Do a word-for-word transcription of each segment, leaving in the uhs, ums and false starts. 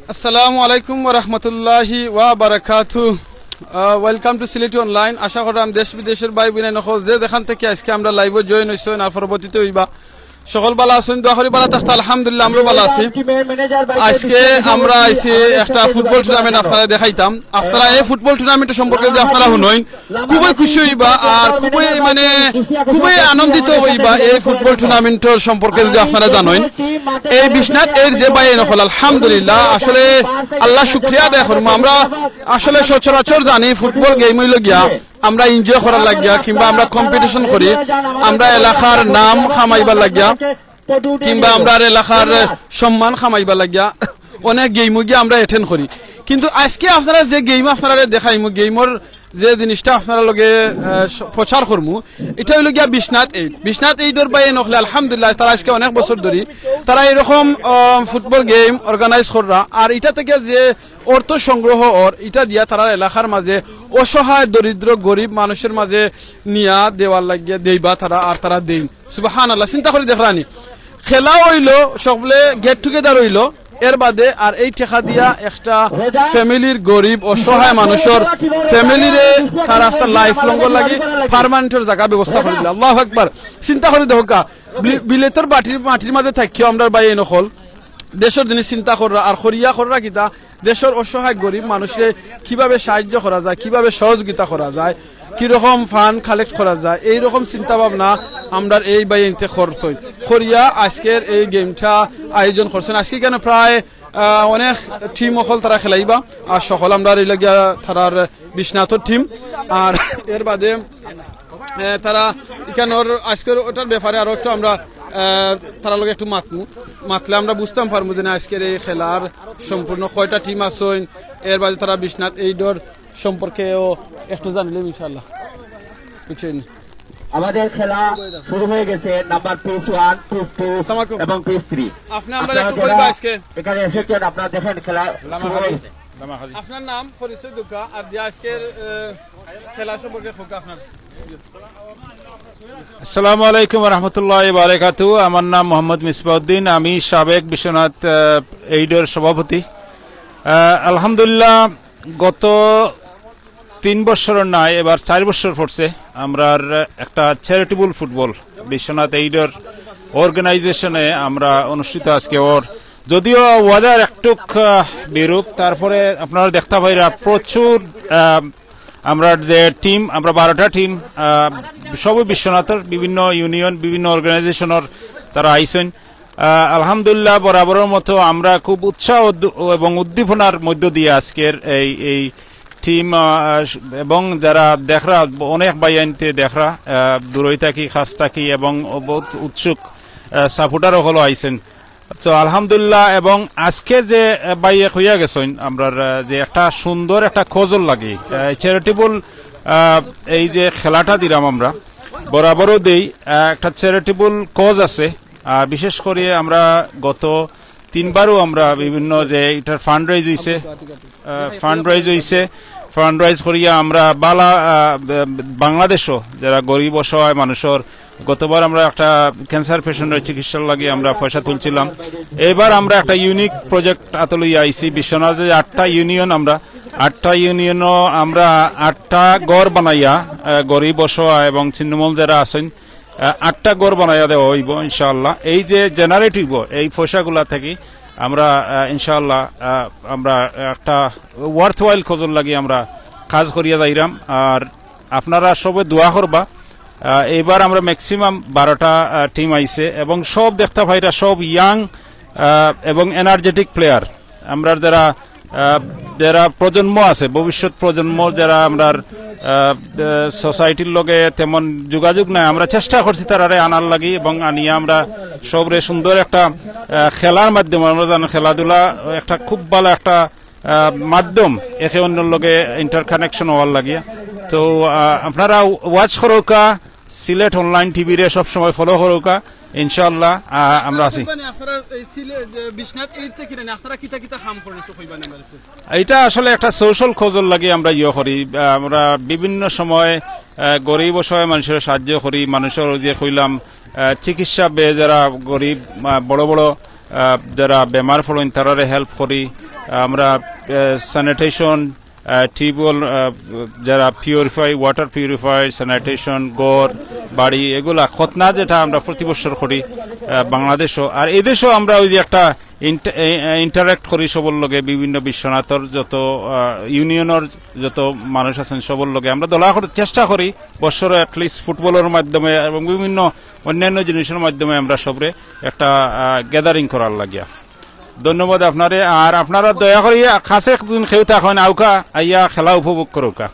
আসসালামু আলাইকুম ওয়া রাহমাতুল্লাহি ওয়া বারাকাতু। ওয়েলকাম টু সিলেটি অনলাইন। আশা করলাম দেশ বিদেশের ভাই বোন অকল যে যেখান থাকি আজকে আমরার লাইভো জয়েন অইছইন আর পরবর্তীতে অইবা, সকল ভালা আছইন, দোয়া করি ভালা থাকতা। আলহামদুলিল্লাহ, আমরাও ভালা আছি। আজকে আমরা আইছি একটা ফুটবল টুর্নামেন্ট আপনারারে দেখাইতাম। আপনারা এই ফুটবল টুর্নামেন্ট সম্পর্কে যদি আপনারা হুনইন, খুবই খুশি অইবা আর খুবই, মানে, খুবই আনন্দিত অইবা এই ফুটবল টুর্নামেন্টর সম্পর্কে যদি আপনারা জানইন। এই বিশ্বনাথ এইট যে ভাইয়াইন অকল, আলহামদুলিল্লাহ, আসলে আল্লাহ শুকরিয়া আদায় করমু। আমরা আসলে সচরাচর জানি ফুটবল গেম অইলো গিয়া আমরা এনজয় করার লাগিয়া কিংবা আমরা কম্পিটিশন করি, আমরা এলাকার নাম কামাইবার লাগিয়া কিংবা আমরার এলাকার সম্মান কামাইবার লাগিয়া অনেক গেমও গিয়া আমরা অ্যাটেন্ড করি। কিন্তু আজকে আপনারা যে গেম আপনারারে দেখাইমু, গেমর যে জিনিসটা আপনারার লগে, আহ, স-, প্রচার করমু, ইটা অইলো গিয়া বিশ্বনাথ এইট। বিশ্বনাথ এইটর ভাইয়াইন অকলে আলহামদুলিল্লাহ, তারা আজকে অনেক বছর ধরি তারা এরকম, আহ, ফুটবল গেম অর্গানাইজ কররা। আর ইটা থাকি যে অর্থ সংগ্রহ অর, ইটা দিয়া তারার এলাকার মাঝে অসহায়, দরিদ্র, গরিব মানুষর মাঝে নিয়া দেওয়ার লাগিয়া দেইবা তারা, আর তারা দেইন। সুবহানাল্লাহ, চিন্তা করি দেখরানি। খেলা অইলো, সকলে গেট টুগেদার অইলো, এর বাদে আর এই টেকা দিয়া একটা ফ্যামিলির গরিব অসহায় মানুষর ফ্যামিলিরে তার আস্তা লাইফ লংর লাগি পার্মানেন্টর জাগা ব্যবস্থা করি দিলা। আল্লাহু আকবার। চিন্তা করি দেখউক্কা, বি-, বিলেতর বাটির মাটির মাঝে থাকিও আমরার ভাইয়াইন অকল দেশর জিনিস চিন্তা কররা আর করিয়া কররা কিতা, দেশর অসহায় গরিব মানুষরে কিভাবে সাহায্য করা যায়, কিভাবে সহযোগিতা করা যায়, কিরকম ফান্ড কালেক্ট করা যায়, এইরকম চিন্তা ভাবনা আমরার এই ভাইয়াইন্তে করছইন। করিয়া আজকের এই গেমটা আয়োজন করছইন। আজকে কেন প্রায়, আহ, অনেক টিম অকল তারা খেলাইবা, আর সকল আমরার অইলো গিয়া তারার বিশ্বনাথর টিম। আর এর বাদে, আহ, তারা ইখানর আজকের ওটার ব্যাপারে আরো একটু আমরা, আহ, তারার লগে একটু মাতমু, মাতলে আমরা বুঝতাম পারমু যে না আজকের এই খেলার সম্পূর্ণ কয়টা টিম আছইন, এর বাদে তারা বিশ্বনাথ এইটর সম্পর্কেও একটু জানিলাম ইনশাআল্লাহ। বুঝছইন? আমাদের খেলা শুরু হয়ে গেছে। Number pitch one, pitch two আসসালামু আলাইকুম। এবং পিচ থ্রি। আপনি আমরা আপনারা একটু যারা কইবা আজকে? এখানে এসেছেন, আপনারা দেখেন খেলা শুরু হয়ে গেছে। আপনার নাম, পরিচয় দেউক্কা, আর যে আজকের, আহ, খেলা সম্পর্কে কউক্কা আপনার। আসসালামু আলাইকুম ওয়া রাহমাতুল্লাহি ওয়া বারাকাতুহু। আমার নাম মোহাম্মদ মিসবাউদ্দিন, আমি সাবেক বিশ্বনাথ, আহ, এইটর সভাপতি। আহ, আলহামদুলিল্লাহ, গত তিন বছরর নায়, এবার চাইর বছর পড়ছে, আমরার একটা চ্যারিটেবল ফুটবল বিশ্বনাথ এইটর অর্গানাইজেশনে আমরা অনুষ্ঠিত আজকে অর। যদিও ওয়েদার একটুক, আহ, বিরূপ, তারপরে আপনারা দেখতা পাইরা প্রচুর, আহ, আমরা যে টিম, আমরা বারোটা টিম, আহ, সবই বিশ্বনাথর বিভিন্ন ইউনিয়ন, বিভিন্ন অর্গানাইজেশনর তারা আইছইন। আহ, আলহামদুলিল্লাহ, বরাবরর মতো আমরা খুব উৎসাহ উদ্দ-, এবং উদ্দীপনার মধ্য দিয়া আজকের এই, এই টিম, আহ, এবং যারা দেখরা, অনেক ভাইয়াইন্তে দেখরা, আহ, দূরই থাকি, খাছ থাকি এবং বহুত উৎসুক, আহ, সাপোর্টার অকলও আইছইন। তো আলহামদুলিল্লাহ, এবং আজকে যে, আহ, ভাইয়ে কইয়া গেছইন, আমরার, আহ, যে একটা সুন্দর একটা কজর লাগি, আহ, চ্যারিটেবল, আহ, এই যে খেলাটা দিলাম আমরা, বরাবরও দেই, আহ, একটা চ্যারিটেবল কজ আছে। আহ, বিশেষ করি আমরা গত তিনবারও আমরা বিভিন্ন যে এটার ফান্ড রেইজ হইছে, আহ, ফান্ড রেইজ হইছে, ফান্ড রেইজ করিয়া আমরা বালা, আহ, ব-, বাংলাদেশও যারা গরিব অসহায় মানুষর, গতবার আমরা একটা ক্যান্সার পেশেন্টের চিকিৎসার লাগি আমরা পয়সা তুলছিলাম। এবার আমরা একটা ইউনিক প্রজেক্ট আতো লইয়া আইছি। বিশ্বনাথে যে আটটা ইউনিয়ন, আমরা আটটা ইউনিয়নও আমরা আটটা ঘর বানাইয়া, আহ, গরিব অসহায় এবং ছিন্নমূল যারা আছেন, আহ, আটটা ঘর বানাইয়া দেওয়া হইব ইনশাআল্লাহ। এই যে জেনারেট হইব এই পয়সাগুলা থাকি আমরা, আহ, ইনশাআল্লাহ, আহ, আমরা একটা ওয়ার্থওয়াইল কজর লাগি আমরা কাজ করিয়া যাইরাম। আর আপনারা সবে দোয়া করবা। আহ, এইবার আমরা ম্যাক্সিমাম বারোটা, আহ, টিম আইছে এবং সব দেখতা পাইরা সব ইয়াং, আহ, এবং এনার্জেটিক প্লেয়ার। আমরা যারা, আহ, যারা প্রজন্ম আছে, ভবিষ্যৎ প্রজন্ম যারা আমরার, আহ, আহ, সোসাইটির লগে তেমন যোগাযোগ নাই, আমরা চেষ্টা করছি তারারে আনার লাগি এবং আনিয়া আমরা সবরে সুন্দর একটা, আহ, খেলার মাধ্যমে আমরা জানি খেলাধুলা একটা খুব ভালো একটা আহ, মাধ্যম একে অন্যর লগে ইন্টারকানেকশন হওয়ার লাগিয়া। তো আহ, আপনারা ওয়াচ করউক্কা, সিলেট অনলাইন টিভি রে সবসময় ফলো করউক্কা। ইনশাআল্লাহ আহ, আমরা আছি। মানে আপনারা এই সিলে-, যে বিশ্বনাথ এইট থেকে নেন, আপনারা কিতা কিতা কাম করেন একটু কইবা না আমারে, প্লিজ? এটা আসলে একটা সোশ্যাল কজর লাগি আমরা ইয়ে করি। আহ, আমরা বিভিন্ন সময় আহ, গরিব অসহায় মানুষের সাহায্য করি। মানুষের ওই যে কইলাম, আহ, চিকিৎসা ব্যয় যারা গরিব, আহ, বড় বড় আহ, যারা বেমার পড়ইন তারারে হেল্প করি। আমরা স্যানিটেশন, টিউবওয়েল, যারা পিউরিফাই, ওয়াটার পিউরিফাই, স্যানিটেশন, ঘর বাড়ি, এগুলা খতনা যেটা আমরা প্রতি বছর করি আহ, বাংলাদেশও। আর এই দেশেও আমরা ওই যে একটা ইন্টারেক্ট করি সবর লগে, বিভিন্ন বিশ্বনাথর যত আহ, ইউনিয়নর যত মানুষ আছেন সবর লগে আমরা দলা করে চেষ্টা করি বছরে অ্যাটলিস্ট ফুটবলের মাধ্যমে এবং বিভিন্ন অন্যান্য জিনিসের মাধ্যমে আমরা সবরে একটা গ্যাদারিং করার লাগিয়া। ধন্যবাদ আপনারে। আর আপনারা দয়া করি কাছে একজন কেউ থাকেন, আউক্কা আইয়া খেলা উপভোগ করউক্কা।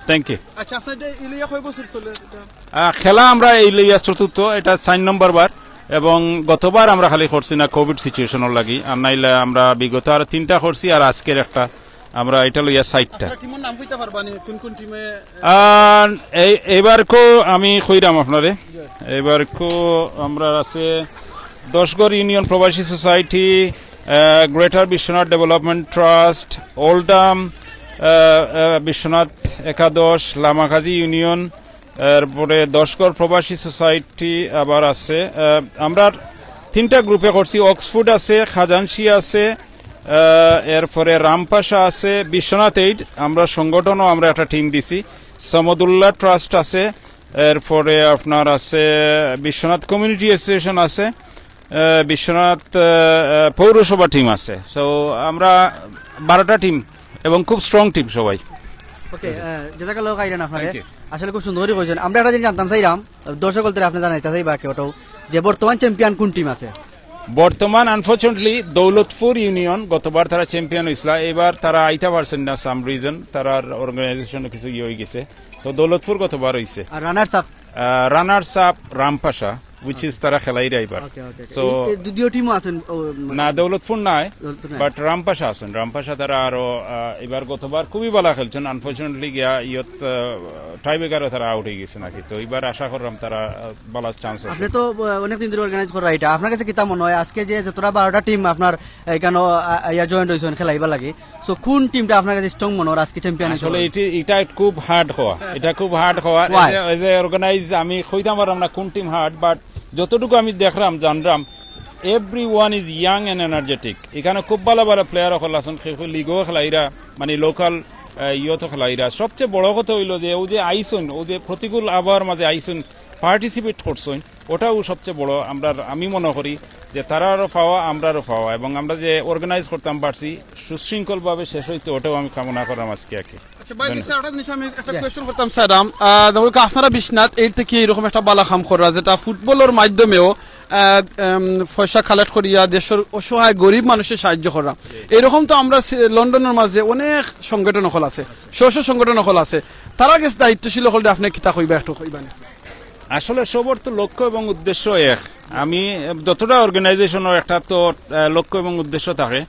Thank you. আচ্ছা, আপনার এটা ইলিয়া কয় বছর চলে এটা? আহ, খেলা আমরা এই লইয়া চতুর্থ, এটা চার নম্বর বার। এবং গতবার আমরা খালি করছি না কোভিড সিচুয়েশনের লাগি, আর নাইলে আমরা বিগত আর তিনটা করছি, আর আজকের একটা, আমরা এটা লইয়া চাইরটা। আপনার টিমের নাম কইতে পারবা নি? কোন কোন টিমে? আর এই এবারকো আমি কইরাম আপনারে, এবারকো আমরা আছে দশগড় ইউনিয়ন প্রবাসী society, greater Biswanath development trust, Oldham Biswanath একাদশ, লামাকাজি ইউনিয়ন, এরপরে দশগড় প্রবাসী সোসাইটি আবার আছে। আহ, আমরা তিনটা গ্রুপে করছি, অক্সফোর্ড আছে, খাজানশি আছে, আহ, এরপরে রামপাশা আছে, বিশ্বনাথ এইট। আমরা সংগঠনও আমরা একটা টিম দিছি, সমদুল্লাহ ট্রাস্ট আছে, এরপরে আপনার আছে বিশ্বনাথ কমিউনিটি অ্যাসোসিয়েশন আছে, আহ, বিশ্বনাথ আহ, আহ, পৌরসভা টিম আছে। সো আমরা বারোটা টিম এবং খুব স্ট্রং টিম সবাই। ওকে, জাজাকাল্লাহ খাইরান আপনারে। Thank you. আসলে খুব সুন্দর করি কইছেন। আমরা একটা জিনিস জানতাম চাইরাম, দর্শক বলতে আপনি জানাইতা চাইবা কেউ যে বর্তমান চ্যাম্পিয়ন কোন টিম আছে? বর্তমান আনফরচুনেটলি দৌলতপুর ইউনিয়ন, গতবার তারা চ্যাম্পিয়ন হইছিল, এবার তারা আইতা পারছেন না সাম রিজন, তারার অর্গানাইজেশনে কিছু ইয়ে হয়ে গেছে। তো দৌলতপুর গতবার হইছে। আর runners up? Runners up Rampasha, which is তারা খেলাইরা এবার। ওকে, ওকে। So এই, এই দুদিও টিমও আছেন? ও, মানে, না, দৌলতপুর নাই, দৌলতপুর নাই। বাট রামপাশা আছেন। রামপাশা তারা আরো আহ, এবার গতবার খুবই ভালো খেলছেন। আনফরচুনেটলি গিয়া ইয়ত টাই ব্রেকারও তারা আউট হয়ে গেছে নাকি। তো এবার আশা করলাম তারা আহ, ভালো চান্স আছে। আপনি তো আহ, অনেকদিন ধরে অর্গানাইজ করা এটা, আপনার কাছে কিতা মনে হয় আজকে যে যতটা বারোটা টিম আপনার এখানে ইয়া জয়েন্ট হয়েছেন খেলাইবার লাগি, সো কোন টিমটা আপনার কাছে স্ট্রং মনে হয় আজকে চ্যাম্পিয়ন? আসলে এটি এটা খুব হার্ড হওয়া, এটা খুব হার্ড হওয়া। Why? এজ এ অর্গানাইজ আমি কইতাম পারলাম না কোন টিম হার্ড, বাট যতটুকু আমি দেখলাম জানলাম, everyone is young and energetic। এখানে খুব ভালো ভালো প্লেয়ার অকল আছেন, কেউ কেউ লিগও খেলাইরা, মানে লোকাল ইয়ত খেলাইরা। সবচেয়ে বড় কথা হইলো যে ও যে আইসন, ও যে প্রতিকূল আবহাওয়ার মাঝে আইসন, পার্টিসিপেট করছইন, ওটাও সবচেয়ে বড়। আমরা, আমি মনে করি যে তারারও পাওয়া, আমরারও পাওয়া, এবং আমরা যে অর্গানাইজ করতাম পারছি সুশৃঙ্খলভাবে শেষ হইতে, ওটাও আমি কামনা করলাম আজকে আর কি। আচ্ছা ভাই, স্যার, একটা জিনিস আমি একটা কোয়েশ্চেন করতাম স্যার, আম, আহ, যেমন কি আপনারা বিশ্বনাথ এইট থেকে এরকম একটা বালা কাম করা, যেটা ফুটবলের মাধ্যমেও আহ, উম, পয়সা কালেক্ট করিয়া দেশের অসহায় গরিব মানুষের সাহায্য করা। এরকম তো আমরা সি- লন্ডনের মাঝে অনেক সংগঠন অকল আছে, স্ব স্ব সংগঠন অকল আছে, তারার গেছে দায়িত্বশীল অকল আপনি কিতা কইবা, একটু কইবা নি? আসলে সবর তো লক্ষ্য এবং উদ্দেশ্য এক। আমি যতটা অর্গানাইজেশনের একটা তো আহ, লক্ষ্য এবং উদ্দেশ্য থাকে।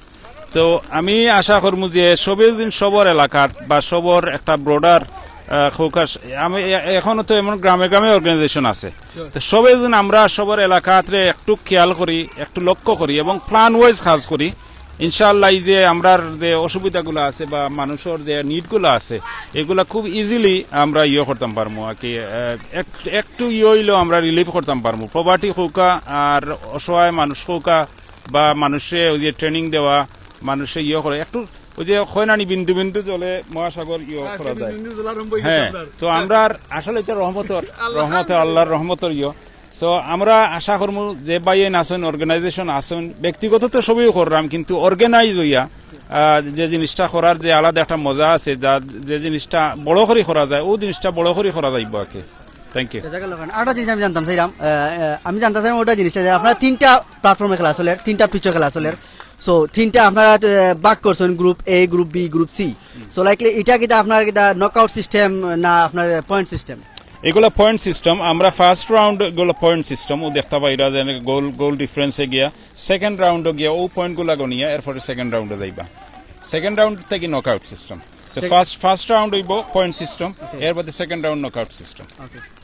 তো আমি আশা করমু যে সবে যদি সবর এলাকার বা সবর একটা ব্রডার ফোকাস, আমি এ- এখনো তো এমন গ্রামে গ্রামে অর্গানাইজেশন আছে। তো সবে যদি আমরা সবর এলাকাতে একটু খেয়াল করি, একটু লক্ষ্য করি এবং প্ল্যান ওয়াইজ কাজ করি, ইনশাআল্লাহ এই যে আমরার যে অসুবিধাগুলো আছে বা মানুষের যে নিডগুলো আছে, এগুলা খুব ইজিলি আমরা ইয়ে করতাম পারমু আর কি। আহ, এক- একটু ইয়ে হইলেও আমরা রিলিফ করতাম পারমু। পভার্টি কউক্কা আর অসহায় মানুষ কউক্কা বা মানুষে ওই যে ট্রেনিং দেওয়া, মানুষে ইয়ে করে, একটু ওই যে হয় না নি, বিন্দু বিন্দু জলে মহাসাগর ইয়ে করা যায়। হ্যাঁ, তো আমরা আর আসলে এটা রহমতর, রহমতে আল্লাহর রহমতর ইয়ে। তো আমরা আশা করমু যে ভাইয়াইন আছেন, অর্গানাইজেশন আছেন, ব্যক্তিগত তো সবই করলাম, কিন্তু অর্গানাইজ হইয়া আহ, যে জিনিসটা করার যে আলাদা একটা মজা আছে, যা যে জিনিসটা বড় করি করা যায়, ও জিনিসটা বড় করি করা যাইব আর কি। Thank you. জাজাকাল্লাহ খান। আরেকটা জিনিস আমি জানতাম চাইলাম, আহ, আহ, আমি জানতাম চাইলাম ওটা জিনিসটা যে আপনারা তিনটা প্ল্যাটফর্মে খেলা চলের, তিনটা পিচে খেলা চলের। সো তিনটা আপনারা আহ, ভাগ করছেন group A, group B, group C. So likely এটা কিতা আপনার কিতা নকআউট সিস্টেম না আপনার পয়েন্ট সিস্টেম? এগুলো পয়েন্ট সিস্টেম। আমরা ফার্স্ট রাউন্ড এগুলো পয়েন্ট সিস্টেম, ও দেখতে পাইরা যে গোল গোল ডিফারেন্সে গিয়া সেকেন্ড রাউন্ডে গিয়া ও পয়েন্টগুলো গনিয়া এরপরে সেকেন্ড রাউন্ডে যাইবা। সেকেন্ড রাউন্ড থেকে নকআউট সিস্টেম। তো ফার্স্ট ফার্স্ট রাউন্ড হইব পয়েন্ট সিস্টেম, এর বাদে সেকেন্ড রাউন্ড নকআউট সিস্টেম।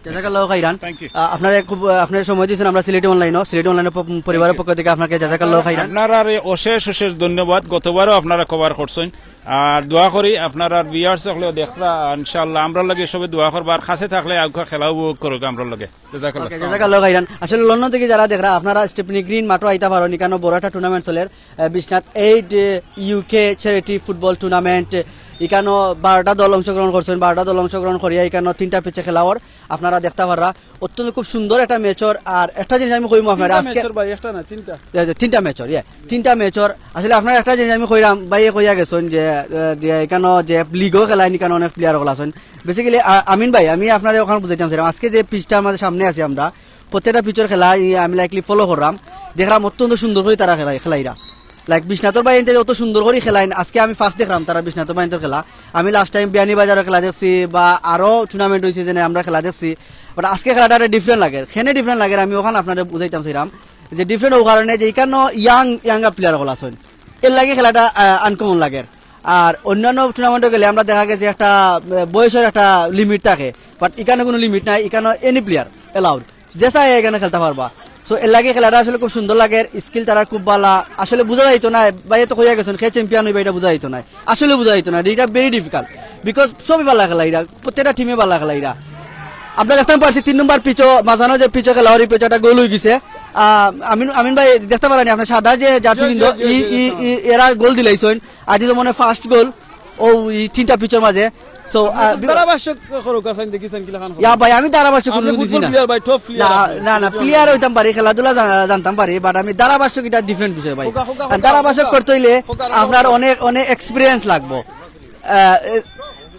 জাজাকাল্লাহ খাইরান। Thank you. আহ, আপনারা খুব, আহ, আপনার সময় দিয়েছেন, আমরা সিলেটি অনলাইনও, সিলেটি অনলাইন পরিবারের পক্ষ থেকে আপনাকে জাজাকাল্লাহ খাইরান। আপনারারে অশেষ অশেষ ধন্যবাদ। গতবারও আপনারা কভার করছেন, আর দোয়া করি আপনারার ভিউয়ার্স হকলে দেখরা, ইনশাআল্লাহ আমরার লগে সবে দোয়া করবা, আর কাছে থাকলে আউকা খেলা উপভোগ করুক আমরার লগে। জাজাকাল্লাহ। ওকে, জাজাকাল্লাহ খাইরান। আসলে লন্ডন থেকে যারা দেখরা, আপনারা স্টেপনি গ্রিন মাঠও আইতা পারো, ইকানো বড় একটা টুর্নামেন্ট চলের, আহ, Bishwanath eight UK charity football tournament. ইকানো বারোটা দল অংশগ্রহণ করছেন, বারোটা দল অংশগ্রহণ করিয়া ইকানো তিনটা পিচে খেলা অর, আপনারা দেখতা পাররা। অত্যন্ত খুব সুন্দর একটা ম্যাচ অর। আর একটা জিনিস আমি কইমু আপনারা, তিনটা আজকে ম্যাচর ভাই, একটা না, তিনটা। এ, তিনটা ম্যাচর, ইয়া, তিনটা ম্যাচর। আসলে আপনারা একটা জিনিস আমি কইরাম, ভাইয়ে কইয়া গেছেন যে, এ, যে ইকানো যে লিগও খেলাইন, ইকানো অনেক প্লেয়ার হকল আছেন। বেসিক্যালি আমিন ভাই, আমি আপনারে ওখানে বুঝাইতাম চাইরাম, আজকে যে পিচটা আমাদের সামনে আছে, আমরা প্রত্যেকটা পিচর খেলা ই আমি লাইকলি ফলো করলাম, দেখলাম অত্যন্ত সুন্দর করে তারা খেলা খেলাইরা। লাইক বিশ্বনাথর ভাই এনতে অত সুন্দর করে খেলাইন, আজকে আমি ফার্স্ট দেখলাম তারা বিশ্বনাথর ভাই এনতে খেলা। আমি লাস্ট টাইম বিয়ানীবাজারও খেলা দেখছি বা আরো টুর্নামেন্ট হইছে, যেনে আমরা খেলা দেখছি, বাট আজকে খেলাটা একটা ডিফারেন্ট লাগে। কেনে ডিফারেন্ট লাগে আমি ওখানে আপনারে বুঝাইতাম চাইরাম যে ডিফারেন্ট অওয়ার কারণে যে ইকানো ইয়াং ইয়াং প্লেয়ার হকল আছেন, এর লাগি খেলাটা আনকমন লাগে। আর অন্যান্য টুর্নামেন্টও গেলে আমরা দেখা গেছে একটা আহ, বয়সর একটা লিমিট থাকে, বাট ইকানো কোনো লিমিট নাই, ইকানো এনি প্লেয়ার অ্যালাউড, যে চায় ইকানো খেলতা পারবা। সো এর লাগি খেলাটা আসলে খুব সুন্দর লাগে, স্কিল তারা খুব ভালা। আসলে বুঝা যাইতো না, ভাইয়ে তো কইয়া গেছেন, কে চ্যাম্পিয়ন হইবা এটা বুঝা যাইতো না, আসলে বুঝা যাইতো না, এটা ভেরি ডিফিকাল্ট। বিকজ সবই ভালা খেলাইরা, প্রত্যেকটা টিমে ভালা খেলাইরা। আমরা দেখতাম পারছি তিন নম্বর পিচও, মাঝানো যে পিচও খেলা অর, ই পিচও একটা গোল হয়ে গেছে। আহ, আমিন আমিন ভাই, দেখতা পাররা নি আপনার সাদা যে জার্সি জি, কিন্তু জি, জি, ই জি, ই জি। ই এরা গোল দিলাইছইন, আজি তো মনে ফার্স্ট গোল ও ই তিনটা পিচর মাঝে। সো ধারাভাষ্য করুক আছেন, দেখিছেন কিলা খান। ইয়া ভাই, আমি ধারাভাষ্য কোনো আপনি বুঝি ফুটবল না। প্লেয়ার ভাই, টপ প্লেয়ার না আপনি। না না, প্লেয়ার হইতাম পারি, খেলাধুলা জা- জানতাম পারি, বাট আমি ধারাভাষ্য এটা ডিফারেন্ট বিষয় ভাই। হোকা, হোকা, কারণ হোকা, ধারাভাষ্য হোকা। করতে হইলে হোকা, আপনার হোকা। অনেক অনেক এক্সপিরিয়েন্স লাগবো। আহ, এ,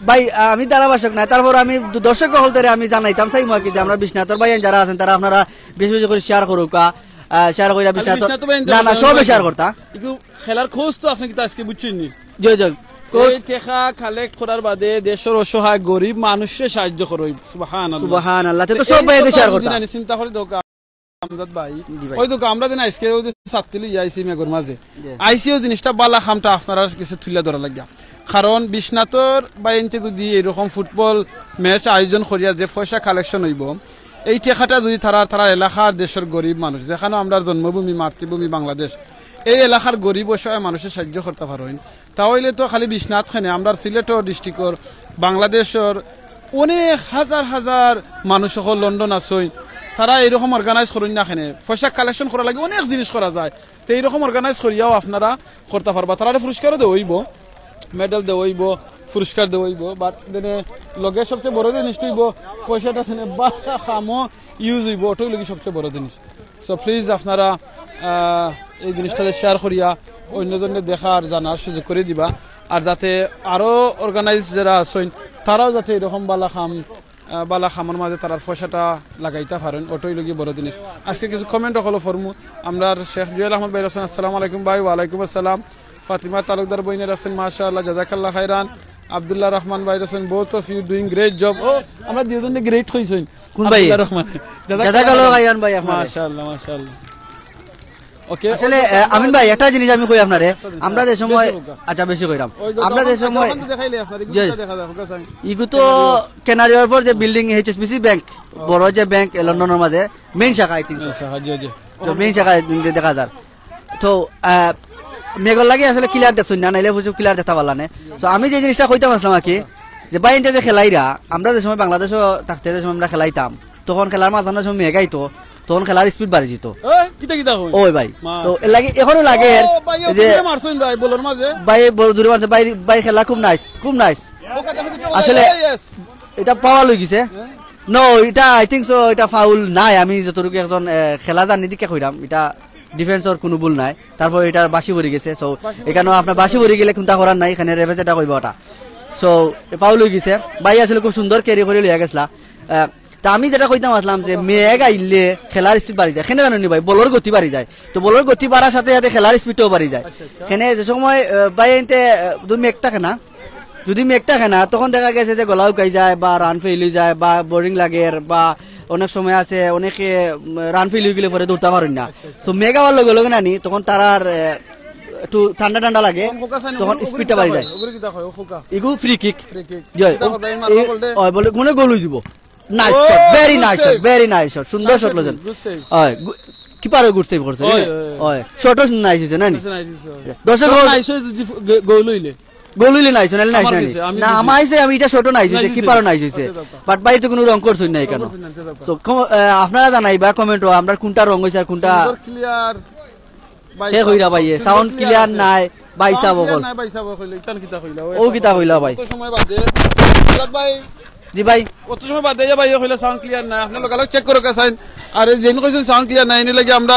ভাই, আমি ধারাভাষ্যক নাই, তারপর আমি দ- দর্শক হকলরে আমি জানাইতাম চাইমু আর কি যে আমরা বিশ্বনাথর ভাই যারা আছেন, তারা আপনারা বেশি বেশি করে শেয়ার করুক, শেয়ার করিয়া বিশ্বনাথ, বিশ্বনাথ ভাই না না, সবে শেয়ার করতা। কিন্তু খেলার খোঁজ তো আপনি কিন্তু আজকে বুঝছেন নি। জয় জয়। এই টেকা কালেক্ট করার বাদে দেশের অসহায় গরিব মানুষকে সাহায্য করো। সুবহানাল্লাহ। সুবহানাল্লাহ, তে তো এই সব ভাই কথা শেয়ার যদি করতা। জানি, চিন্তা করে দেখো, আমজাদ ভাই। জি ভাই। ওই দেখো, আমরা দিন আজকে ওই যে ছাত্রী লইয়া আইছি মেঘর মাঝে। জি। আইসি ওই জিনিসটা বালা কামটা আপনারা কাছে তুলে ধরা লাগিয়া। কারণ বিশ্বনাথর বাইনতে যদি এরকম ফুটবল ম্যাচ আয়োজন করিয়া যে পয়সা কালেকশন হইব, এই টেকাটা যদি তারা, তারা এলাকার দেশের গরিব মানুষ, যেখানে আমরা জন্মভূমি, মাতৃভূমি বাংলাদেশ, এই এলাকার গরিব অসহায় মানুষের সাহায্য করতে পারইন, তাহলে তো খালি বিশ্বনাথ কেনে, আমরা সিলেটর ডিস্ট্রিক্টর, বাংলাদেশের অনেক হাজার হাজার মানুষ হকল লন্ডন আছইন, তারা এইরকম অর্গানাইজ করইন না কেনে, পয়সা কালেকশন করা লাগে, অনেক জিনিস করা যায়। তো এইরকম অর্গানাইজ করিয়াও আপনারা করতে পারবা। তারারে পুরস্কারও দেওয়া হইব, মেডেল দেওয়া হইব, পুরস্কার দেওয়া হইব, বাট দেনে লগে সবচেয়ে বড় জিনিসটা হইব পয়সাটা দেনে বালা কামও ইউজ হইব, ওটাই লাগি সবচেয়ে বড় জিনিস। সো প্লিজ আপনারা আহ, এই জিনিসটাতে শেয়ার করিয়া অন্যজনকে দেখার জানার সুযোগ করে দিবা, আর যাতে আরও অর্গানাইজ যারা আছইন তারাও যাতে এরকম বালা কাম, আহ, বালা কামর মাঝে তারার পয়সাটা লাগাইতা পারেন, ওটাই লাগি বড় জিনিস। আজকে কিছু কমেন্ট হকল ফরমু। আমরার শেখ জুয়েল আহমদ ভাই আছেন, আসসালামু আলাইকুম ভাই। ওয়ালাইকুম আসসালাম। ফাতিমা তালুকদার বইনে রাখছেন, মাশাআল্লাহ, জাজাকাল্লাহ খাইরান। আব্দুল্লাহ রহমান ভাই আছেন, both of you doing great job। ও, আমরা দুইজনে গ্রেট কইছইন। কোন ভাই? আব্দুল্লাহ রহমান। জাজাকাল্লাহ খাইরান ভাই আপনারে। মাশাআল্লাহ, মাশাআল্লাহ। ওকে। আসলে আহ, আমিন ভাই, একটা জিনিস আমি কই আপনারে, আমরা যে সময়, আচ্ছা, বেশি কইরাম, আমরা যে সময়, ওখান তো দেখাইলে আপনার জি। এগুলো দেখা যায়, ওখান থেকে। ইগু তো ক্যানারি ওয়ার্ফর যে বিল্ডিং, এইচএসবিসি ব্যাংক, বড় যে ব্যাংক লন্ডনের মাঝে মেইন শাখা, আই থিংক। আচ্ছা, হ্যাঁ, জি, জি। তো মেইন শাখা দেখা যার। তো আহ, মেঘর লাগি আসলে ক্লিয়ার দেখছইন না, নাইলে বুঝু ক্লিয়ার দেখতা পারলা না। তো আমি যে জিনিসটা কইতাম আসলাম আর কি, যে ভাই, এনতে যে খেলাইরা, আমরা যে সময় বাংলাদেশও থাকতে যে সময় আমরা খেলাইতাম, তখন খেলার মাঝখানে সময় মেঘ আইতো, তখন খেলার স্পিড বাড়ি যেত। এ, কিতা কিতা কই? ওই ভাই, মা- তো এর লাগি এখনো লাগে ও, ভাই, ও যে জুড়ে মারছইন ভাই, বলর মাঝে। ভাই বল জুড়ে মারছে, ভাই, ভাই খেলা খুব নাইস, খুব নাইস। ও, কথা বলতে আসলে yes। এটা পাওয়া লই গেছে। নো, এটা আই থিংক সো, এটা ফাউল নাই। আমি যতটুকু একজন আহ, খেলা জানি দিকে কইরাম, এটা ডিফেন্সর কোনো ভুল নাই। তারপর এটা বাসি পড়ি গেছে, সো এখানেও আপনার বাসি পড়ি গেলে কোনটা করার নাই, এখানে রেফে যেটা কইবা ওটা। সো ফাউল হয়ে গেছে। ভাই আসলে খুব সুন্দর ক্যারি করে লইয়া গেছলা। আহ, তা আমি যেটা কইতাম আসলাম যে মেঘ আইলে খেলার স্পিড বাড়ি যায়, কেনে জানো নি ভাই, বলর গতি বাড়ি যায়। তো বলর গতি বাড়ার সাথে সাথে খেলার স্পিডটাও বাড়ি যায়। কেনে যে সময় আহ, ভাই এনতে আহ, যদি মেঘ থাকে না, যদি মেঘ থাকে না, তখন দেখা গেছে যে গলা উকাই যায় বা রান ফেল হয়ে যায় বা বোরিং লাগে বা অনেক সময় আছে অনেকে রান ফেল হয়ে গেলে পরে দৌড়তে পারেন না। সো মেঘ আওয়ার লগে লগে নানি তখন তারার আহ, একটু ঠান্ডা ঠান্ডা লাগে, তখন স্পিডটা বাড়ি যায়। এগু ফ্রি কিক। জি, অয়, বলে মনে গোল অইযিবো। Nice shot, very nice shot, very nice shot, সুন্দর শট লইছইন। অয়, কিপারও গুড সেভ করছে। অয়, অয়। শটও নাইস অইছে না নি? দর্শক গোল অইলে নাইস, নাইলে নাইস না নি? না, আমার আইছে, আমি এটা শটও নাইস অইছে, কিপারও নাইস অইছে। বাট ভাই তো কোনো রং করছইন না এখানে। আপনারা জানাইবা কমেন্টও আমরা কোনটা রং অইছে আর কোনটা। কে কইরা ভাই, সাউন্ড ক্লিয়ার নাই, ভাই সাব অকল। ও কিতা কইলা ভাই? জি ভাই। অত সময় বাদে ভাই কইলা সাউন্ড ক্লিয়ার নাই। আপনি লগালগ চেক করে চাইন। আর এই যেন কইছেন সাউন্ড ক্লিয়ার নাই, এনে লাগে আমরা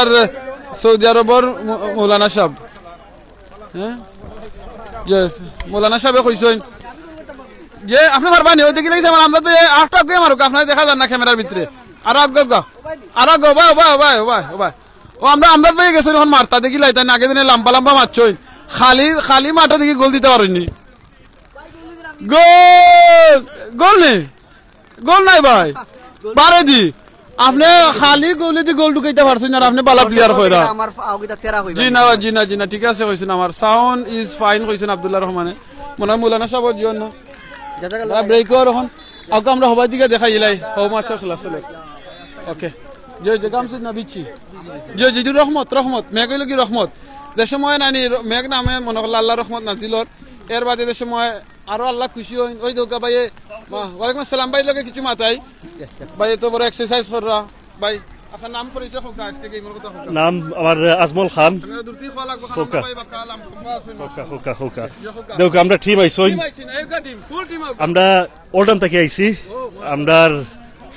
সৌদি আরবর মৌ-, মৌলানা সাহেব। হ্যাঁ? ইয়েস, মৌলানা সাহেবে কইছেন। ইয়ে, আপনি পারবা নি? ওই দেখি লাগছে আমার আমরা তো এই আটটা গিয়ে মারুক, আপনারা দেখা যান না ক্যামেরার ভিতরে। আর আগে গা, আর আগে, ভাই, ভাই, ভাই, ভাই, ভাই। ও আমরা, আমরা তো গেছি এখন মারতা দেখি লাইতা না, আগে দিনে লম্বা লম্বা মারছইন। খালি, খালি মাঠে দেখি গোল দিতে পারেননি। গোল! গোল নেই? গোল নাই ভাই। বারে দি। আপনি খালি গোলে দি গোল ঢুকাইতে পারছেন আর আপনি বালা প্লেয়ার কইরা। আমার আউগিটা তেরা কইবা। জি না, জি না, জি না, ঠিক আছে কইছেন। আমার সাউন্ড ইজ ফাইন কইছেন আব্দুল্লাহ রহমানে। মনে হয় মৌলানা সাহেব জিও না। জাযাকাল্লাহ। ব্রেক অর এখন। আউকা আমরা হবাই দিকে দেখাইলাই। হো মাশাআল্লাহ চলে। ওকে। জি, জি, গামছইন না বিচ্ছি। জি, জি, জি, রহমত, রহমত। মেঘ অইলো কি রহমত? যে সময় নানি র-, মেঘ নামে মনে করলে আল্লাহ রহমত নাজিল অর। এর বাদে যে সময় আরো আল্লাহ খুশি অইন। ওই দৌকা ভাইয়ে, ওয়া-, ওয়ালাইকুম আসসালাম ভাই, লগে কিছু মাতাই। ভাই তো বড় এক্সারসাইজ কররা। ভাই, আপনার নাম পরিচয় হোক, আজকে গেমর কথা হোক। নাম আমার আজমল খান। আপনারা দূর থেকে খোয়া লাগবো, খান খোকা। ভাই বা কালাম, খোকা আছে, খোকা, খোকা, খোকা। জি, খোকা। দেখো, আমরা টিম আইছই। টিম আইছি না, একটা টিম, ফুল টিম আউট। আমরা ওল্ডাম থেকে আইছি। ও, মাশাআল্লাহ। আমরার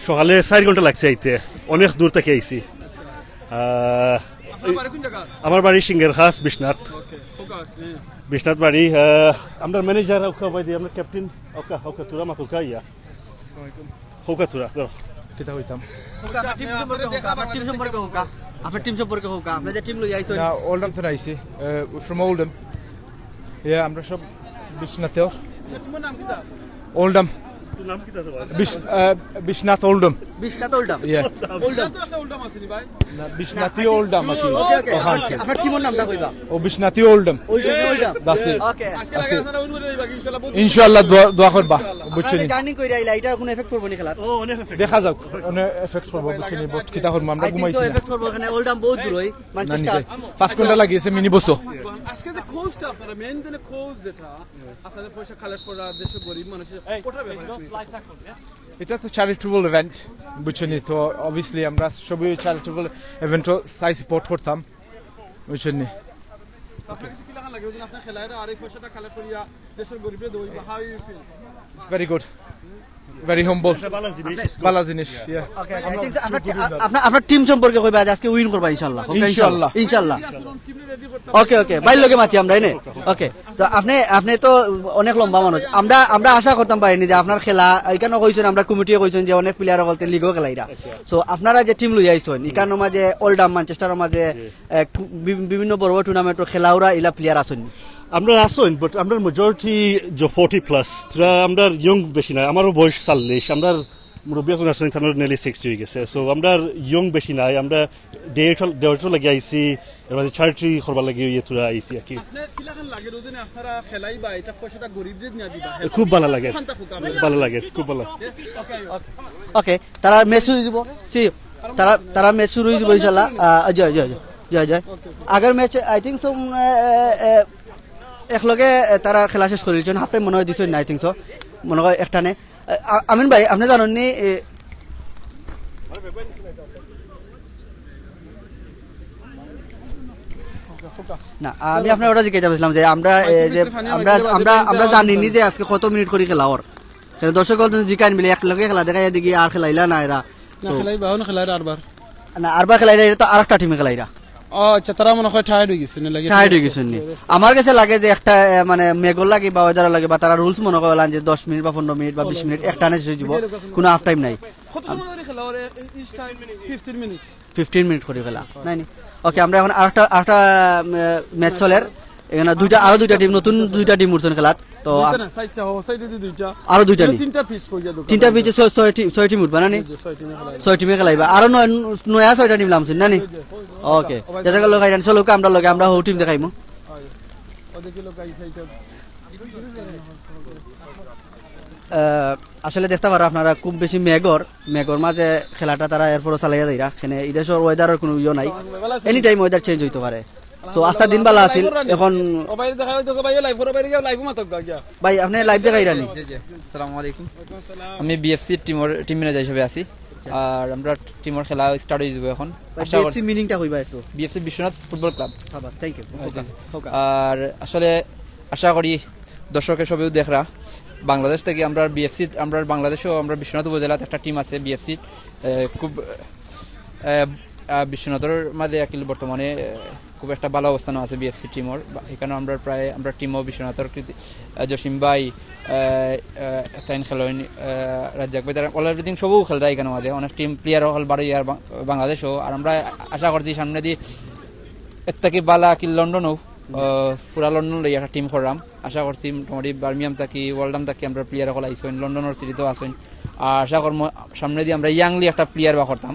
সকালে চার ঘন্টা লাগছে আইতে, অনেক দূর থেকে আইছি। আহ, আপনার বাড়ি কোন জায়গা? আমার বাড়ি সিঙ্গের খাস, বিশ্বনাথ। ওকে, খোকা, জি। বিশ্বনাথ বাড়ি। আহ, আমরা ম্যানেজার, ওকে, ভাই দি, আমরা ক্যাপ্টেন, ওকে, ওকে, তোরা মাতুকা ইয়া। খোকা তোরা, ধরো। কিতা কইতাম? খোকা, আপনার টিম সম্পর্কে খোকা, আপনার টিম সম্পর্কে খোকা। আপনার টিম সম্পর্কে খোকা, আপনি যে টিম লই আইছেন। না, ওল্ডাম তো আইছি, আহ, from ওল্ডাম। ইয়া, আমরা সব বিশ্বনাথের। টিমের নাম কিতা? ওল্ডাম। তোর নাম কিতা তোর? বিশ-, আহ, বিশ্বনাথ ওল্ডাম। বিশ্বনাথ ওল্ডাম? ইয়া। ওল্ডাম। তো একটা ওল্ডাম আছে নি ভাই? না, বিশ্বনাথ না, I think ওল্ডাম আর কি। ওকে, ওকে। ওখান থেকে। আপনার টিমের নামটা কইবা? ও Bishwanath Oldham. Oldham, Oldham. That's it। Okay. আজকে আছে। আপনারা উইন করে দিবা ইনশাআল্লাহ, বহুত ইনশাআল্লাহ দোয়া, দোয়া করবা, বুঝছো নি? জার্নি কইরা আইলা, এটা কোনো এফেক্ট পড়বো নি খেলাত? ও, অনেক এফেক্ট। দেখা যাক, অনেক এফেক্ট পড়বো, বুঝছো নি? বাট কিতা করবো, আমরা I think so, ঘুমাইছি না। এফেক্ট পড়বো, এখানে ওল্ডাম বহুত দূর অই, না, ম্যানচেস্টার। নিতে। পাঁচ ঘন্টা লাগিয়েছে মিনি বাসও। আজকে যে কোচটা আপনারা, মেইন যে কোচ যেটা, আপনাদের পয়সা কালেক্ট করা, দেশে গরিব মানুষের, ওটার ব্যাপারে একটু। এটা তো চ্যারিটেবল ইভেন্ট, বুঝছো নি? তো অবভিয়াসলি আমরা সবই চ্যারিটেবল ইভেন্টও চাই সাপোর্ট করতাম, বুঝছো নি? আপনার কাছে কি লাখান লাগে? ওই দিন আপনার খেলায় আর এই পয়সাটা কালেক্ট করিয়া দেশের গরিবরে দেওয়া, how you feel? Very good, very হাম্বল। ভালা জিনিস, ইয়া। ওকে, I think so, আপনার টি-, আপনার, আপনার টিম সম্পর্কে কইবা যে আজকে উইন করবা ইনশাআল্লাহ। ওকে, ইনশাআল্লাহ। ইনশাআল্লাহ। ওকে, ওকে, ভাইর লগে মাতি আমরা এনে। ওকে, তো আপনি, আপনি তো অনেক লম্বা মানুষ। আমরা, আমরা আশা করতাম পারিনি যে আপনার খেলা, এখানে কইছেন, আমরা কমিটিয়ে কইছেন যে অনেক প্লেয়ার বলতে লিগও খেলাইরা। So আপনারা যে টিম লই আইছেন, এখানোর মাঝে ওল্ডাম, ম্যানচেস্টারর মাঝে, এ, বি-, বিভিন্ন বড় বড় টুর্নামেন্টও খেলাওরা ইলা প্লেয়ার আছেন। আমরা আছেন, বাট আমরা মেজরিটি যে ফর্টি প্লাস, তারা আমরা ইয়ং বেশি না, আমারও বয়স চল্লিশ, আমরা মুরব্বী এখন আছেন, তারা নেলি সিক্সটি হয়ে গেছে। So আমরা ইয়ং বেশি নাই, আমরা ডেটও, ডেটও লাগে আইছি, এর মাঝে চ্যারিটি করবার লাগি ইয়ে তোরা আইছি আর কি। আপনার কিলাখান লাগে রোজনে আপনারা খেলাই বা এটা পয়সাটা গরিবরে নিয়ে দিবা? খুব ভালা লাগে, খুব ভালা লাগে, খুব ভালা লাগে। ওকে, তারা ম্যাচ শুরু দিব, সি তারা, তারা ম্যাচ শুরু হয়ে যাবো ইনশাল্লাহ। আহ, জয়, জয়, জয়, জয়, জয়। আগের ম্যাচ, I think so, উম, এ, এ, এ, একলগে, এ, তারা খেলা শেষ করে দিচ্ছেন, হাফ টাইম মনে হয় দিচ্ছেন না, I think so, মনে হয় একটা নে। আ-, আমিন ভাই, আপনি জানেন নি, এ, না, আমি আপনার ওটা জিজ্ঞাসা করছিলাম যে আমরা, এ, যে আমরা, আমরা, আমরা জানি নি যে আজকে কত মিনিট করে খেলা ওর। কেন দর্শক বলতে জিকান মিলে এক লগে খেলা দেখা যায় দেখি আর খেলাইলা না এরা। না, তো খেলাইবা, অন্য খেলাইরা আরবার। না, আরবার খেলাইরা, এটা তো আরেকটা টিমে খেলাইরা। ও আচ্ছা, তারা মনে হয় টায়ার্ড হয়ে গেছে, না লাগে? টায়ার্ড হয়ে গেছে নি। আমার কাছে লাগে যে একটা, এ, মানে, মেঘর লাগে বা ওয়েদার লাগে বা তারা রুলস মনে করলেন যে দশ মিনিট বা পনেরো মিনিট বা বিশ মিনিট এক টানে শেষ হইব, কোনো হাফ টাইম নাই। কত সময় ধরে খেলা ওরে? Each time fifteen minute. Fifteen minute করে খেলা, নাই নি? ওকে, আমরা এখন আরেকটা, আরেকটা, উম, ম্যাচ চলের। এখানে দুইটা, আরো দুইটা টিম, নতুন দুইটা টিম উঠছেন খেলাত। তো দুইটা না, চারটা, ও, সাইডে দি দুইটা। আরো দুইটা নি? তিনটা পিচ কইয়া দোকান। তিনটা পিচে ছয়, ছয় টিম, ছয় টিম উঠবা না নি? জি, ছয় টিমে খেলা। ছয় টিমে খেলাইবা। আরো নয়, নয়া ছয়টা টিম নামছেন না নি? জি, জি। ওকে। ওকে। জাযাকাল্লাহ খাইরান। চলো, আমরা লগে, আমরা হো টিম দেখাইমু। আহ, আসলে দেখতা পাররা আপনারা, খুব বেশি মেঘর মেঘর মাঝে খেলাটা তারা এরপরও চালাইয়া যাইরা। এখানে এই দেশর ওয়েদারর কোনো ইয়ে নাই, এনি টাইম ওয়েদার চেঞ্জ হইতে পারে। তো আস্তা দিন বালা আছিল। এখন ও ভাই, দেখা হইতো ভাই, লাইভ করো ভাই, লাইভ মাতক গা গিয়া। ভাই, আপনি লাইভ দেখাইরা নি? জি, জি। আসসালামু আলাইকুম। আমি বিএফসি টিমর টিম ম্যানেজার হিসেবে আছি। আর আমরা টিমর খেলা স্টার্ট হয়ে যাবো এখন। ভাই, আশা করি বিএফসি মিনিংটা কইবা একটু। বিএফসি বিশ্বনাথ ফুটবল ক্লাব। হ্যাঁ, বাস, থ্যাংক ইউ। জি, জি। আর আসলে আশা করি দর্শকে সবেও দেখরা। বাংলাদেশ থেকে আমরা বিএফসি, আমরা বাংলাদেশও আমরা বিশ্বনাথ উপজেলাত একটা টিম আছে বিএফসি। খুব আহ, আহ, বিশ্বনাথর মাঝে আকিল বর্তমানে আহ, খুব একটা ভালো অবস্থান আছে বিএফসি টিমর। এখানে আমরা প্রায় আমরা টিমও বিশ্বনাথর কৃতি-, আহ, জসিম ভাই, আহ, আহ, তাইন খেলোয়াড়, আহ, রাজ্জাক ভাই, তারা অল এভরিথিং সবও খেলরা এখানে মাঝে। অনেক টিম প্লেয়ার হল বারো ইয়ার বাং-, বাংলাদেশও। আর আমরা আশা করছি সামনে দিয়ে এর থেকে ভালো আকিল লন্ডনও, আহ, পুরা লন্ডন লই একটা টিম করলাম। আশা করছি মোটামুটি বার্মিংহাম থাকি, ওয়ালডাম থাকি আমরা প্লেয়ার হল আইসইন, লন্ডনর সিটিতেও আইসইন। আর আশা করবো সামনে দিয়ে আমরা ইয়াংলি একটা প্লেয়ার বা করতাম,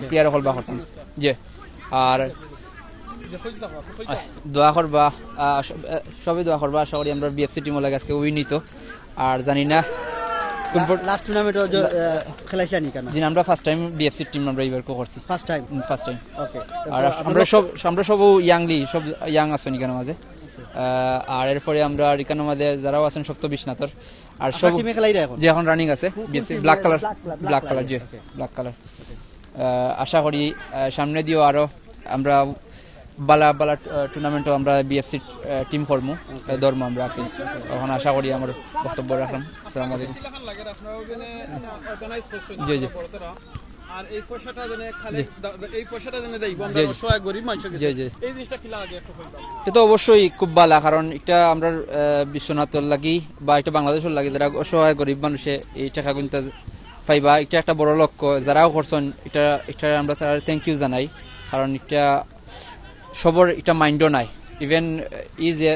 প্লেয়ার হল বা করতাম। যে আর দোয়া করবা, আহ, সব-, আহ, সবাই দোয়া করবা। আশা করি আমরা বিএফসি টিমও লাগে আজকে উইন নিত। আর জানি না কোন পর- লাস্ট টুর্নামেন্টও জ-, আহ, খেলাইছিলা নি কেন? জি, আমরা ফার্স্ট টাইম বিএফসি টিম আমরা এবার করছি। First time? First time. Okay. আর তো আমরা আপনারা সব, আমরা সব ইয়াংলি, সব ইয়াং আছো নি কেন মাঝে? আহ, আর এরপরে আমরা আর এখানে মাঝে যারাও আছেন সব তো বিশ্বনাথর। আর আপনার সব টিমে খেলাইরা এখন? যে এখন রানিং আছে, কোন, কোন BFC team? Black colour, black colour, black black colour, colour, জি, ওকে। Black colour. আহ, আশা করি, আহ, সামনে দিয়েও আরো আমরা বালা বালা, আহ, টুর্নামেন্টও আমরা বিএফসি, আহ, টিম করমু, আহ, ধরমু আমরা আর কি। এখন আশা করি আমার বক্তব্য রাখলাম। আসসালামু আলাইকুম। জি, জি। আর এই পয়সাটা যেন খালি জি। দা-, দা-, এই পয়সাটা যেন দেইব আমরা জি, জি। অসহায় গরিব মানুষের কাছে। জি, জি। এই জিনিসটা কি লাগে একটু কইবা? এটা তো অবশ্যই খুব ভালো, কারণ এটা আমরা, আহ, বিশ্বনাথর লাগি বা এটা বাংলাদেশর লাগি, যারা অসহায় গরিব মানুষে এই টাকা গুনতে পাইবা, এটা একটা বড় লক্ষ্য। যারাও করছেন এটা, এটা আমরা তারা থ্যাংক ইউ জানাই, কারণ এটা সবর এটা মাইন্ডও নাই। ইভেন এই যে,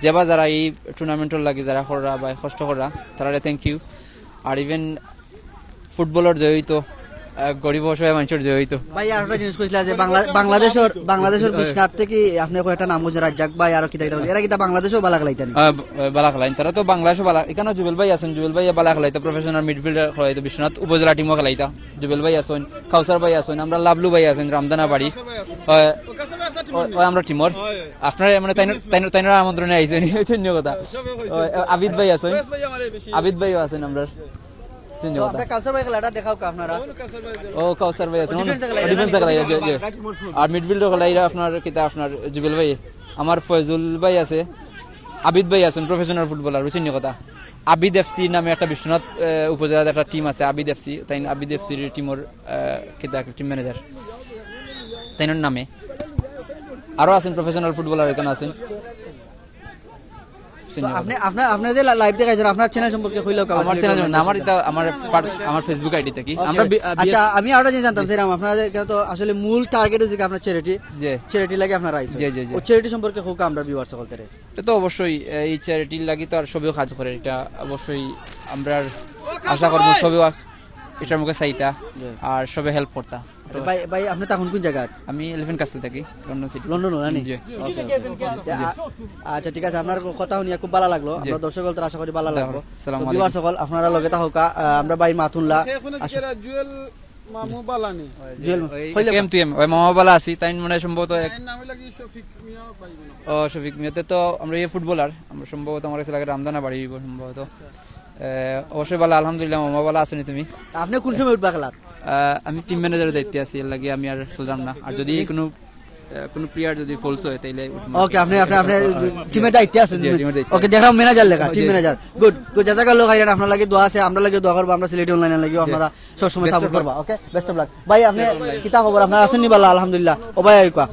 যেবা যারা এই টুর্নামেন্টর লাগি যারা কররা বা কষ্ট কররা, তারা থ্যাংক ইউ। আর ইভেন ফুটবলর জয় হইতো, আহ, গরিব অসহায় মানুষের জয় হইতো। ভাই, আর একটা জিনিস কইছিলা যে বাংলা-, বাংলাদেশর, বাংলাদেশর বিশ্বনাথ থেকে আপনি কয়েকটা নাম কইছেন, রাজ্জাক ভাই, আরো কিতা কিতা কইছেন। এরা কিতা বাংলাদেশেও বালা খেলাইতা নি? আহ, ব-, বালা খেলাইন। তারা তো বাংলাদেশও বালা, এখানেও জুবেল ভাই আছেন, জুবেল ভাই বালা খেলাইতা, প্রফেশনাল মিডফিল্ডার খেলাইতা, বিশ্বনাথ উপজেলা টিমও খেলাইতা। জুবেল ভাই আছেন, কাউসার ভাই আছেন, আমরা লাভলু ভাই আছেন, রামদানা বাড়ি। হয়, ও, ও, আমরা টিমর। আপনারা মানে তাইন-, তাইন-, তাইনরা আমন্ত্রণে আইছেন, এই জন্য কথা। ও, আবিদ ভাই আছেন, আবিদ ভাইও আছেন আমরা। চিনি তো কথা। আমরা কাউসার ভাই খেলাটা দেখাও কা আপনারা? ও, কাউসার ভাই আছে, ও, ডিফেন্সে খেলাই, ডিফেন্সে খেলাই, জি, জি। আর মিডফিল্ডও খেলাইরা আপনার, কিতা আপনার জুবেল ভাই, আমার ফয়জুল ভাই আছে, আবিদ ভাই আছেন, প্রফেশনাল ফুটবলার, বুঝছেন নি কথা? আবিদ এফসি নামে একটা বিশ্বনাথ, আহ, উপজেলার একটা টিম আছে, আবিদ এফসি, তাই আবিদ এফসির টিমর, আহ, কিতা টিম ম্যানেজার, তাইনর নামে। আরো আছেন প্রফেশনাল ফুটবলার, এখানে আছেন। তো আপনি, আপনার, আপনার যে লা-, লাইভ দেখাইছেন, আপনার চ্যানেল সম্পর্কে কইলেও কেমন আমার আছে? চ্যানেল না, আমার এটা আমার পার-, আমার Facebook আইডি থাকি। ওকে। আমরা বি-, আহ, আচ্ছা, বিএস আমি আরো জিনিস জানতাম, জি। স্যার, আপনারা যে এখানে তো আসলে মূল টার্গেট হচ্ছে কি আপনার চ্যারিটি, জি। চ্যারিটি লাগে আপনারা আইছেন। জি, জি, জি। ও চ্যারিটি সম্পর্কে হোক আমরা ভিউয়ার সকল থেকে। এটা তো অবশ্যই, আহ, এই চ্যারিটির লাগি তো আর সবেও কাজ করে, এটা অবশ্যই আমরা আশা করবো সবেও আ-, এটার মুখে চাইতা জি। আর সবে হেল্প করতা। আচ্ছা, ভাই, ভাই, আপনি তখন কোন জায়গায়? আমি এলিফ্যান্ট কাসল থাকি, লন্ডন সিটি। লন্ডন, না নি? জি। ওকে, ওকে, ওকে। তে, আ-, আচ্ছা, ঠিক আছে, আপনার ক-, কথা শুনিয়া খুব ভালো লাগলো। জি। আমরা দর্শক বলতে আশা করি ভালো লাগলো। আসসালামু তো আলাইকুম। ভিউয়ার সকল, আপনারা লগে থাকুকা, আহ, আমরা ভাই মাতুল্লাহ। এখন আচ্ছা। জুয়েল মামু বালানি। জুয়েল, ওই কইলে কেম তুই এম, ওই মামা বালা আছি, তাই মানে সম্ভবত এক তাইর নাম হইলো কি শফিক মিয়া ভাই মনে হয়। ও, শফিক মিয়াতে তো আমরা এই ফুটবলার, আমরা সম্ভবত আমার কাছে লাগে রামদানা বাড়ি হইব সম্ভবত। আহ, অবশ্যই ভালো, আলহামদুলিল্লাহ, মামা ভালো আছেন তুমি? আপনি কোন সময় উঠবা খেলাত? আহ, আমি টিম ম্যানেজারের দায়িত্বে আছি, এর লাগি আমি আর খেললাম না। আর যদি কোনো, আহ, কোনো প্লেয়ার যদি ফলস হয়, তাইলে উঠবো। ওকে, আপনি, আপনি, আপনি টিমের দায়িত্বে আছেন? জি, টিমের দায়িত্বে। ওকে, দেখলাম ম্যানেজার লেখা, টিম জি। ম্যানেজার। গুড, গুড, জাযাকাল্লাহু খাইরান, আপনার লাগি দোয়া আছে, আমরা লাগি দোয়া করবো, আমরা সিলেটি অনলাইনের লাগি, জি। আপনারা সবসময় বেস্ট অফ সাপোর্ট লাক। করবা। ওকে, বেস্ট অফ লাক। ভাই, আপনি কিতা খবর? আপনারা আছেন নি ভালা? আলহামদুলিল্লাহ। ও ভাই, আইকুয়া।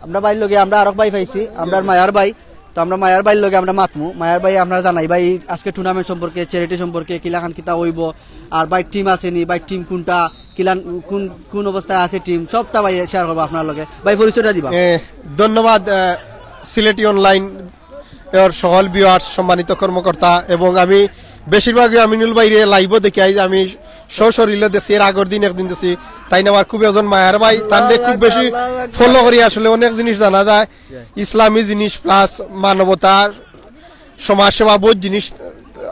আমরা ভাইর লগে, আমরা আরক ভাই পাইছি, আমরার মায়ার ভাই। তো আমরা মায়ার ভাইর লগে আমরা মাতমু। মায়ার ভাই, আমরা জানাই ভাই, আজকে টুর্নামেন্ট সম্পর্কে, চ্যারিটি সম্পর্কে, কিলাখান কিতা হইব, আর ভাই টিম আছে নি, ভাই টিম কোনটা, কিলান, কোন, কোন অবস্থায় আছে টিম, সবটা ভাই শেয়ার করবো আপনার লগে। ভাই, পরিচয়টা দিবা। এ, ধন্যবাদ, এ, সিলেটি অনলাইন এর সকল ভিউয়ার্স, সম্মানিত কর্মকর্তা, এবং আমি বেশিরভাগই আমিনুল ভাইরে লাইভও দেখি, আইজ আমি সশরীরে দেখছি, এর আগর দিন একদিন দেখছি। তাইন আমার খুব একজন মায়ার ভাই, তানরে খুব বেশি ফলো করি, আসলে অনেক জিনিস জানা যায়, ইসলামী জিনিস প্লাস মানবতা, সমাজসেবা, বহুত জিনিস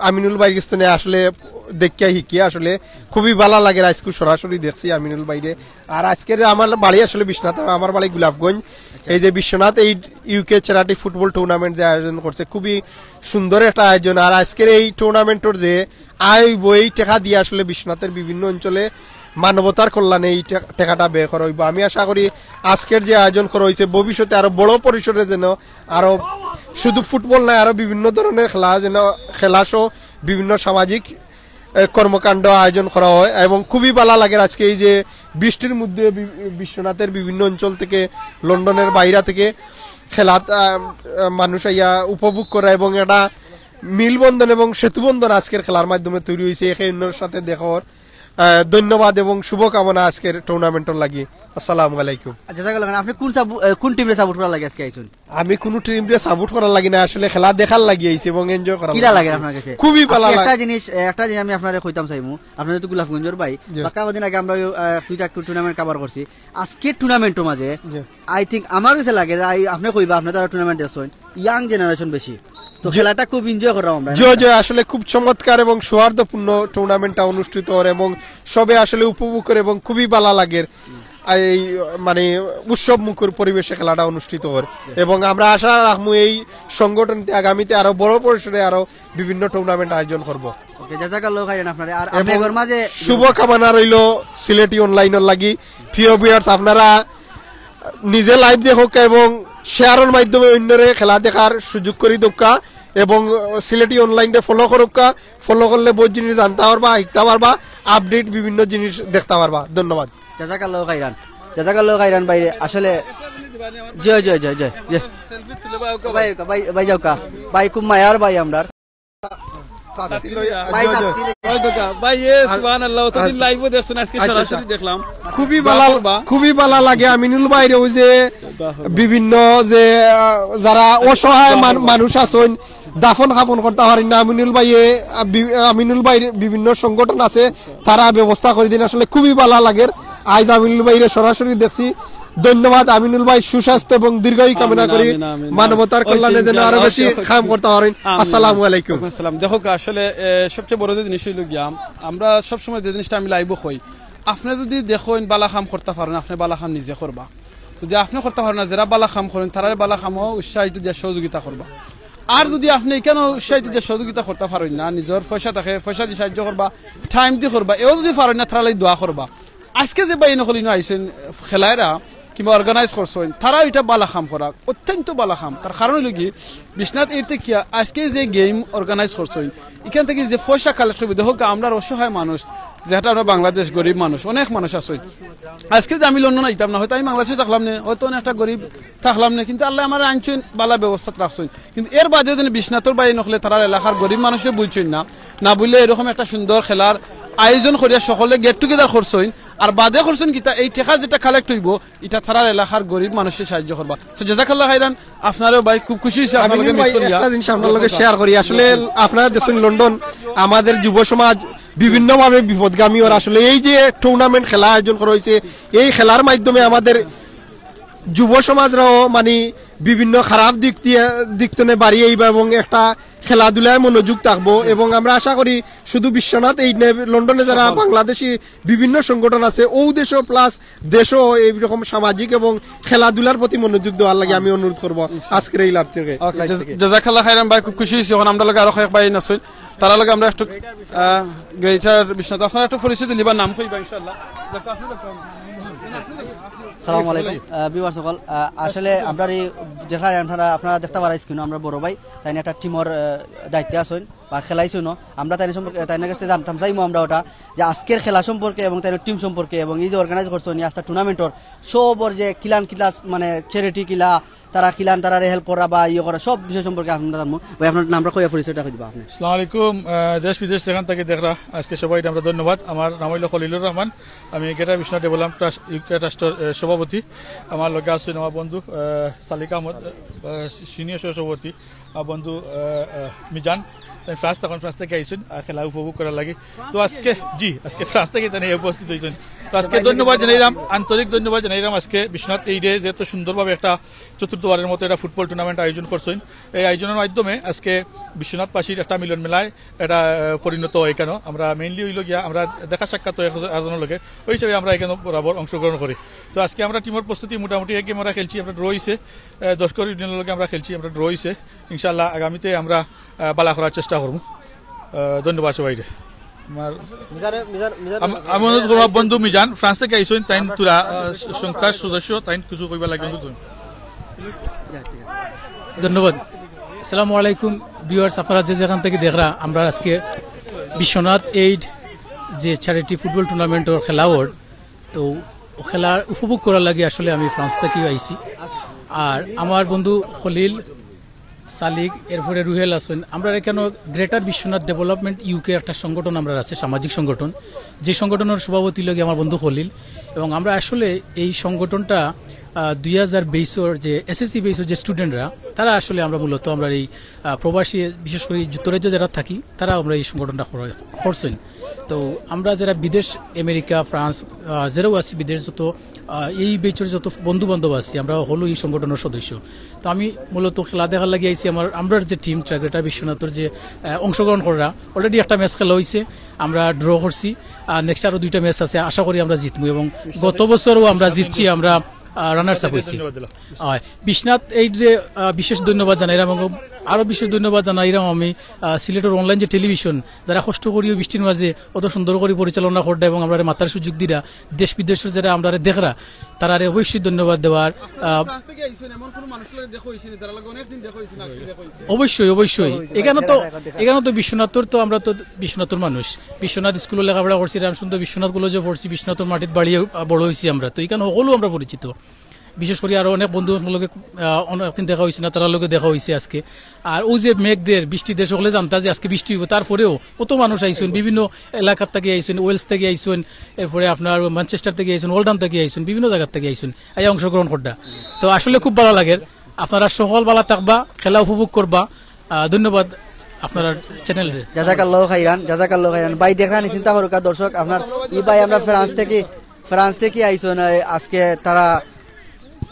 আমিনুল ভাইর গেছ থনে আসলে দেখিয়া হিকিয়া আসলে খুবই ভালা লাগের। আইজকু সরাসরি দেখছি আমিনুল ভাইরে। আর আইজকের আমার বাড়ি আসলে বিশ্বনাথ, আমার বাড়ি গোলাপগঞ্জ। এই যে বিশ্বনাথ এই ইউকে চ্যারিটি ফুটবল টুর্নামেন্ট যে আয়োজন করছে, খুবই সুন্দর একটা আয়োজন। আর আইজকের এই টুর্নামেন্টর যে আয় অইবো, এই টেকা দিয়া আসলে বিশ্বনাথের বিভিন্ন অঞ্চলে মানবতার কল্যাণে এই টে-, টেকাটা ব্যয় করা অইবো। আমি আশা করি আইজকের যে আয়োজন করা অইছে, ভবিষ্যতে আরো বড় পরিসরে যেন আরো শুধু ফুটবল নায়, আরো বিভিন্ন ধরনের খেলা যেন, খেলা সহ বিভিন্ন সামাজিক, এ, কর্মকাণ্ড আয়োজন করা হয়। এবং খুবই ভালা লাগের আইজকে এই যে বৃষ্টির মধ্যে বি-, বিশ্বনাথের বিভিন্ন অঞ্চল থেকে, লন্ডনের বাইরা থেকে খেলাত, আ, আ, মানুষ আইয়া উপভোগ করা এবং একটা মিলবন্ধন এবং সেতুবন্ধন আইজকের খেলার মাধ্যমে তৈরি অইছে, একে অন্যর সাথে দেখা অর। আহ, ধন্যবাদ এবং শুভকামনা আইজকের টুর্নামেন্টর লাগি। আসসালামু আলাইকুম। আচ্ছা, জাজাকাল্লাহ খাইরান। আপনে কোন সাপো-, আহ, কোন টিমরে সাপোর্ট করার লাগি আইজকে আইছইন? আমি কুনু টিমরে সাপোর্ট করার লাগি না, আসলে খেলা দেখার লাগি আইছি এবং এনজয় করার কিলা লাগি লাগের আইছি। আপনার কাছে? খুবই ভালা আজকে লাগে। একটা জিনিস, আহ, একটা জিনিস আমি আপনারে কইতাম চাইমু, আপনে যেহেতু গোলাপগঞ্জর ভাই, জি। বাক্কা কদিন আগে আমরা, আহ, দুইটা টুর্নামেন্ট কভার করছি। আজকের টুর্নামেন্টর মাঝে জি। I think আমার কাছে লাগে যে, আই-, আপনে কইবা, আপনে তো আরো টুর্নামেন্ট দেখছইন, ইয়াং জেনারেশন বেশি, তো জি। খেলাটা খুব এনজয় করলাম আমরা। জি, জি, আসলে খুব চমৎকার এবং সৌহার্দ্যপূর্ণ টুর্নামেন্টটা অনুষ্ঠিত অর এবং সবে আসলে উপভোগ করে এবং খুবই ভালা লাগের। আর এই, মানে, উৎসব মুখর পরিবেশে খেলাটা অনুষ্ঠিত অর এবং আমরা আশা রাখমু এই সংগঠনতে আগামীতে আরো বড় পরিসরে আরো বিভিন্ন টুর্নামেন্ট আয়োজন করব। ওকে, জাজাকাল্লাহ খাইরান আপনারে। আর এবং আপনার ঘর মাঝে শুভকামনা রইল সিলেটি অনলাইনর লাগি। প্রিয় ভিউয়ার্স, আপনারা নিজে লাইভ দেখউক্কা এবং শেয়ারর মাধ্যমে অন্যরে খেলা দেখার সুযোগ করি দেউক্কা এবং, আহ, সিলেটি অনলাইনরে ফলো করউক্কা। ফলো করলে বহুত জিনিস জানতা পারবা, হিকতা পারবা, আপডেট বিভিন্ন জিনিস দেখতা পারবা। ধন্যবাদ। জাজাকাল্লাহ খাইরান, জাজাকাল্লাহ খাইরান ভাইরে। আসলে জয়, জয়, জয়, জয়, জয়। ভাই, ভাই, ভাই যাউক্কা। ভাই খুব মায়ার ভাই আমরার। ভাই, ভাই, এ, সুবহানাল্লাহ, অতদিন আচ্ছা। লাইভও দেখছইন, আজকে আচ্ছা, সরাসরি আচ্ছা। দেখলাম। খুবই ভালা, খুবই ভালা লাগে আমিনুল ভাইরে, ওই যে বিভিন্ন যে, আহ, যারা অসহায় মান-, মানুষ আছইন, দাফন কাফন করতা পারইন না, আমিনুল ভাইয়ে, আহ, বি-, আমিনুল ভাইর বিভিন্ন সংগঠন আছে, তারা ব্যবস্থা করি দিন। আসলে খুবই ভালা লাগের। আইজ আমিনুল ভাইরে সরাসরি দেখছি। ধন্যবাদ আমিনুল ভাই, সুস্বাস্থ্য এবং দীর্ঘায়ু কামনা করি। আমিন, আমিন, আমিন। মানবতার কল্যাণে যেন আরো বেশি কাম করতা পারইন। আমিন। আসসালামু আলাইকুম। ওয়ালাইকুম আসসালাম। দেখউক্কা, আসলে, এ, সবচেয়ে বড় যে জিনিস অইলো গিয়া, আমরা সবসময় যে জিনিসটা আমি লাইভও কই, আপনে যদি দেখইন ভালা কাম করতা পারইন, আপনে ভালা কাম নিজে করবা। যদি আপনে করতা পারইন না, যেরা ভালা কাম করইন, তারারে ভালা কামও উৎসাহিত দিয়া সহযোগিতা করবা। আর যদি আপনে ইখানও উৎসাহিত দিয়া সহযোগিতা করতা পারইন না, নিজর পয়সা থাকে, পয়সা দি সাহায্য করবা, টাইম দি করবা, এও যদি পারইন না, তারার লাগি দোয়া করবা। আজকে যে ভাইন অকল ইনো আইছইন, খেলাইরা কিংবা অর্গানাইজ করছইন, তারাও ইটা ভালা কাম করা, অত্যন্ত ভালা কাম। তার কারণ অইলো কি, বিশ্বনাথ এইট থাকি আজকে যে গেম অর্গানাইজ করছইন, ইখান থাকি যে পয়সা কালেক্ট করবে, দেখউক্কা, আমরার অসহায় মানুষ, যেহেতু আমরা বাংলাদেশ, গরিব মানুষ, অনেক মানুষ আছইন। আজকে যদি আমি লন্ডন আইতাম না, হয়তো আমি বাংলাদেশে থাকলাম নে, হয়তো অনেক একটা গরিব থাকলাম নে, কিন্তু আল্লায় আমারে আনছইন, ভালা ব্যবস্থাত রাখছইন। কিন্তু এর বাদেও যদি বিশ্বনাথর ভাইন অকলে তারার এলাকার গরিব মানুষরে বুঝছইন না, না বুঝলে এরকম একটা সুন্দর খেলার আয়োজন করিয়া সকলে গেট টুগেদার করছইন, আর বাদে করছইন কিতা, এই টেকা যেটা কালেক্ট অইবো, ইটা তারার এলাকার গরিব মানুষরে সাহায্য করবা। So, জাজাকাল্লাহ খাইরান, আপনারেও ভাই খুব খুশি অইছি আপনার লগে আমিনুল মিট ভাই, করিয়া। একটা জিনিস আপনার লগে শেয়ার করি। আসলে আপনারা দেখছইন লন্ডন, আমাদের যুব সমাজ বিভিন্নভাবে বিপদগামী অর। আসলে এই যে টুর্নামেন্ট খেলা আয়োজন করা অইছে, এই খেলার মাধ্যমে আমাদের যুব সমাজরাও মানে বিভিন্ন খারাপ দিক দিয়া, দিক তনে বাড়ি আইবা এবং একটা খেলাধুলায় মনোযোগ থাকবো। এবং আমরা আশা করি শুধু বিশ্বনাথ এইট নায়, লন্ডনে যারা বাংলাদেশি বিভিন্ন সংগঠন আছে, অউ দেশও প্লাস দেশও এইরকম সামাজিক এবং খেলাধুলার প্রতি মনোযোগ দেওয়ার লাগি আমি অনুরোধ করবো আজকের এই লাইভ থেকে, ওকে, লাইভ জাজ-, থেকে। জাজাকাল্লাহ খাইরান ভাই, খুব খুশি অইছি। অখন আমরার লগে আরো কয়েক ভাই আছইন, তারার লগে আমরা একটু, আহ, গ্রেটার বিশ্বনাথ, আপনারা একটু পরিচয় দিলিবা, নাম কইবা ইনশাআল্লাহ। সালাম আলাইকুম। আহ, ভিউয়ার্স সকল, আহ, আসলে আমরার এই যেখানে আপনারা, আপনারা দেখতা পারা স্ক্রিনো আমরার বড় ভাই, তাইন একটা টিমর, আহ, দায়িত্বে আছইন বা খেলাইছইনও। আমরা তাইন সম্পর্কে, তাইন গেছে জানতাম চাইমু আমরা ওটা, যে আজকের খেলা সম্পর্কে এবং তাইন টিম সম্পর্কে এবং এই যে অর্গানাইজ করছইন এই আস্তা টুর্নামেন্টর সবর যে কিলান কিলাস মানে চ্যারিটি কিলা, তারা কিলান তারারে হেল্প করা বা ইয়ে করা সব বিষয় সম্পর্কে আমরা জানমু। ভাই আপনার নামটা কইয়া পরিচয়টা কই দিবা আপনি। আসসালামু আলাইকুম, আহ, দেশ বিদেশ যেখান থাকি দেখরা আজকে সবাইরে আমরা ধন্যবাদ। আমার নাম অইলো খলিলুর রহমান, আমি গ্রেটার বিশ্বনাথ ডেভেলপমেন্ট ট্রাস্ট, ইউকে ট্রাস্টর, আহ, সভাপতি। আমার লগে আছইন আমার বন্ধু, আহ, সালিক আহমদ, আহ, সিনিয়র সহ সভাপতি, আমার বন্ধু, আহ, আহ, মিজান। তাই ফ্রান্স, তখন ফ্রান্স থাকি আইছইন, আহ, খেলা উপভোগ করার লাগি। তো আজকে, জি, আজকে ফ্রান্স থাকি তারা উপস্থিত হইছইন। তো আজকে ধন্যবাদ জানাইলাম, আন্তরিক ধন্যবাদ জানাইলাম আজকে বিশ্বনাথ এইডে যে এত সুন্দরভাবে একটা চতুর্থবারের মতো একটা ফুটবল টুর্নামেন্ট আয়োজন করছইন। এই আয়োজনের মাধ্যমে আজকে বিশ্বনাথবাসীর একটা মিলন মেলায় এটা, আহ, পরিণত হয়। কেন আমরা মেইনলি হইল গিয়া আমরা দেখা সাক্ষাৎ হয় এক-, একজনের লগে, ওই হিসাবে আমরা এখানে বরাবর অংশগ্রহণ করি। তো আজকে আমরা টিমের প্রস্তুতি মোটামুটি এক গেম আমরা খেলছি, আমরা ড্র হইছে, আহ, দশ করে ইউনিয়নের লগে আমরা খেলছি, আমরা ড্র হইছে। ইনশাআল্লাহ আগামীতে আমরা, আহ, বালা করার চেষ্টা করবো। আহ, ধন্যবাদ সবাইরে। আমার মিজানে- মিজান- মিজান- আম- আমি অনুরোধ করবো বন্ধু মিজান, ফ্রান্স থাকি আইছইন, তাইন তোরা, আহ, সংস্থার সদস্য, তাইন কিছু কইবার লাগি অনুরোধ করুন। ধন্যবাদ। আসসালামু আলাইকুম ভিউয়ার্স, আপনারা যে যেখান থাকি দেখরা, আমরা আজকে বিশ্বনাথ এইড যে চ্যারিটি ফুটবল টুর্নামেন্টর খেলা অর, তো ও খেলা উপভোগ করার লাগি আসলে আমি ফ্রান্স থাকিও আইছি। আর আমার বন্ধু খলিল, সালিক, এরপরে রুহেল আছইন, আমরা এখানে গ্রেটার বিশ্বনাথ ডেভেলপমেন্ট ইউকে একটা সংগঠন আমরা আছে, সামাজিক সংগঠন, যে সংগঠনের সভাপতি লগে আমার বন্ধু খলিল। এবং আমরা আসলে এই সংগঠনটা, আহ, দুই হাজার বাইশর যে এসএসসি বাইশর যে স্টুডেন্টরা, তারা আসলে আমরা মূলত আমরা এই, আহ, প্রবাসী, বিশেষ করে যুক্তরাজ্য যারা থাকি, তারা আমরা এই সংগঠনটা করা-, করছইন। তো আমরা যারা বিদেশ, আমেরিকা, ফ্রান্স, আহ, যেরাও আছি বিদেশ, যত, আহ, এই বেচর যত বন্ধু বান্ধব আছি, আমরা হলো এই সংগঠনের সদস্য। তো আমি মূলত খেলা দেখার লাগি আইছি। আমার, আমরার যে টিম, গ্রেটার বিশ্বনাথর যে, আহ, অংশগ্রহণ করা, অলরেডি একটা ম্যাচ খেলা হইছে, আমরা ড্র করছি। আর নেক্সট আরো দুইটা ম্যাচ আছে, আশা করি আমরা জিতমু। এবং গত বছরও আমরা জিতছি, আমরা, আহ, রানার্স আপ হইছি। ধন্যবাদ দিলাম। হয়, বিশ্বনাথ এইডরে, আহ, বিশেষ ধন্যবাদ জানাইলাম এবং আরো বিশেষ ধন্যবাদ জানাইলাম আমি, আহ, সিলেটর অনলাইন যে টেলিভিশন, যারা কষ্ট করিও বৃষ্টির মাঝে অত সুন্দর করে পরিচালনা কররা এবং আমরা মাতার সুযোগ দিরা, দেশ বিদেশর যারা আমরা দেখরা, তারারে অবশ্যই ধন্যবাদ দেওয়ার। আহ, ফ্রান্স থাকি আইছইন, এমন কোনো মানুষর লগে দেখা হইছে নি? তারার লগে অনেক দিন দেখা হইছে না, আজকে দেখা হইছে। অবশ্যই, অবশ্যই। এখানে তো, এখানে তো বিশ্বনাথর তো, আমরা তো বিশ্বনাথর মানুষ, বিশ্বনাথ স্কুলো লেখাপড়া করছি, রামসুন্দর বিশ্বনাথ কলেজে পড়ছি, বিশ্বনাথর মাটিত বাড়িয়ে, আহ, বড় হইছি আমরা, তো এখানে হকলউ আমরা পরিচিত। বিশেষ করি আরো অনেক বন্ধু বান্ধবর লগে, আহ, অনেকদিন দেখা হইছে না, তারার লগে দেখা হইছে আজকে। আর ওই যে মেঘ দের, বৃষ্টি দের, সকলে জানতা যে আজকে বৃষ্টি হইব, তারপরেও কত মানুষ আইছইন, বিভিন্ন এলাকার থাকি আইছইন, ওয়েলস থাকি আইছইন, এরপরে আপনার ম্যানচেস্টার থাকি আইছইন, ওল্ডহাম থাকি আইছইন, বিভিন্ন জায়গার থাকি আইছইন, আইয়া অংশগ্রহণ কররা। তো আসলে খুব ভালা লাগের। আপনারা সকল ভালা থাকবা, খেলা উপভোগ করবা। আহ, ধন্যবাদ আপনার চ্যানেলরে। জাজাকাল্লাহ খাইরান, জাজাকাল্লাহ খাইরান। ভাই দেখরা নি, চিন্তা করুক্কা দর্শক, আপনার ই ভাই আমরা ফ্রান্স থাকি, ফ্রান্স থাকি আইছইন, এই আজকে তারা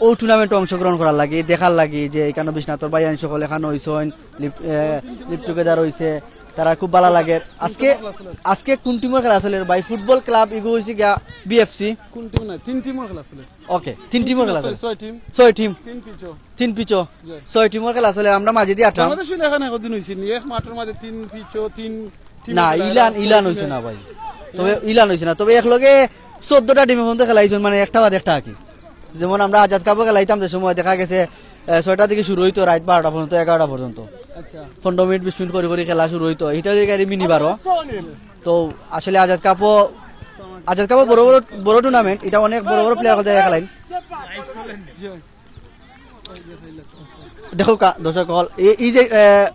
ও টুর্নামেন্টে অংশগ্রহণ করার লাগি, দেখার লাগি যে এখানে বিশ্বনাথর ভাইয়াইন সকল এখানে হইছইন, লিপ-, এ, লিপ টুগেদার হইছে, তারা খুব ভালা লাগের। আজকে, আজকে কোন টিমর খেলা চলের ভাই? ফুটবল ক্লাব ইগু হইছে গিয়া বিএফসি। কোন টিম না? তিন টিমর খেলা চলের। ওকে, তিন টিমর খেলা চলের। ছয় টিম। ছয় টিম। তিন পিচো। তিন পিচো। জি। ছয় টিমর খেলা চলের। আমরা মাঝে দিয়ে আটরাম। বাংলাদেশে এখানে একদিন হইছে নি, এক মাঠর মাঝে তিন পিচো, তিন টিম না, খেলা ইলান, এরা ইলান হইছে না ভাই। তবে ইলান হইছে না। তবে এক লগে চোদ্দটা টিমে পর্যন্ত খেলাইছইন, মানে একটা বাদে একটা আর কি। যেমন আমরা আজাদ কাপও খেলাইতাম যে সময় দেখা গেছে, এ, ছয়টা থাকি শুরু হইতো রাইত বারোটা পর্যন্ত, এগারোটা পর্যন্ত। আচ্ছা। পনেরো মিনিট, বিশ মিনিট করি করি খেলা শুরু হইতো। এটা হইছে গিয়া মিনি বারো। তো আসলে আজাদ কাপও, আজাদ কাপও বড় বড়, বড় টুর্নামেন্ট, এটা অনেক বড় বড় প্লেয়ার কথা খেলাইন। জি। দেখো কা-, দর্শক হল, এ-, এই যে, এ,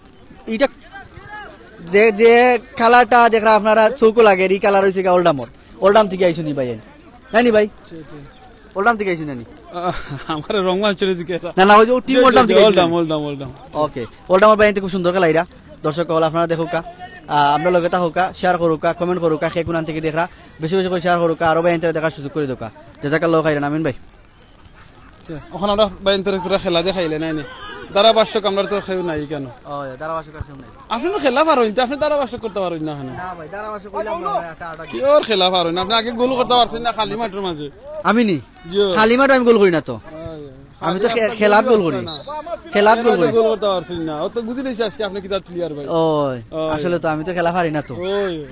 এইটা যে, যে কালারটা দেখরা আপনারা চউখো লাগের, এই কালার হইছে গিয়া ওল্ডহামর। ওল্ডহাম থাকি আইছইন নি ভাই? নানি ভাই? জি, জি। ওল্ডহাম থাকি আইছইন নানি? আহ, আমার রং মাছ চলে দিকে। না, না, ওই যে ও টিম জি, জি, ওল্ডহাম জি, থাকি আইছইন ওল্ডহাম, নানি? Oldham, Oldham. ওকে, ওল্ডহামর ভাইয়াইন্তে খুব সুন্দর খেলাইরা। দর্শক হল আপনারা দেখউক্কা, আহ, আমরার লগে থাকউক্কা, শেয়ার করউক্কা, কমেন্ট করউক্কা, কে কুনান থাকি দেখরা, বেশি বেশি করি শেয়ার করউক্কা, আরো ভাইয়াইন্তরে দেখার সুযোগ করি দেউক্কা। জাজাকাল্লাহ খাইরান, আমিন ভাই। ওখানে আমরা ভাইয়াইন্তরে তোরা খেলা দেখাইলে নাই নি? ধারাভাষ্যক আমরা তো কেউ নাই কেন? ও, ধারাভাষ্যক আর কেউ নাই। আপনে তো খেলা পারইন, আপনে ধারাভাষ্যক করতা পারইন না কেন? না ভাই, ধারাভাষ্যক কইলাম না, আমরা একটা আটা কি ওর খেলা পারইন? আপনে আগে গোল করতা পারছইন না খালি মাঠর মাঝে? আমি নি? জি। খালি মাঠো আমি গোল করি না তো। হয়, হয়। আমি তো খে-, খেলাত গোল করি। না। খেলাত গোল করি। গোল করতা পারছইন না। ও তো বুঝি লইছি আজকে আপনে কিতা প্লেয়ার ভাই। ওই, ওই। আসলে তো আমি তো খেলা পারি না তো। ওই।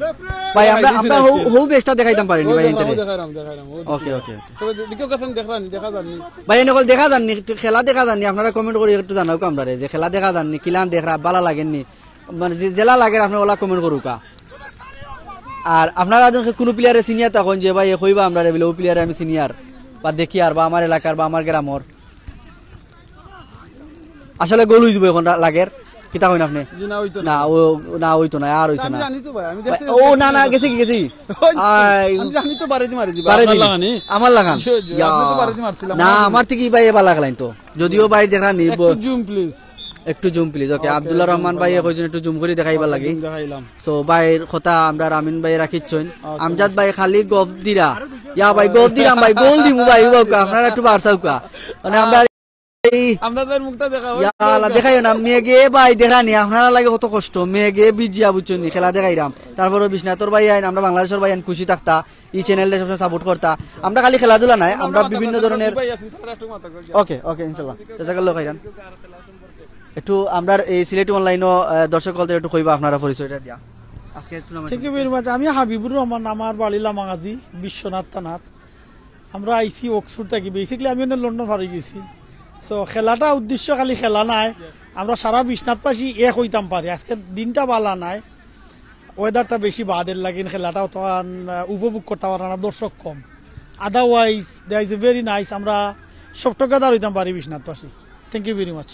ভাই, আমরা, আমরা হউ, হউ বেশটা দেখাইতাম পারি নি ভাই, দেখাইরাম, এনতে। দেখাইরাম, দেখাইরাম। ওকে, ওকে। তবে দে-, দেখো কথা দেখা যার নি, দেখা যার নি। ভাই, এনে কল দেখা যার নি, একটু খেলা দেখা যার নি, আপনারা কমেন্ট করি একটু জানাউক্কা আমরারে যে খেলা দেখা যার নি, কিলান দেখরা, ভালা লাগের নি, মানে যে-, যেলা লাগের আপনে ওলা কমেন্ট করউক্কা। আর আপনারা যদি কুনু প্লেয়ারে সিনিয়র থাকইন যে ভাই এ কইবা আমরারে বলে ও প্লেয়ারে আমি সিনিয়র বা দেখিয়ার বা আমার এলাকার বা আমার গ্রামর, আসলে গোল হই যাইবো এখন রা-, লাগের। কিতা কইন আপনে? জি, না, হইতো না। না, ও, না, হইতো না, আর হইছে আমি না। জানি তো ভাই, আমি ভাই, দেখতে ও, দেখতে না, না, দেখতে গেছে কি, গেছে কি? ওই, আই। আমি জানি তো, বারে দি মারি দিবা, আরে আপনার দিন। লাগানি। আমার লাগান? জি, জি, ইয়া। আপনি তো বারে দি মারছিলাম, না, আমার আমার দিন। আমার থেকে ভাই এবার লাগলাইন তো। যদিও ভাই দেখা নি, একটু ব-, জুম, প্লিজ। একটু জুম প্লিজ। ওকে, আব্দুল্লাহ রহমান ভাই কইছেন একটু জুম করি দেখাইবার লাগি। দেখাইলাম। সো ভাইর কথা আমরা রামিন ভাই রাখিচ্ছইন। আমজাদ ভাই খালি গফ দিরা। ইয়া ভাই, গফ দিরাম ভাই, গোল দিমু ভাই, উবাউকা, আপনারা একটু বাড়ছাউকা। মানে আমরা এই আমজাদ ভাইর মুখটা দেখাও। ইয়া আল্লাহ, দেখাইও না, মেঘে ভাই দেখানি, আপনারা লাগে কত কষ্ট, মেঘে ভিজিয়া বুঝছইন নি, খেলা দেখাইরাম। তারপরে বিশ্বনাথর ভাই আইন, আমরা বাংলাদেশর ভাই আইন খুশি থাকতা, এই চ্যানেলটা সবসময় সাপোর্ট করতা। আমরা খালি খেলাধুলা নাই, আমরা বিভিন্ন ধরনের ওকে, ওকে, ইনশাল্লাহ। জাজাকাল্লাহ খাইরান। একটু আমরার এই সিলেটি অনলাইনও, আহ, দর্শক হকলরে একটু কইবা আপনারা পরিচয়টা দিয়া। আজকে tournament thank you very much. আমি হাবিবুর রহমান, আমার বাড়ি লামাগাজী, বিশ্বনাথ থানাত। আমরা আইছি অক্সফোর্ড থাকি, বেসিক্যালি আমি অনো লন্ডন ফারি গেছি। সো খেলাটা উদ্দেশ্য খালি খেলা নায়, আমরা সারা বিশ্বনাথবাসী এক অইতাম পারি। আজকে দিনটা বালা নায়, ওয়েদারটা বেশি বাদ, এর লাগিন খেলাটা অতখান, আহ, উপভোগ করতা পাররা না, দর্শক কম। Otherwise there is a very nice, আমরা সব টুগেদার অইতাম পারি বিশ্বনাথবাসী। Thank you very much.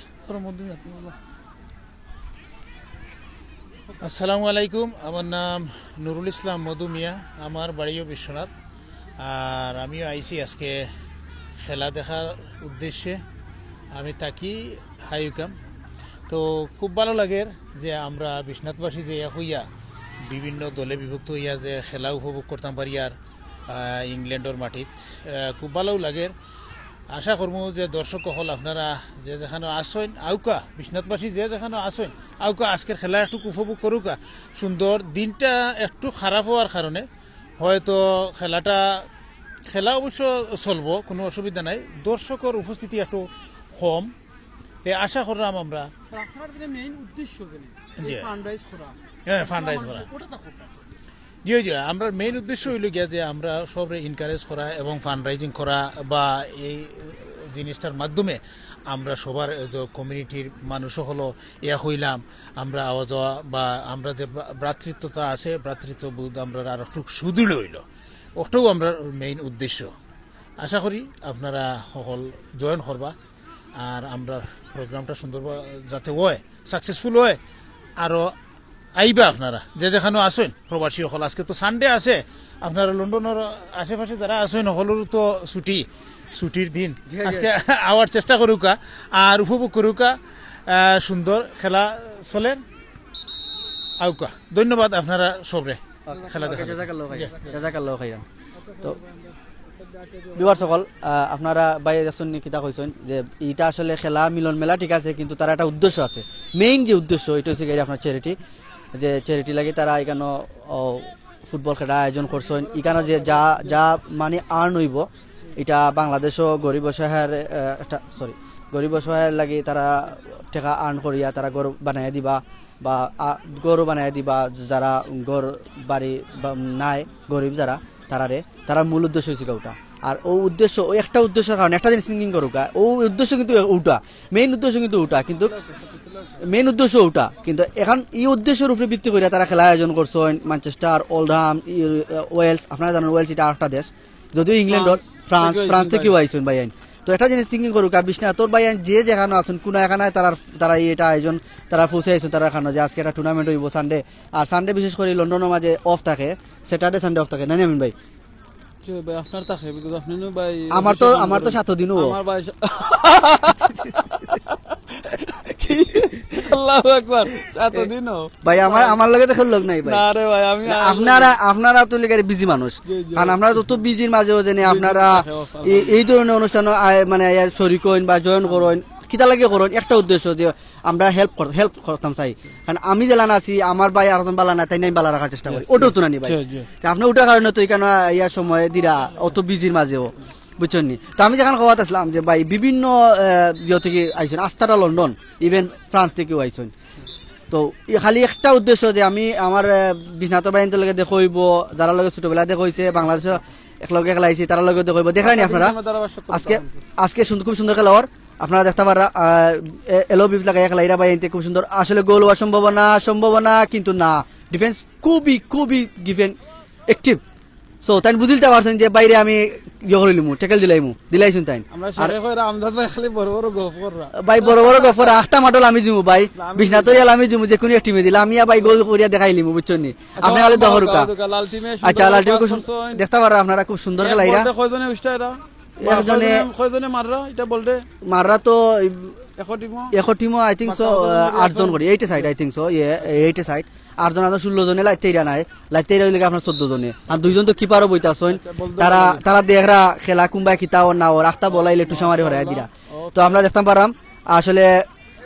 আসসালামু আলাইকুম, আমার নাম নুরুল ইসলাম মধু মিয়া, আমার বাড়িও বিশ্বনাথ। আর আমিও আইছি আজকে খেলা দেখার উদ্দেশ্যে। আমি থাকি হাইউকাম। তো খুব ভালো লাগের যে আমরা বিশ্বনাথবাসী যে এক হইয়া বিভিন্ন দলে বিভক্ত হইয়া যে খেলা উপভোগ করতাম পারি আর, আহ, ইংল্যান্ডর মাটিত, আহ, খুব ভালো লাগের। আশা করমু যে দর্শক হকল আপনারা যে যেখানো আছইন আউকা, বিশ্বনাথবাসী যে যেখানো আছইন আউকা, আজকের খেলা একটু উপভোগ করুকা। সুন্দর দিনটা একটু খারাপ হওয়ার কারণে হয়তো খেলাটা, খেলা অবশ্য চলবো, কোনো অসুবিধা নাই, দর্শকর উপস্থিতি একটু কম। তে আশা করলাম আমরা আপনার দিনে মেইন উদ্দেশ্য যেন জি। ফান্ডরাইজ করা। হ্যাঁ, ফান্ডরাইজ করা। ওটা তো জি, জি, আমরা মেইন উদ্দেশ্য হইল গিয়া যে আমরা সবরে এনকারেজ করা এবং ফান্ডরাইজিং করা বা এই জিনিসটার মাধ্যমে আমরা সবার, এ, যে কমিউনিটির মানুষ হলো এক হইলাম, আমরা আওয়া যাওয়া বা আমরা যে ভ্রা-, ভ্রাতৃত্বতা আছে, ভ্রাতৃত্ববোধ আমরা আরো একটু সুদৃঢ় হইল, ওটাও আমরা মেইন উদ্দেশ্য। আশা করি আপনারা সকল জয়েন করবা, আর আমরা প্রোগ্রামটা সুন্দর যাতে হয়, সাকসেসফুল হয়, আরো আইবা আপনারা যে যেখানো আছইন প্রবাসী হকল। আজকে তো সানডে আছে, আপনারা লন্ডনর আশেপাশে যারা আছইন হকলর তো ছুটি, ছুটির দিন। জি, জি। আজকে আওয়ার চেষ্টা করুকা আর উপভোগ করুকা। আহ, সুন্দর খেলা চলের আউকা। ধন্যবাদ আপনারা সবরে। খেলা ওকে, দেখা জাজাকাল্লাহ খাইরান। জি, জি। জাজাকাল্লাহ খাইরান। তো ভিউয়ার্স সকল, আহ, আপনারা ভাই দেখছইন নি কিতা কইছইন যে ইটা আসলে খেলা মিলন মেলা ঠিক আছে, কিন্তু তারা একটা উদ্দেশ্য আছে। মেইন যে উদ্দেশ্য, এটা হচ্ছে গিয়ে আপনার চ্যারিটি, যে চ্যারিটি লাগি তারা এখানো, ও, ফুটবল খেলা আয়োজন করছইন। এখানো যে যা, যা মানে আর্ন হইব, এটা বাংলাদেশও গরিব অসহায়ের, আহ, একটা, সরি, গরিব অসহায়ের লাগি তারা টাকা আর্ন করিয়া তারা ঘর বানাইয়া দিবা, বা, আ, ঘর বানাইয়া দিবা, যারা ঘর বাড়ি বা নাই, গরিব যারা, তারারে, তারার মূল উদ্দেশ্য হইছে গিয়া ওটা। আর ও উদ্দেশ্য, ও একটা উদ্দেশ্যর কারণে, একটা জিনিস থিঙ্কিং করুকা, ও উদ্দেশ্য কিন্তু ওটা, মেইন উদ্দেশ্য কিন্তু ওটা, কিন্তু মেইন উদ্দেশ্য ওটা। কিন্তু এখন এই উদ্দেশ্যর উপরে ভিত্তি করে তারা খেলা আয়োজন করছইন, ম্যানচেস্টার, ওল্ডহাম, ই, ওয়েলস, আপনারা জানেন ওয়েলস এটা আরেকটা দেশ, যদিও ইংল্যান্ডর, ফ্রান্স, ফ্রান্স থেকেও আইছইন ভাই আইন। তো একটা জিনিস থিঙ্কিং করুকা, বিশ্বনাথর ভাই আইন যে যেখানো আছইন, কোনো এখানে তারা, তারা এই এটা আয়োজন, তারা পৌঁছে আইছইন তারা এখানো যে আজকে একটা টুর্নামেন্ট হইব সানডে, আর সানডে বিশেষ করে লন্ডনের মাঝে অফ থাকে, স্যাটারডে সানডে অফ থাকে, না নি আমিন ভাই? জি ভাই, আপনার থাকে, because আপনি নু ভাই আমার তো, অফিসে কাম আমার তো করেন। সাত দিনও অফ। আমার ভাই সা-, কি? আল্লাহু আকবার, সাত দিনও। ভাই, আমার, আমার লগে তো কেউ লোক নাই ভাই। না রে ভাই, আমি না, আপনারা, আপনারা তো লিগারে বিজি মানুষ। জি, জি। কারণ আপনারা তো, তো বিজির মাঝেও জানি জি, জি, আপনারা থাকে অফ, এই, এই ধরনের অনুষ্ঠান আয়, মানে, আয় শরিক হইন বা জয়েন করইন, কিতা লাগে করইন, একটা উদ্দেশ্য যে আমরা হেল্প কর-, হেল্প করতাম চাই। কারণ আমি যেলা আছি, আমার ভাই আরজন বালা না, তাইন আমি বালা রাখার চেষ্টা করি। Yes, ওটাও তো yes। না নি ভাই। জি, জি। তা আপনি ওটার কারণে তো এখানে ইয়া সময় দিরা, অত বিজির মাঝেও, বুঝছইন নি? তো আমি যেখানে কথা আসলাম যে ভাই বিভিন্ন, আহ, ইয়ে থেকে আইছইন, আস্তারা লন্ডন, even ফ্রান্স থেকেও আইছইন। তো এই খালি একটা উদ্দেশ্য যে আমি আমার, আহ, বিশ্বনাথর ভাইয়াইন্তর লগে দেখা হইব, যারার লগে ছোটবেলা দেখা হইছে, বাংলাদেশে একলগে খেলা আইছি, তারার লগে দেখা হইব। দেখরা নি আপনারা? আজকে, আজকে সুন্দর, খুব সুন্দর খেলা অর। আপনারা দেখতা পাররা, আহ, এ-, এলো বিপ লাগাইয়া খেলাইরা ভাইয়াইন্তে খুব সুন্দর। আসলে গোল হওয়ার সম্ভাবনা, সম্ভাবনা কিন্তু না। ডিফেন্স খুবই, খুবই ডিফেন্স অ্যাক্টিভ। So, তাইন বুঝিলতা পারছইন যে বাইরে আমি ইয়ে করিলিমু, ট্যাকল দিলাইমু, দিলাইছইন তাইন। আমরা আর শেষে কইরা আমজাদ ভাই খালি বড় বড় গফ কররা। ভাই বড় বড় গফ কররা, আখতা মাটল আমি জিমু ভাই। না, আমি বিশ্বনাথ জিমু। রিয়াল আমি জিমু, যে কোনো এক টিমে দিলে আমি আর ভাই গোল করিয়া দেখাইলিমু, বুঝছইন নি? আচ্ছা, আপনি খালি দোয়া করুকা। লাল টিমে আচ্ছা, লাল টিমে খুব সুন্দর দেখতা পাররা আপনারা, খুব সুন্দর খেলাইরা। কয়জনে উঠছে এরা? একজনে কয়জনে, কয়জনে মাররা এটা বলতে? মাররা তো এই এখন টিমও? এখন টিমও, I think so, বাকি আটজন আটজন করি। Eight a side, I think so, ইয়ে, eight a side। আটজন, আটজন, ষোলো জনে লাইতে ইরা নাই। লাইতে ইরা অইলে আপনার চোদ্দ জনে। আর দুইজন তো কিপারও বইতা আছইন। আচ্ছা, বলতে তারা, পারবো। তারা দেখরা খেলা কুনবায় কিতা ওর না ওর, আখতা বলা ইলে টুসা মারি হরাই দিরা। তো আমরা দেখতাম পারলাম আসলে,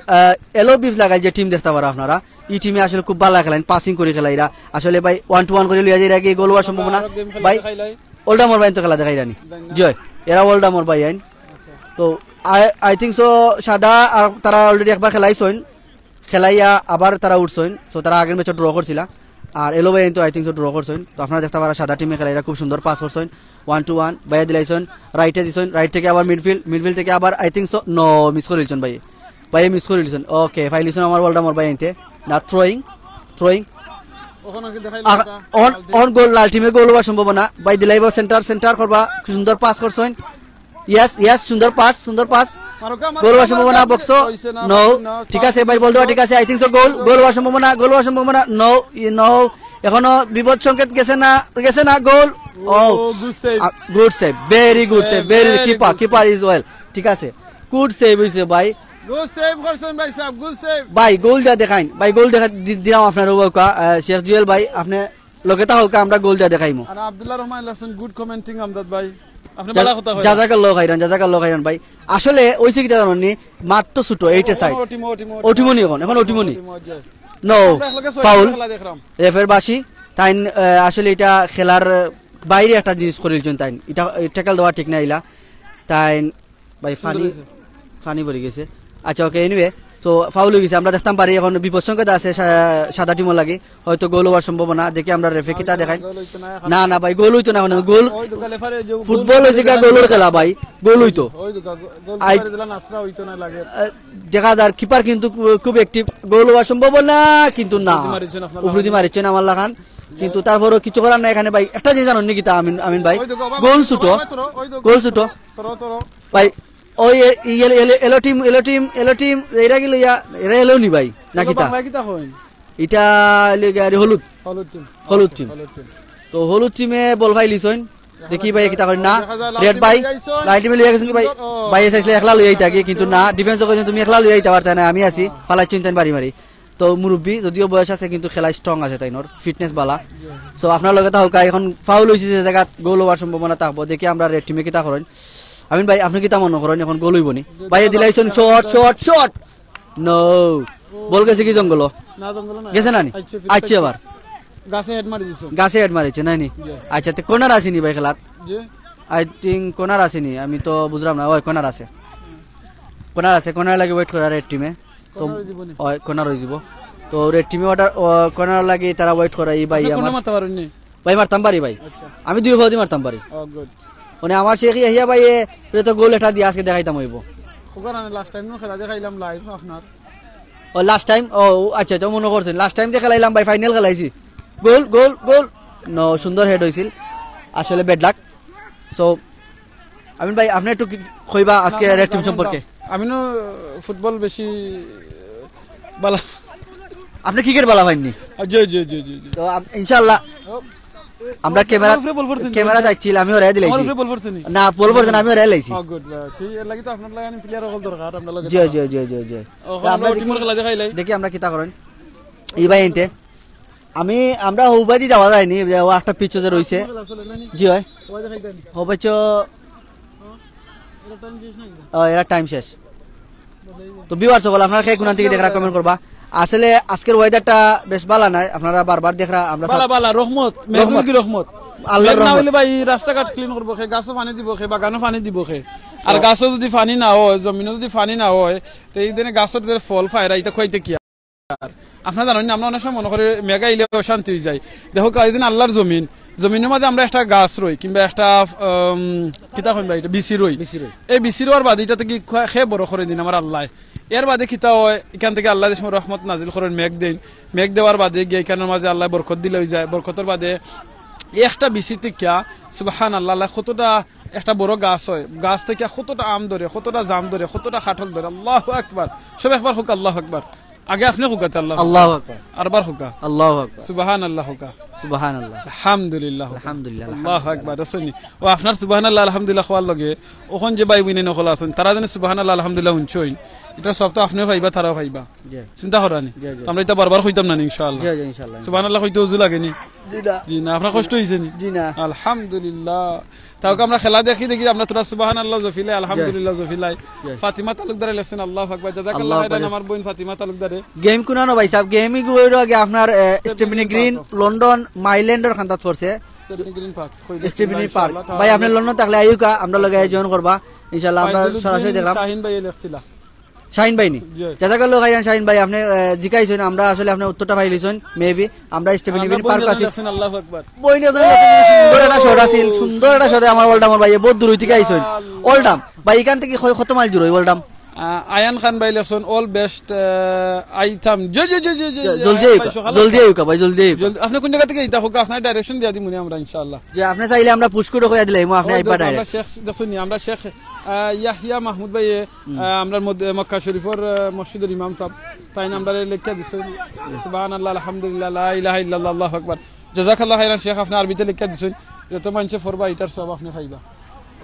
আহ, এলো বিফ লাগাই যে টিম দেখতা পারো আপনারা, ই টিমে আসলে খুব ভালা খেলাইন, পাসিং করি খেলাইরা। আসলে ভাই, one to one করি লইয়া যাইরা কি গোল হওয়ার সম্ভাবনা? আমরা আরো গেম খেলা ভাই, দেখাইলাই। ওল্ডামোর ভাই তো খেলা দেখাইরানি। জানি না। জি অয়, এরা ওল্ডামোর ভাই আইন। তো I, I think so, সাদা আর তারা already একবার খেলাইছইন, খেলাইয়া আবার তারা উঠছইন। So তারা আগের ম্যাচে ড্র করছিলা। আর এলো ভাই তো, I think so, ড্র করছইন। তো আপনারা দেখতা পাররা সাদা টিমে খেলাইরা খুব সুন্দর পাস করছইন, one to one, ভাইয়ে দিলাইছইন, রাইটে দিছইন, রাইট থেকে আবার মিডফিল্ড, মিডফিল্ড থেকে আবার, I think so, no, miss করি দিছইন ভাইয়ে। ভাইয়ে মিস করি দিছইন। ওকে, ফাইলিছইন আমার ওল্ডামোর ভাই আনতে। না, থ্রোয়িং, থ্রোয়িং। ওখানে কি দেখাইলো আর এটা? অন, অন গোল, লাল টিমে গোল হওয়ার সম্ভাবনা। ভাই দিলাইব সেন্টার, সেন্টার করবা, খুব সুন্দর পাস করছইন। ইয়েস, ইয়েস, সুন্দর পাস, সুন্দর পাস। মারুকা, মারুকা, গোল হওয়ার সম্ভাবনা, মারুকা। বক্স। হইছে না, নো। হইছে না, ঠিক আছে, ভাই, বল দেওয়া ঠিক আছে। I think so, গোল, গোল হওয়ার সম্ভাবনা, গোল হওয়ার সম্ভাবনা। নো, ই-, নো। এখনো বিপদ সংকেত গেছে না, গেছে না, গোল। ও, ও। Good save. আ, good save, very good save, save, very very keeper, good keeper save. Is well. ঠিক আছে, গুড সেভ হইছে ভাই। গুড সেভ করছইন ভাই সাহেব, গুড সেভ। ভাই, গোল দিয়া দেখাইন, ভাই, গোল দেখা দি-, দিলাম আপনার ওবাকা, আহ, শেখ জুয়েল ভাই, আপনি লগে তা হোক, আমরা গোল দিয়া দেখাইমু। আর আব্দুল্লাহ রহমান লেখছইন, গুড কমেন্টিং আমজাদ ভাই। আপনি যা-, ভালা কথা কইরা। জাজাকাল্লাহ খাইরান, জাজাকাল্লাহ খাইরান ভাই। আসলে ওই সিকিটা জানো নি, মাঠ তো ছোট, এইটা সাইড। ওটিমো, ওটিমো, ওটিমো। ওটিমো নি এখন, এখন ওটিমো নি। ওটিমো, জি। নো, আমরা একলগে ছয় ফাউল। খেলা দেখলাম। রেফার বাসি, তাইন, আহ, আসলে এটা খেলার বাইরে একটা জিনিস করিলছইন তাইন। এটা, ট্যাকল দেওয়া ঠিক না ইলা। তাইন ভাই, সুন্দর পানি, হয়েছে। পানি পড়ি গেছে। আচ্ছা, ওকে, এনিওয়ে, তো ফাউল হয়ে গেছে। আমরা দেখতাম পারি এখন বিপদ সংকেত আছে সা-, সাদা টিমর লাগি, হয়তো গোল হওয়ার সম্ভাবনা। দেখি আমরা রেফারি কিতা দেখাই। গোল হইতো না এখন। না, না ভাই, গোল হইতো না এখন। গোল, ওই তো গলে ফারে যে ফুটবল গোল হইছে গিয়া হইতো না। গোলর খেলা ভাই, গোল হইতো। ওই তো গো-, গোল আই- কিপারে দিলা নাসরা হইতো না লাগে। আহ, দেখা যার কিপার কিন্তু খু-, খুব অ্যাক্টিভ, গোল হওয়ার সম্ভাবনা কিন্তু না। উপরেদি মারিচ্ছেন আপনার উপরেদি লাখান। মারিচ্ছেন আমার লাখান, কিন্তু তারপরেও কিছু করার নাই এখানে ভাই। একটা জিনিস জানো নি কিতা আমিন, আমিন ভাই, ওই তো গো-, গোল ছোট, ওই তো, ওই তো, গোল ছোট। তরো, তরো। ভাই, ওই এ-, ই এল-, এল-, এলো টিম, এলো টিম, এলো টিম, এরা কি লইয়া, এরা এলো নি ভাই, না এলো কিতা? বাংলা কিতা কইন? ইটা লই গিয়া আরে হলুদ। হলুদ টিম। হলুদ টিম। হলুদ টিম। তো হলুদ টিমে বল পাইলিছইন। দেখি ভাই, কিতা করি না। দেখা যায় লাল রেড টিমে ভাই, লইয়া আইছইন। লাল টিমে লইয়া গেছইন কি ভাই? ও। ভাই এসে আসলে একলা লইয়া আইতা কি, কিন্তু না, ডিফেন্স ওকে কিন্তু তুমি একলা লইয়া আইতা পারতা না, আমি আছি, হ্যাঁ। ফালাইছইন তাইন বাড়ি মারি। তো মুরব্বি, যদিও বয়স আছে, কিন্তু খেলায় স্ট্রং আছে তাইনর, ফিটনেস বালা। সো আপনার লগে তা হোক, এখন ফাউল হইছে যে জায়গা গোল হওয়ার সম্ভাবনা থাকবো। দেখি আমরা রেড টিমে কিতা করেন। আমিন ভাই, আপনি কিতা মনে করেন এখন গোল হইব নি? ভাই, দিলাইছইন শট, শট, শট। নো। বল গেছে কি জঙ্গল? না, জঙ্গল না। গেছে না নি? আইছে, ফিরে আইছে আবার। গাছে হেড মারি দিছে। গাছে হেড মারিছে, নাই নি? জি। আচ্ছা, তে কর্নার আছে নি ভাই খেলাত? জি। I think কর্নার আছে নি? আমি তো বুঝলাম না। ওই কর্নার আছে। কর্নার আছে, কর্নার লাগি ওয়েট করা রেড টিমে। তো কর্নার হয়ে দিব নি? ওই কর্নার হয়ে যাব। তো রেড টিমে ওটা, ও, কর্নার লাগি তারা ওয়েট করা, এই ভাই আপনি কর্নার আমার। মারতে পারেন নি? ভাই, মারতাম পারি ভাই। আচ্ছা। আমি দুই ফদি মারতাম পারি। ও, গুড। মানে আমার শেখ ইয়াহিয়া ভাই, এ, রে তো গোল এটা দিয়ে আজকে দেখাইতাম হইব। খোকা রানে লাস্ট টাইম খেলা দেখাইলাম লাইভ আপনার। ও, লাস্ট টাইম, ও, আচ্ছা, আচ্ছা, মনে করছেন। লাস্ট টাইম যে খেলাইলাম ভাই, ফাইনাল খেলাইছি। গোল, গোল, গোল। নো, সুন্দর হেড হইছিল। আসলে ব্যাড লাক। সো, আমিন ভাই, আপনি একটু কি কইবা আজকে না, না, রেড টিম না, সম্পর্কে? না। আমি না ফুটবল বেশি বালা। আপনি ক্রিকেট বালা পাইননি? আ, জি, জি, জি, জি, জি। তো আম-, ইনশাআল্লাহ ও, আমরা ও, ক্যামেরা, আমার উপরে বল পড়ছে নি? ক্যামেরা দেখছিল, আমি ওরাই দিলাইছি। আমার উপরে বল পড়ছে নি? না, বল পড়ছে না, আমি ওরাই লাইছি। ও, গুড, বাহ। ঠিক, এর লাগি তো আপনার লাগানি প্লেয়ার হকল দরকার, আপনার লগে জি, তো। জি, জি, জি, জি। ও, তো আমরা আমরা টিমর খেলা দেখাইলাই। দেখি আমরা কিতা করেন। এই ভাই এনতে। আমি, আমরা হৌবাদি যাওয়া যায়নি, যে ও একটা পিচ যে রইছে। খেলা চলে না নি? জি হয়। ওই দেখাই দেন। হৌবাচ্চ এরা টাইম শেষ নাকি? ও, এরা টাইম শেষ। তো ভিউয়ার্স সকল, আপনারা কে কোন থেকে দেখরা কমেন্ট করবা। আসলে আজকের ওয়েদারটা বেশ ভালা নাই, আপনারা বারবার দেখরা আমরা বালা, সব বালা, রহমত, মেঘ রহমত। কি রহমত। আল্লাহর মেঘ না রহমত। হইলে ভাই রাস্তাঘাট ক্লিন করবো খে, গাছও পানি দিব খে, বাগানও পানি দিব খে। আর ও। গাছও যদি পানি না হয়, জমিনও যদি পানি না হয়, তো এই দিনে গাছর যে ফল পায়, এটা খাইতে কি আর? আপনারা জানেন না, আমরা অনেক সময় মনে করি মেঘ আইলে অশান্তি হয়ে যায়। দেখো, কাজে দিন আল্লাহর জমিন, জমিনের মাঝে আমরা একটা গাছ রই, কিংবা একটা, উম, কিতা কইন ভাই, এটা বিচি রই। বিচি রই। এই বিচি রোয়ার বাদে এটা থেকে খে-, খে বড় করে দিন আমার আল্লাহ। এর বাদে কিতা হয়, এখান থেকে আল্লাহ যে সময় রহমত নাজিল করেন, মেঘ দেন, মেঘ দেওয়ার বাদে গিয়ে এখানের মাঝে আল্লাহ বরকত দিলে হয়ে যায়, বরকতর বাদে একটা বিচি থেকে, সুবহান আল্লাহ, আল্লাহ কতটা একটা বড় গাছ হয়, গাছ থেকে কতটা আম ধরে, কতটা জাম ধরে, কতটা কাঠল ধরে। আল্লাহু আকবার, সব একবার হোক, আল্লাহু আকবার। আগে আপনে কউক্কা তে আল্লাহ। আল্লাহু আকবার। আরবার কউক্কা। আল্লাহু আকবার। সুবহানাল্লাহ কউক্কা। সুবহানাল্লাহ। আলহামদুলিল্লাহ কউক্কা। আলহামদুলিল্লাহ, আল্লাহু আলহামদুলিল্লাহ। আকবার। দেখছইন নি? ও আপনার সুবহানাল্লাহ, আলহামদুলিল্লাহ কওয়ার লগে অখন যে ভাই বইন অকল আছইন, তারা যেন সুবহানাল্লাহ, আলহামদুলিল্লাহ হুনছইন, ইটার সওয়াব তো আপনেও পাইবা, তারাও পাইবা। জি। চিন্তা করা নি? জি, জি। তো আমরা ইটা বারবার কইতাম না নি, ইনশাআল্লাহ। জি, জি, ইনশাআল্লাহ। সুবহানাল্লাহ কইতে অজু লাগে নি? জি না। জি না। আপনার কষ্ট অইছে নি? জি না। আলহামদুলিল্লাহ। তাও আমরা খেলা দেখি দেখি আমরা থুড়া সুবহানাল্লাহ জপিলাই, আলহামদুলিল্লাহ জপিলাই। জি। ফাতিমা তালুকদারে লেখছইন, আল্লাহু আকবার। জাযাকাল্লাহ আল্লাহু আকবার। খাইরান আমার বইন ফাতিমা তালুকদারে। গেম কুনানো ভাই সাহেব? গেম ইগু অইলো আগে আপনার, এ, স্টেফনি গ্রিন, পার্ক। লন্ডন, মাইল্যান্ডর কান্দাত পড়ছে। স্টেফনি গ্রিন পার্ক, কইলে স্টেফনি পার্ক। ইনশাআল্লাহ। ভাই, আপনে লন্ডন থাকলে আইউক্কা, আমরার লগে জয়েন করবা। ইনশাআল্লাহ, আমরা ফাইজুল উদ্দিন সরাসরি দেখলাম। শাহিন ভাই লেখছিলা। শাহিন ভাই নি? জি। জাযাকাল্লাহ খাইরান শাহিন ভাই, আপনে, এ, জিকাইছইন, আমরা আসলে আপনার উত্তরটা পাইলিছইন, maybe। আমরা স্টেফনি আমরা গ্রিন বইন পার্ক আছি। লেখছইন, আল্লাহু আকবার। বইন একজন লেখছইন, সুন্দর একটা শট আছিল, সুন্দর একটা শটে আমার ওল্ডামর ভাই, বহুত দূর থাকি আইছইন। আল্লাহ। ওল্ডাম, ভাই, ইখান থাকি ক-, কত মাইল দূর অয় ওল্ডাম? আহ, আয়ান খান ভাই লেখছইন, all best, আহ, আইতাম। জি, জি, জি, জি, জি, জি, জলদি আয়ান আইউক্কা, ভাই, সকালে জলদি আইউক্কা ভাই, জলদি আইউক্কা। জলদি, আপনে কুন জাগা থাকি আইতা কউক্কা, আপনার direction দিয়া দিমুনে আমরা ইনশাআল্লাহ। জি, আপনে চাইলে আমরা পুশ করে কইয়া দিলাইমু, আপনে ওই আইবা দেখো, আমরা direct। শেখ, দেখছইন নি, আমরা শেখ, আহ, ইয়াহিয়া মাহমুদ ভাইয়ে, হুম। আহ, আমরার মধ্যে মক্কা শরীফর, আহ, মসজিদর ইমাম সাহেব, তাইন আমরারে লেখিয়া দিছইন। সুবহানাল্লাহ, আলহামদুলিল্লাহ, লা ইলাহা ইল্লাল্লাহ, আল্লাহু আকবার। জাযাকাল্লাহ খাইরান শেখ, আপনে আরবিতে লেখিয়া দিছইন, যত মানষে পড়বা ইটার সওয়াব আপনে পাইবা।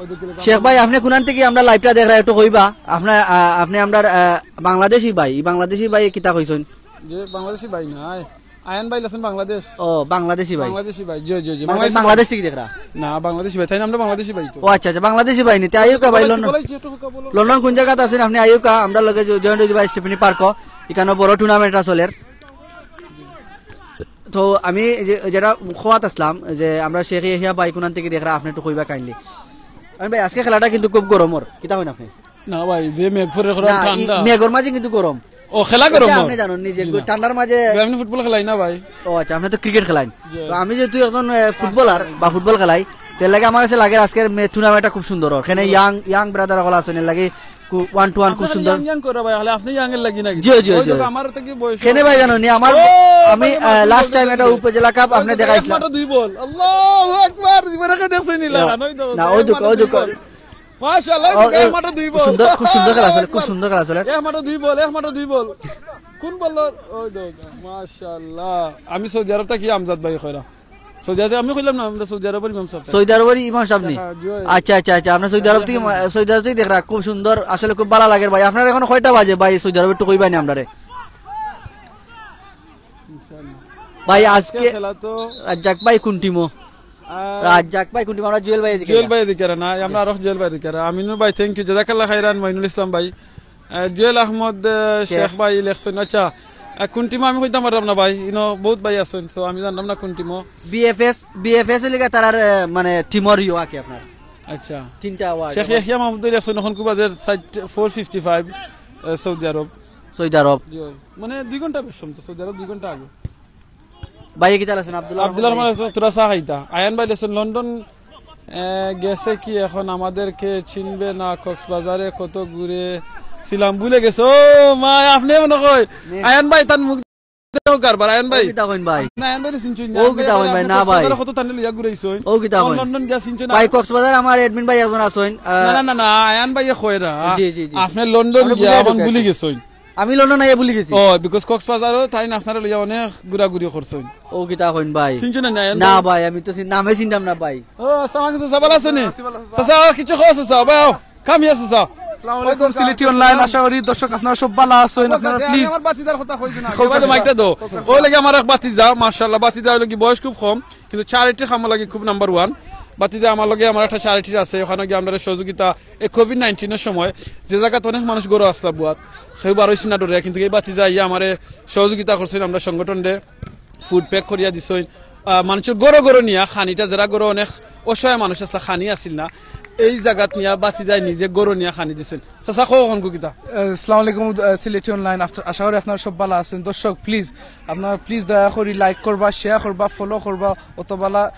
ওই দেখি লেখা শেখ ভাই, আপনে কুনান থাকি আমরা liveটা দেখরা একটু কইবা? আপনে, আহ, আপনে আমরার, আহ, বাংলাদেশি ভাই, ই বাংলাদেশি ভাই কিতা কইছইন? যে বাংলাদেশি ভাই না, আয়-, আয়ান ভাই লেখছইন বাংলাদেশ। ও, বাংলাদেশি ভাই। বাংলাদেশি ভাই, জি, জি, জি, মানে বাংলাদেশি বাংলাদেশ ভাই। থাকি দেখরা? না, বাংলাদেশি ভাই, তাইন আমরা বাংলাদেশি ভাই তো। ও আচ্ছা, আচ্ছা, বাংলাদেশি ভাই নি, তে আইউক্কা ভাই, বলাই, লন্ডন। একটু কথা বলো। লন্ডন কুন জাগাত আছইন আপনে? আইউক্কা, আমরার লগে জ-, জয়েন অইযিবা স্টেফনি পার্কো, ইখানো বড় tournament চলের। তো আমি যে, যেটা কওয়াত আছলাম যে আমরা শেখ ইয়াহিয়া ভাই কুনান থাকি দেখরা, আপনে একটু কইবা kindly। আমি ভাই, আজকে খেলাটা কিন্তু খুব গরমর, কিতা কইন আপনে? না ভাই, যে মেঘ পড়ের, না, ই ঠান্ডা। মেঘর মাঝে কিন্তু গরম। ও, খেলা গরম এটা অর? আপনে জানইন নি যে জি না। ঠান্ডার মাঝে ভাই, আপনে ফুটবল খেলাইন না ভাই? ও আচ্ছা, আপনে তো ক্রিকেট খেলাইন। জি। তো আমি যেহেতু একজন, এ, ফুটবলার বা ফুটবল খেলাই, এর লাগি আমার কাছে লাগের আজকের মে-, tournamentটা খুব সুন্দর অর। এখানে জি। Young, young brother অকল আছইন, এর লাগি কু-, one to one খুব আপনারা সুন্দর। Young young করো ভাই, তাইলে আপনে young এর লাগি নাকি? জি, জি, ওই জি। দেখো, আমার তো কি বয়স কেনে ভাই জানইন নি, আমার, ও, আমি, ভাই, আহ, last time এটা উপজেলা কাপ আপনে দেখাইছলা। একমাত্র দুই বল। আল্লাহু আকবার, জীবনে কে দেখছইন নি? না, ওই দেখো, না, ওই দেখো, ওই দেখো। মাশাআল্লাহ, ও, ওই দেখো, ও, একমাত্র দুই খুব বল। সুন্দর, খুব সুন্দর খেলা চলে, খুব সুন্দর খেলা চলে। একমাত্র দুই বল, একমাত্র দুই বল। কোন বল? ওই দেখো, মাশাআল্লাহ। আমি সৌদি আরব থাকি, আমজাদ ভাই কইরা। সৌদি আরব আমি কইলাম না, আমরা সৌদি আরবর ইমাম সাহেব। সৌদি আরবর ইমাম সাহেব নি? হ্যাঁ, জি। আচ্ছা, আচ্ছা, আচ্ছা, আপনে সৌদি আরব থাকি, সৌদি আরব থাকি দেখরা, খুব সুন্দর, আসলে খুব ভালা লাগের ভাই। আপনার এখন কয়টা বাজে ভাই সৌদি আরব, একটু কইবা নি আমরারে? ইনশাআল্লাহ। ভাই, আজকে খেলা তো রাজ্জাক ভাই কোন টিমো? আহ, রাজ্জাক ভাই কোন টিমো? আমরা জুয়েল ভাই এদিকে জুয়েল যা। ভাই এদিকে না, আমরা আরো জুয়েল ভাই এদিকে। আমিনুর ভাই, thank you, জাযাকাল্লাহ খাইরান, মইনুল ইসলাম ভাই। আহ, জুয়েল আহমদ, আহ, শেখ। শেখ ভাই লেখছইন। আচ্ছা, আহ, কোন টিমো আমি কইতাম পাররাম না ভাই, ইনো বহুত ভাই আছইন, so আমি জানরাম না কোন টিমো। বিএফএস, বিএফএস অইলো গিয়া তারার, আহ, মানে টিমর ইয়ে আর কি আপনার। আচ্ছা। তিনটা ওয়ার্ড। শেখ ইয়াহিয়া মাহমুদ লেখছইন, এখন খুব বাজে চাইরটা, four fifty five, আহ, সৌদি আরব। সৌদি আরব। জি ভাই। মানে দুই ঘন্টা বেশ সময় তো, সৌদি আরব দুই ঘন্টা আগে। ভাই, কিতা আছইন? আব্দুল্লাহ আব্দুল্লাহ রহমান। রহমান আছইন, থুড়া চা খাইতা। আয়ান ভাই লেখছইন, লন্ডন, এ, গেছে কি এখন আমাদেরকে চিনবে না? কক্সবাজারে কত ঘুরেছিলাম, ভুলে গেছে। ও মা, আপনে মনে কয়। নে। আয়ান ভাই, তান মুখ দেখো কারবার, আয়ান ভাই। ও কিতা কইন ভাই? না, আয়ান ভাই চিনছইন না। ও কিতা কইন ভাই? আপনে না ভাই। কক্সবাজারে কত তান লইয়া ঘুরাইছইন। ও কিতা কইন? লন্ডন গিয়া চিনছইন না। ভাই, কক্সবাজার আমার admin ভাই একজন আছইন। আহ, না, না, না, না, আয়ান ভাইয়ে কয় না। জি, জি, জি। আপনে লন্ডন আমরা গিয়া ভুলে এখন গেছি। ভুলি গেছইন। আমি লন্ডন আইয়া ভুলি গেছি। ও, because কক্সবাজারও তাইন আপনারে লইয়া অনেক ঘুরাঘুরি করছইন। ও কিতা কইন ভাই? চিনছইন না, না, না ভাই, আমি তো চিন-, নামে চিনতাম না ভাই। ও, আসসালামু আলাইকুম, চাচা, ভালা আছইন নি? চাচা, কিছু কও, চাচা, ভাই, আও। Come here, চাচা। আসসালামু আলাইকুম, সিলেটি online, আশা করি দর্শক আপনারা সব ভালা আছইন, আপনারা please। আমার ভাতিজার কথা কইছি না। কও, ভাই, মাইকটা দেও। ওই লাগি আমার এক ভাতিজা, মাশাআল্লাহ, ভাতিজা অইলো কি বয়স খুব কম, কিন্তু charity-র কামো লাগি খুব number one। ভাতিজা আমার লগে আমার একটা charity আছে, ওখানো গিয়া আমরারে সহযোগিতা এই COVID nineteen-র সময় যে জাগাত অনেক মানুষ ঘরো আছলা বুয়াত, কেউ বারইছইন না ডরে, কিন্তু এই ভাতিজা আইয়া আমারে সহযোগিতা করছইন, আমরার সংগঠনরে food pack করিয়া দিছইন। আহ, মানষর ঘরো ঘরো নিয়া খানিটা, যেরা ঘরো অনেক অসহায় মানুষ আছলা, খানি আছিল না, এই জাগাত নিয়া ভাতিজায় নিজে ঘরো নিয়া খানি দিছইন। চাচা, কও অখন কিতা? আহ, আসসালামু আলাইকুম, আহ, সিলেটি online, আফ-, আশা করি আপনারা সব ভালা আছইন। দর্শক, please, আপনারা please দয়া করি like করবা, share করবা, follow করবা, অথবা লা-,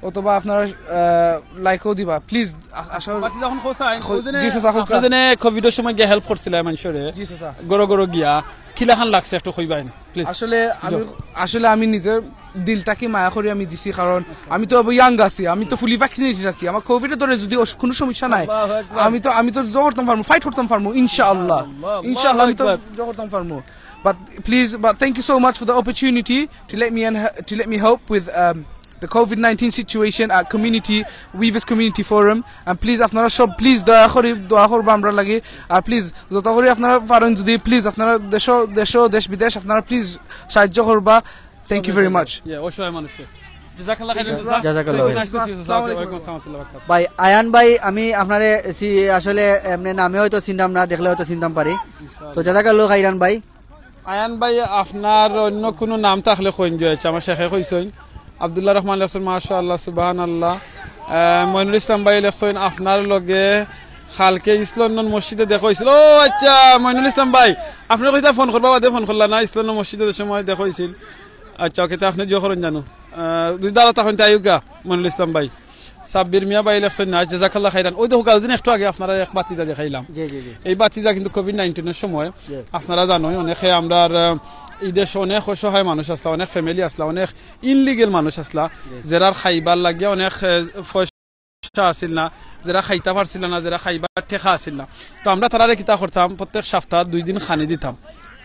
অথবা আপনারা, আহ, like-ও দিবা, please। আ-, আশা করি ভাতিজা অখন কও চাইন, কও-, ওই যে জি চাচা, কও। আপনে যে COVID-র সময় গিয়া help করছিলা মানষরে, জি চাচা। ঘরো ঘরো গিয়া, কিলাখান লাগছে একটু কইবা নি, please। আসলে আমি, যাও। আসলে আমি নিজের দিল থাকি মায়া করি আমি দিছি, কারণ আমি তো young আছি, আমি তো fully vaccinated আছি, আমার COVID-এ ধরে যদি অস-, কোনো সমস্যা নাই, আল্লাহু আকবার। আমি তো, আমি তো জয় করতাম পারমু, fight করতাম পারমু, ইনশাআল্লাহ। আল্লাহ, ইনশাআল্লাহ, আমি তো আল্লাহু আকবার। জয় করতাম পারমু। But please, but thank you so much for the opportunity to let me and to let me help with um, the COVID nineteen situation at community Weavers Community Forum. And please, আপনারা সব প্লিজ দয়া করি দোয়া করবা আমরার লাগি। আর প্লিজ যত করি আপনারা পারেন, যদি প্লিজ আপনারা দেশ দেশ দেশ বিদেশ আপনারা প্লিজ সাহায্য করবা। Thank you very much. ইয়া, অসহায় মানুষকে। জাযাকাল্লাহ খাইরান, চাচা। জাযাকাল্লাহ Very nice to see you, চাচা। আসসালামু আলাইকুম ওয়া রাহমাতুল্লাহি ওয়া বারাকাতুহু। ভাই আয়ান ভাই, আমি আপনারে সি- আসলে এমনি নামে হয়তো চিনতাম না, দেখলে হয়তো চিনতাম পারি। তো জাযাকাল্লাহ খাইরান ভাই। আয়ান ভাই, আপনার অন্য কোনো নাম থাকলে কইন যে, আচ্ছা, আমার শেখে কইছইন। আব্দুল্লাহ রহমান লেখছইন, মাশাআল্লাহ, সুবহানাল্লাহ। আহ, মইনুল ইসলাম ভাই লেখছইন, আপনার লগে কালকে ইস্ট লন্ডন মসজিদে দেখা হইছিল। ও আচ্ছা, মইনুল ইসলাম ভাই, আপনে কইতা ফোন করবা, বাদে ফোন করলা না, ইস্ট লন্ডন মসজিদে যে সময় দেখা হইছিল। আচ্ছা, ওকে, তে আপনে জিও করইন জানো। আহ, দুই দাঁড়া তখন তাই গা, মইনুল ইসলাম ভাই। সাব্বির মিয়া ভাই লেখছইন না, জাযাকাল্লাহ খাইরান। ওই দেখো, কালদিন একটু আগে আপনারা এক বাতিজা দেখাইলাম। জি, জি, জি। এই বাতিজা কিন্তু কোভিড নাইন্টিনের সময় জি। আপনারা জানোই, অনেকে আমরার, আহ, এই দেশে অনেক অসহায় মানুষ আসলা, অনেক ফ্যামিলি আসলা, অনেক ইনলিগেল মানুষ আসলা, যারার খাইবার লাগিয়া অনেক, আহ, পয়সা আছিল না, যারা খাইতা পারছিল না, যারা খাইবার ঠেকা আছিল না। তো আমরা তারারে কিতা করতাম, প্রত্যেক সপ্তাহ দুই দিন খানি দিতাম,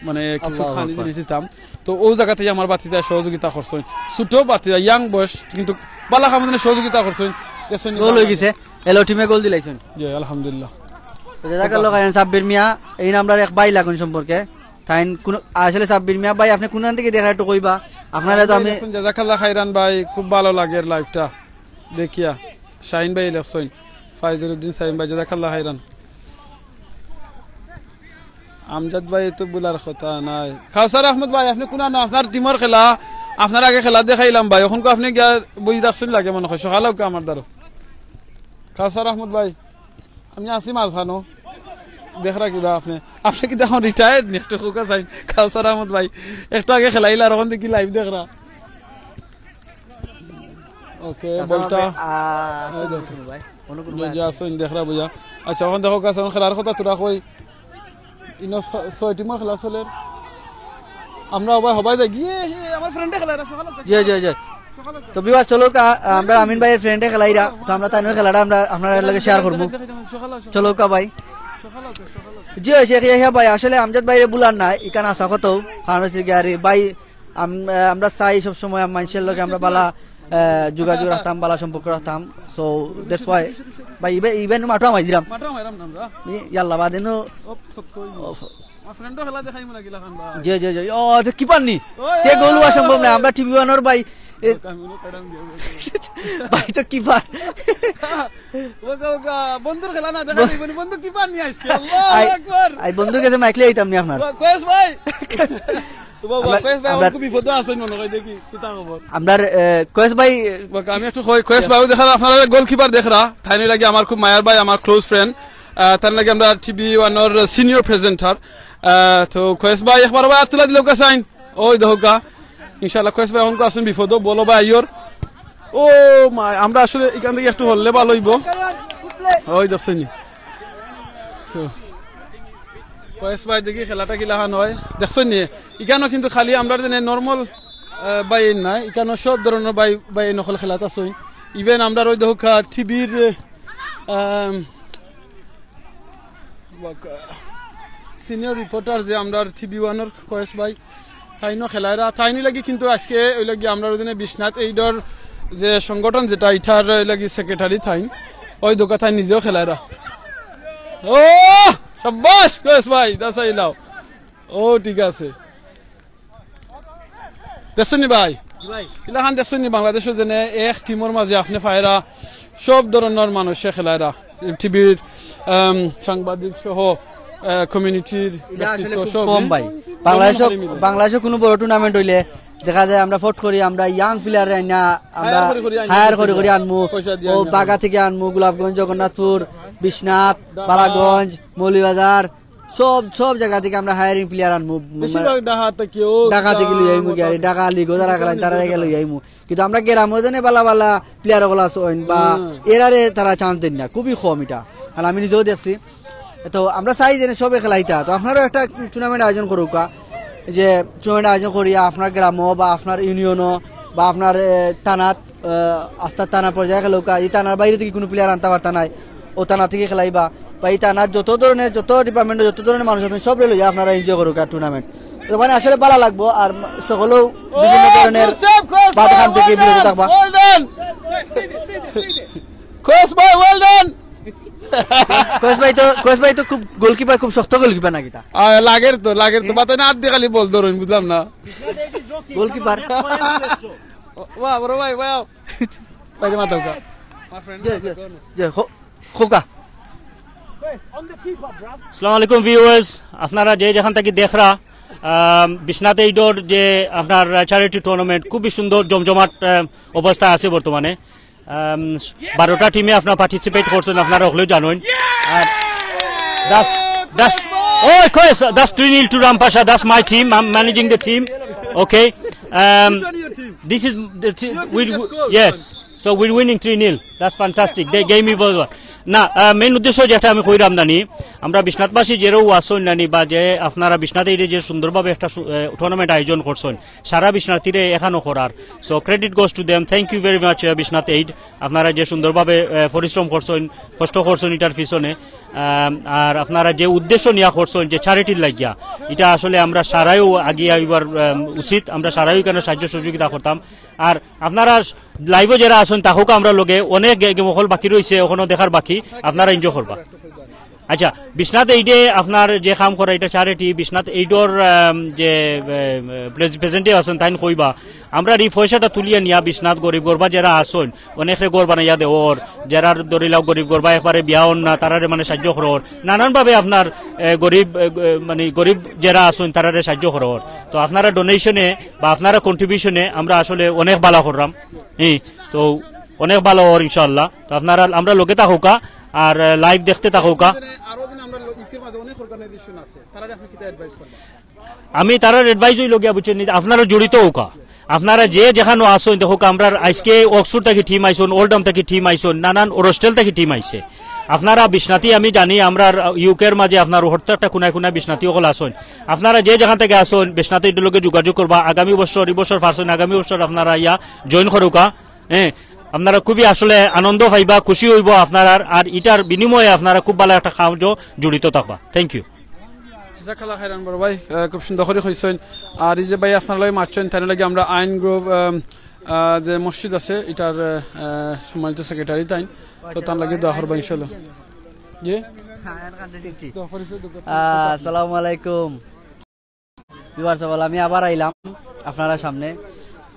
মানে কিছু আল্লাহু খানি আকবার। জিনিস দিতাম। তো ও জায়গা থেকে আমার বাতিজা সহযোগিতা করছইন, ছোট বাতিজা, ইয়াং বয়স, কিন্তু বালা কামে সহযোগিতা করছইন। দেখছইন নি? গোল হয়ে গেছে। এলো টিমে গোল দিলাইছইন। জি, আলহামদুলিল্লাহ। জাযাকাল্লাহ খাইরান সাব্বির মিয়া, এই নামটার এক ভাই লাগুন সম্পর্কে। তাইন কোন আসলে সাব্বির মিয়া ভাই, আপনি কোন থেকে দেখা একটু কইবা? আপনারা তো আমি জাযাকাল্লাহ খাইরান ভাই, খুব ভালো লাগে লাইভটা দেখিয়া। শাহিন ভাই লেখছইন, ফাইজুল উদ্দিন শাহিন ভাই, জাযাকাল্লাহ খাইরান। আমজাদ ভাই তো বলার কথা নাই। কাউসার আহমদ ভাই, আপনি কোন আনো? আপনার টিমর খেলা, আপনার আগে খেলা দেখাইলাম ভাই, এখন আপনি গিয়া বই দেখছইন লাগে মনে হয়, সকালেও কি আমার দ্বারো। কাউসার আহমদ ভাই, আমি আছি মাঝখানো, দেখরা কিবা আপনি, আপনি কি এখন রিটায়ার্ড নি? একটু খোকা চাই, কাউসার আহমদ ভাই, একটু আগে খেলাইলা আর এখন দেখি লাইভ দেখরা। ওকে, বলটা আহ, এই দেখো। ভাই, অন্য কোনো জি, ভাই জি, আছে? আসুন, দেখরা বুঝা। আচ্ছা, এখন দেখো কাছে এখন খেলার কথা তোরা কই। ইনো ছ-, ছয় টিমর খেলা চলের। আমরা হবাই, হবাই যাই। গিয়ে, গিয়ে, আমার ফ্রেন্ডে খেলা, এরা সকালে জি, জি, জি। তো ভিউয়ার্স, চলো কা-, আমরা আমিন ভাইয়ের ফ্রেন্ডে খেলাইরা, তো আমরা তাই খেলাটা আমরা আপনার লগে শেয়ার করবো। চলো কা ভাই। জি, শেখ ইয়াহিয়া ভাই, আসলে আমজাদ ভাইরে বুলার নাই, ইকান আসা কত, কারণ হচ্ছে কি, আরে ভাই, আম-, আমরা চাই সব সময় মানুষের লগে আমরা বালা, আহ, যোগাযোগ রাখতাম, বালা সম্পর্ক রাখতাম। So that's why ভাই, ইবে-, ইভেন মাঠো আমি দিলাম। মাঠো মাইরাম না আমরা। ইয়াল্লা, বাদে নু ও, চক্কই। আমার ফ্রেন্ডও খেলা দেখাই মনে গিলা খান ভাই। জি, জি, জি। ও, তো কিপার নি? তে গোল হওয়া সম্ভব না। আমরা টিভি ওয়ানর ভাই, এ, আমি মনে করাম দিয়ে। ভাই তো কিপার। ওগা, ওগা, বন্ধুর খেলা না দেখা যাইব নি, বন্ধু কিপার নিয়ে আইছে। আল্লাহু আই, আকবার। আই বন্ধুর কাছে মাইক লিয়ে আইতাম নি আপনার। কয়েস ভাই। বাবা, আমরা- কয়েস ভাই, আমরা- আমার খুব বিপদ আছে মনে হয়, দেখি কিতা খবর। আমরার, এ, কয়েস ভাই, বাবা, আমি একটু কই, কয়েস ভাইও দেখা, আপনারা গোলকিপার দেখরা, তাই নিয়ে লাগে আমার খুব মায়ার ভাই, আমার ক্লোজ ফ্রেন্ড। তার লাগে আমরা টিভি ওয়ানর সিনিয়র প্রেজেন্টার। তো কয়েস ভাই একবার ভাই আতুলা দিল কাছে আইন, ওই দেখো গা। ইনশাআল্লাহ কয়েস ভাই এখন আসুন বিপদ, বলো ভাই আইয়র। ও মা, আমরা আসলে এখান থেকে একটু হরলে ভালো হইব। ওই দেখছইন নি। So, কয়েস ভাই দেখি খেলাটা কিলাখান হয়। দেখছইন নি? ইখানো কিন্তু খালি আমরা যেন নরমাল, আহ, ভাই নাই, ইখানো সব ধরনের ভাই, ভাই নকল খেলাত আছইন। ইভেন আমরা ওই দেখো টিভির, আম, সিনিয়র রিপোর্টার যে আমরা টিভি ওয়ানর কয়েস ভাই, তাইনও খেলাইরা, তাইনই লাগি কিন্তু আজকে ওই লাগি আমরা ওই দিনে বিশ্বনাথ এইডর যে সংগঠন যেটা, ইটার ওই লাগি সেক্রেটারি তাইন, ওই দোকা তাই নিজেও খেলাইরা। ও, সাব্বাস কয়েস ভাই, দাসাইলাও। ও, ঠিক আছে। দেখছইন নি ভাই? ইলাখান দেখছইন নি বাংলাদেশও যেন এক টিমর মাঝে আপনি পাইরা সব ধরনের মানুষে খেলাইরা, টিভির, আম, সাংবাদিক সহ, আহ, কমিউনিটির এটা আসলে ব্যক্তিত্ব খুব সব কম মিলে। ভাই। বাংলাদেশও, মিলে। বাংলাদেশও কোনো বড় টুর্নামেন্ট হইলে দেখা যায় আমরা ফট করি, আমরা ইয়াং প্লেয়ার আইনা, আমরা হায়ার করি করি আনি হায়ার আনি করি করি আনি। আনমু। পয়সা দিয়ে ও আনি আনি। বাগা থেকে আনমু, গোলাপগঞ্জ, জগন্নাথপুর, বিশ্বনাথ, বালাগঞ্জ, মৌলভীবাজার, সব সব জায়গা থেকে আমরা হায়ারিং প্লেয়ার আনমু। বেশিরভাগ ঢাকা থেকে, ও ঢাকা থেকে লই আইমু কি আর ঢাকা লিগও যারা খেলাইন তারা লই আইমু। কিন্তু আমরা গ্রামও জানে বালা বালা প্লেয়ার গুলো আছইন বা এরারে তারা চান্স দেন না, খুবই কম এটা। আর আমি নিজেও দেখছি। তো আমরা চাই যে সবে খেলাইতা, তো আপনারাও একটা টুর্নামেন্ট আয়োজন করুকা, যে টুর্নামেন্ট আয়োজন করিয়া আপনার গ্রামও বা আপনার ইউনিয়নও বা আপনার, এ, থানাত, এ, আস্তা থানা পর্যায়ে খেলুকা, এই থানার বাইরে থেকে কোনো প্লেয়ার আনতে পারতা নাই, ও থানা থেকে খেলাইবা বা এই থানার যত ধরনের, যত ডিপার্টমেন্টে যত ধরনের মানুষ আছেন সবরে লইয়া আপনারা এনজয় করুকা টুর্নামেন্ট। তো মানে আসলে ভালা লাগবো, আর সকলেও বিভিন্ন ধরনের বাদ খান থেকে বিরত থাকবা। Well done। কোচ ভাই, well done। কোচ ভাই তো, কোচ ভাই তো খুব গোলকিপার, খুব শক্ত গোলকিপার নাকি তা? আহ, লাগের তো, লাগের তো। বাতায় না, আত দি খালি বল ধরইন, বুঝলাম না। গোলকিপার। বাহ, বড় ভাই, বাহ। বাইরে মাথা উঠা। যে, যে, যে, খো-, খোকা। আসসালামু আলাইকুম ভিউয়ার্স, আপনারা যে যেখান থাকি দেখরা, আম, বিশ্বনাথ এইডর যে আপনার charity tournament খুবই সুন্দর জমজমাট, আম, অবস্থা আছে বর্তমানে। আম, বারোটা টিমে আপনারা পার্টিসিপেট করছেন, আপনারা হকলেও জানেন। আর that's, that's, oh, of course, that's three nil to Rampasha. That's my team. I'm managing the team. Okay. Um, this is the team. We, yes. So we're winning three nil. That's fantastic. They gave me over. না, মেইন উদ্দেশ্য যেটা আমি কইরাম নানি, আমরা বিশ্বনাথবাসী যেরাও আছইন নানি, বা যে আপনারা বিশ্বনাথ এইডে যে সুন্দরভাবে একটা টুর্নামেন্ট আয়োজন করছইন, সারা বিশ্বনাথরে এখানো করার। So credit goes to them. Thank you very much, আহ, বিশ্বনাথ এইড। আপনারা যে সুন্দরভাবে, আহ, পরিশ্রম করছইন, কষ্ট করছইন ইটার পিছনে, আম, আর আপনারা যে উদ্দেশ্য নিয়া করছইন যে চ্যারিটির লাগিয়া, ইটা আসলে আমরা সারাইও আগে আইবার, আম, উচিত, আমরা সারাইও কেন সাহায্য সহযোগিতা করতাম। আর আপনারা লাইভও যেরা আছইন, তাহক আমরা লগে অনেক গে-, গেম অকল বাকি রইছে, অখনো দেখার বাকি, আপনারা এনজয় করবা। আচ্ছা, বিশ্বনাথ এইডে আপনার যে কাম করা, ইটা চ্যারিটি, বিশ্বনাথ এইডর, আম, যে, আম, প্রেস-, প্রেসিডেন্টে আছইন, তাইন কইবা, আমরা এই পয়সাটা তুলিয়া নিয়া বিশ্বনাথ গরিব গরবা যেরা আছইন, অনেকরে ঘর বানাইয়া দেওর, যেরার ধরিলাও গরিব গরবা একবারে বিয়া অর না, তারারে মানে সাহায্য করর, নানানভাবে আপনার, এ, গরিব, এ, গ-, মানে গরিব যেরা আছইন, তারারে সাহায্য করর। তো আপনারা ডোনেশনে বা আপনারা কন্ট্রিবিউশনে আমরা আসলে অনেক ভালা কররাম। হ্যাঁ, তো অনেক ভালা অর ইনশাআল্লাহ। তো আপনারা আমরা লগে থাকউক্কা, আর, এ, লাইভ দেখতে থাকউক্কা। আরো দিন আমরা ইউকের মাঝে অনেক অর্গানাইজেশন আছে, তারারে আপনি কিতা অ্যাডভাইস করবেন? আমি তারার অ্যাডভাইস অইলো গিয়া, বুঝছইন নি, আপনারা জড়িত অউক্কা। আপনারা যে যেখানো আছইন, দেখউক্কা, আমরার আইজকে অক্সফোর্ড থাকি টিম আইছইন, ওল্ডহাম থাকি টিম আইছইন, নানান হোস্টেল থাকি টিম আইছে। আপনারা বিশ্বনাথি, আমি জানি, আমরার ইউকের মাঝে আপনার প্রত্যেকটা কোনায় কোনায় বিশ্বনাথি অকল আছইন। আপনারা যে যেখান থাকি আছইন, বিশ্বনাথি এইডর লগে যোগাযোগ করবা। আগামী বছর, ই বছর পারছইন, আগামী বছর আপনারা ইয়া জয়েন করউক্কা। হ্যাঁ, আপনারা খুবই আসলে আনন্দ পাইবা, খুশি অইবো আপনারা, আর ইটার বিনিময়ে আপনারা খুব ভালা একটা কামো জড়িত থাকবা। Thank you. জাজাকাল্লাহ খাইরান বড় ভাই, আহ, খুব সুন্দর করি কইছইন। আর এই যে ভাই আপনার লগে মাতছইন, তাইন লাগি আমরা আইন গ্রুপ, আম, আহ, যে মসজিদ আছে, ইটার, আহ, সম্মানিত সেক্রেটারি তাইন, তো তান লাগি দোয়া করবা ইনশাআল্লাহ। জি? দোয়া করি, দোয়া করি। আহ, আসসালামু আলাইকুম। ভিউয়ার্স অকল, আমি আবার আইলাম আপনারা সামনে।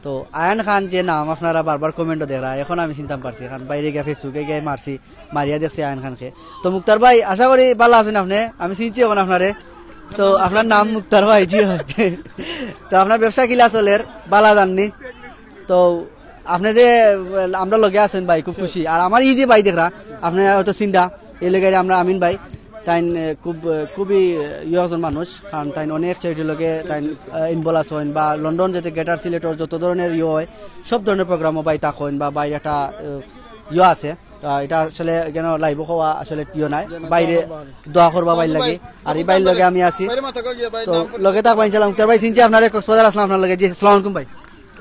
তো আয়ান খান যে নাম আপনারা বারবার কমেন্টো দেখরা, এখন আমি চিনতাম পারছি, কারণ বাইরে গিয়া Facebook-এ গিয়া মারছি, মারিয়া দেখছি আয়ান খানকে। তো মুক্তার ভাই, আশা করি ভালা আছইন আপনে, আমি চিনছি এখন আপনারে। তো আপনার নাম মুক্তার ভাই, জি অয়। তো আপনার ব্যবসা কিলা চলের, ভালা যার নি? তো আপনে যে, আহ, আমরার লগে আছইন ভাই, খুব খুশি। আর আমার এই যে ভাই দেখরা, আপনে হয়তো চিনরা, এর লগে আমরা আমিন ভাই, তাইন, আহ, খুব, আহ, খুবই, আহ, ইয়ে একজন মানুষ, কারণ তাইন অনেক চ্যারিটির লগে তাইন, আহ, ইনভলভ আছইন, বা লন্ডন যেতে গ্রেটার সিলেটর যত ধরনের ইয়ে অয়, সব ধরনের প্রোগ্রামও ভাই থাকইন, বা বাইরে একটা, আহ, ইয়ে আছে। তা ইটা আসলে কেন লাইভও কওয়া আসলে ইয়ে নাই, বাইরে দোয়া করবা ভাইর লাগি। আর এই ভাইর লগে আমি আছি, তো লগে থাকবা ইনশাআল্লাহ। মুক্তার ভাই চিনছি আপনারে, কক্সবাজার আছলাম আপনার লগে। জি, আসসালামু আলাইকুম ভাই।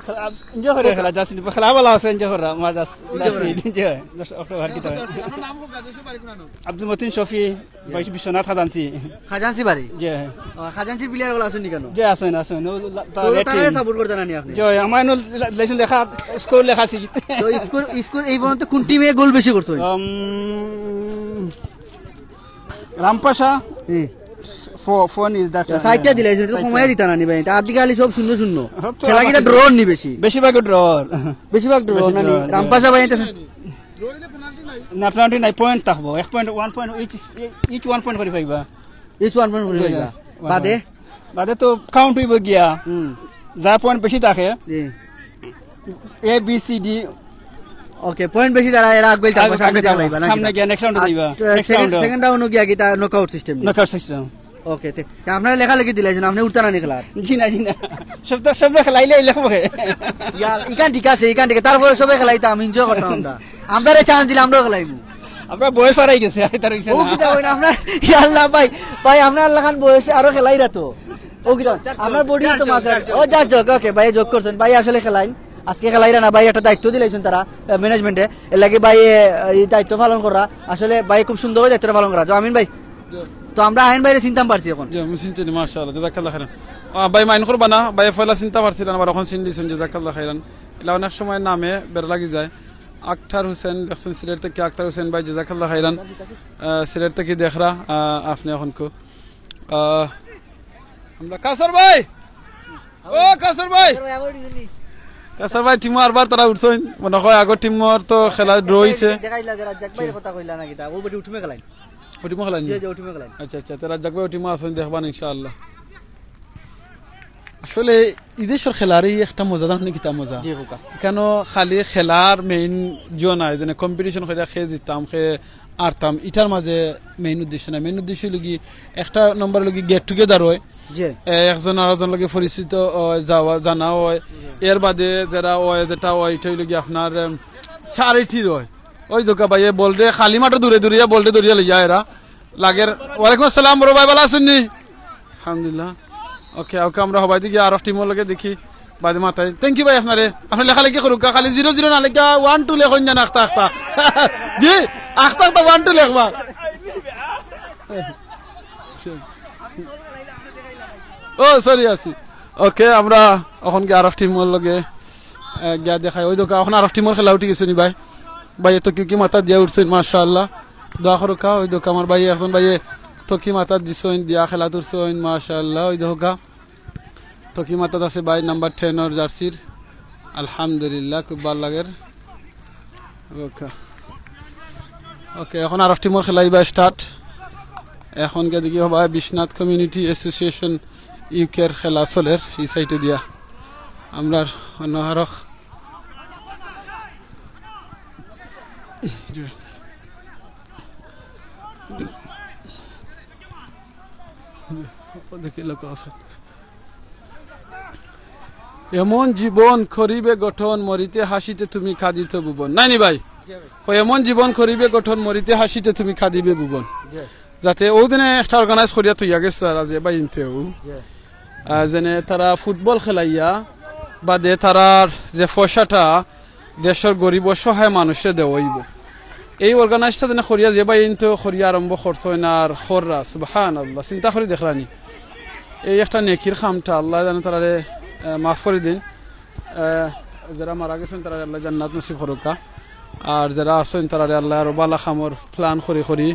খেলা এনজয় করি, খেলা just খেলা ভালা আছে, এনজয় করা, আমার just, just enjoy, just October কিতা অয়। আব্দুল মতিন শফি, ভাই বিশ্বনাথ খাজাঞ্চি। খাজাঞ্চি বাড়ি? জি। ও, খাজাঞ্চি প্লেয়ার অকল আছইন নি কেন? জি, আছইন, আছইন। ও লা-, তা তো red তারারে team। সাপোর্ট করতা নানি আপনে? জি, আমার এনো লা-, লেসন লেখা, স্কোর লেখা আছে। তো স্কোর, স্কোর এই পর্যন্ত কোন টিমে গোল বেশি করছে? উম, রামপাশা। হুম। Four, four nil, that's সাইডটা দিলাইছইন, এটা কমাইয়া দিতা নানি ভাই। তার দিকে খালি সব শূন্য শূন্য। তো খেলা কিতা আমার ড্র নি বেশি? বেশিরভাগ ড্র। বেশিরভাগ ড্র বেশি নানি? ড্র, জি। রামপাশা ভাই, এটা না, পেনাল্টি নাই, পয়েন্ট থাকবো। এক point, one point, each, each one point করি পাইবা। Each one point করি জি, পাইবা। জি। বাদে? বাদে তো কাউন্ট অইবো গিয়া। হুম। যার পয়েন্ট বেশি থাকে, জি। এ, বি, সি, ডি। ওকে, পয়েন্ট বেশি যারা এরা আগে যাইতা, আগে, সামনে আগে যাইতা যাইবা, নাকি? সামনে গিয়া নেক্সট রাউন্ডে আর, যাইবা। আহ, নেক্সট সেকেন্ড, রাউন্ডে। সেকেন্ড রাউন্ডও গিয়া কিতা knockout system? Knockout system. Okay, তে, তে আপনারা লেখালেখি দিলাইছইন, আপনে উঠতা নানি খেলাত? জি না, জি না। সব তো, সব খেলাইলে এই লেখবো কে? ইয়ার, ইখান ঠিক আছে, ইখান ঠিক আছে। তারপরে সবে খেলাইতাম, এনজয় করতাম আমরা। আমরারে চান্স দিলে আমরাও খেলাইমু। আমরা বয়স হারাই গেছে, আর তার হইছে ও না। কিতা কইন আপনার? ইয়া আল্লাহ ভাই, ভাই আপনার লাখান বয়সে আরো খেলাইরা তো। ও কিতা? আপনার বডি তো মাসে। ও যাক, যাক, ওকে, ভাই যোগ করছইন। ভাই আসলে খেলাইন। আজকে খেলাইরা না, ভাই একটা দায়িত্ব দিলাইছইন তারা, আহ, ম্যানেজমেন্টে। এর লাগি ভাই, এ, এই দায়িত্ব পালন করা। আসলে ভাই খুব সুন্দর করে দায়িত্বটা পালন করা। তো আমিন ভাই, তো আমরা আইন বাইরে চিনতাম পারছি এখন। জি, আমি চিনছি না, মাশাআল্লাহ, জাযাকাল্লাহ খাইরান। আহ, ভাই, mind করবা না, ভাই, পয়লা চিনতা পারছিলা না, আবার অখন চিনলিছইন, জাযাকাল্লাহ খাইরান। ইলা অনেক সময় নামে বেড়া লাগি যায়। আখতার হোসেন লেখছইন সিলেট থাকি, আখতার হোসেন ভাই, জাযাকাল্লাহ খাইরান। আহ, সিলেট থাকি দেখরা, আহ, আপনে অখনকু। আহ, আমরা কাসর ভাই, ও কাসর ভাই, কাসর ভাই, টিমো আরবার তারা উঠছইন, মনে অয় আগর টিমর তো খেলা draw অইছে। দেখাইলা যে রাজ্জাক ভাইর কথা কইলা না কিতা, ও বেটি উঠিমে খেলাইন। উঠিমো খেলাইন নি? জি, জি, উঠিমো খেলাইন। আচ্ছা, আচ্ছা, তো রাজ্জাক ভাই উঠিমো আছইন, দেখবা ইনশাআল্লাহ। আসলে ই দেশর খেলার ই একটা মজা, জানো নি কিতা মজা? জি, খোকা। ইখানো খালি খেলার main জুয়া নায়, যেনে competition করিয়া কে জিততাম, কে আরতাম, ইটার মাঝে main উদ্দেশ্য নায়। Main উদ্দেশ্য অইলো কি, একটা নম্বর অইলো কি get together অয়, জি। এ, একজন আরকজন লগে পরিচিত অয়, যাওয়া, জানা অয়। এর বাদে যেটা অয়, যেটা অয়, ইটা অইলো কি আপনার, এম, charity-র অয়। ওই দেখউক্কা ভাই, এ বলরে খালি মাঠো দূরে দূরে বলরে ধরিয়া লইয়া এরা লাগের। ওয়ালাইকুম আসসালাম বড় ভাই, ভালা আছইন নি? আলহামদুলিল্লাহ। OK, OK, আমরা হবাই দেখি আরক টিমর লগে দেখি। বাদে মাতাই। Thank you ভাই আপনারে। আপনে লেখালেখি করউক্কা, খালি zero zero না লেখা, one two লেখইন যেন আখতা আখতা। জি, আখতা আখতা one two লেখবা। ও, sorry আছি। OK, আমরা অখন গিয়া আরক টিমর লগে, আহ, গিয়া দেখাই। ওই দেখউক্কা, অখন আরক টিমর খেলা উঠি গেছে নি ভাই? ভাই, এ তো কি কি মাথা দিয়া উঠছইন, মাশাআল্লাহ। দোয়া করউক্কা, ওই দেখউক্কা, আমার ভাই, একজন ভাইয়ে তো কি মাথা দিছইন, দিয়া খেলাত উঠছইন, মাশাআল্লাহ। ওই দেখউক্কা। তো কি মাতাত আছে ভাই নাম্বার ten-অর জার্সির। আলহামদুলিল্লাহ, খুব ভালা লাগের। OK। OK, অখন আরক টিমর খেলা ইবা start। অখন গিয়া দেখি হবায় বিশ্বনাথ Community Association UK-র খেলা চলের ই side-এ দিয়া। আমরার অন্য আরক দেখি লোক আছে। এমন জীবন করিবে গঠন, মরিতে হাসিতে তুমি কাঁদিতে ভুবন। নায় নি ভাই? কয়, এমন জীবন করিবে গঠন, মরিতে হাসিতে তুমি কাঁদিবে ভুবন। জি। যাতে অউ দিনে একটা organize করিয়া থইয়া গেছে তারা যে ভাইন্তেউ। জি। আহ, যেনে তারা ফুটবল খেলাইয়া বাদে তারার যে পয়সাটা দেশর গরিব অসহায় মানুষরে দেওয়া অইবো। এই organize-টা যেনে করিয়া যে ভাইন্তেউ করিয়া আরম্ভ করছইন আর কররা, সুবহানাল্লাহ, চিন্তা করি দেখরা নি। এই একটা নেকির কামটা, আল্লায় যেন তারারে, আহ, মাফ করি দিন। আহ, যেরা মারা গেছইন তারারে আল্লায় জান্নাত নসিব করউক্কা। আর যেরা আছইন তারারে আল্লায় আরো ভালা কামর plan করি করি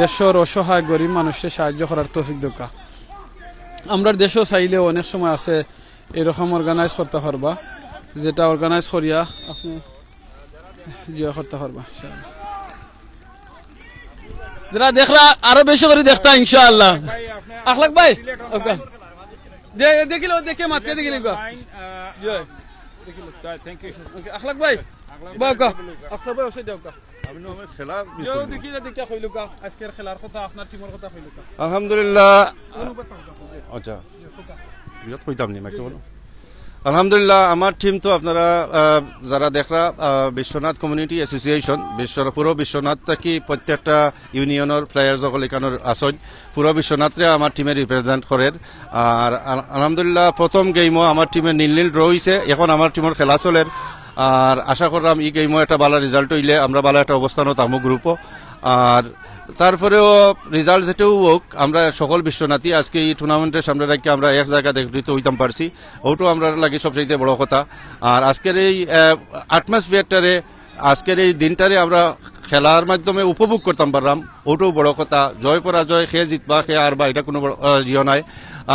দেশর অসহায় গরিব মানুষরে সাহায্য করার তৌফিক দেউক্কা। আমরার দেশো চাইলেও অনেক সময় আছে এরকম organize করতা পারবা, যেটা organize করিয়া আপনে ইয়ে করতা পারবা, ইনশাআল্লাহ। যেরা দেখরা আরো বেশি করি দেখতা, ইনশাআল্লাহ। আখলাক ভাই, OK। যে দেখিল, দেখে মাতকে দেখিল, OK। জি। OK, আখলাক ভাই। OK। আখলাক ভাই, ওসে দেউক্কা। আমি না, আমার খেলা যে বিষয় নিয়ে। দেখি, যে দেখিয়া কইলউক্কা, আজকের খেলার কথা, আপনার টিমর কথা কইলউক্কা। আলহামদুলিল্লাহ। অনুবাদ থাকবে। আচ্ছা। জি, OK। বিরত কইতাম নি, মাইক্রোফোন। আলহামদুলিল্লাহ, আমার টিম তো আপনারা, আহ, যারা দেখরা, আহ, বিশ্বনাথ Community Association, বিশ্ব-, পুরো বিশ্বনাথ থাকি প্রত্যেকটা ইউনিয়নর players অকল ইখানোর আছইন। পুরো বিশ্বনাথরে আমার টিমে represent করের। আর আল-, আলহামদুলিল্লাহ, প্রথম game-ও আমার টিমে nil nil draw অইছে। এখন আমার টিমর খেলা চলের। আর আশা কররাম ই game-ও একটা ভালা result অইলে আমরা ভালা একটা অবস্থানও থাকমু group-ও। আর তারপরেও result যেটাউ অউক, আমরা সকল বিশ্বনাথী আজকে ই tournament-এর সামনে রাখিয়া আমরা এক জাগাত একত্রিত অইতাম পারছি, অউটাউ আমরার লাগি সবচাইতে বড় কথা। আর আজকের এই, আহ, atmosphere-টারে, আজকের এই দিনটারে আমরা খেলার মাধ্যমে উপভোগ করতাম পাররাম, অউটাউ বড় কথা। জয় পরাজয়, কে জিতবা, কে হারবা, ইটা কুনু বড়, আহ, ইয়ে নায়।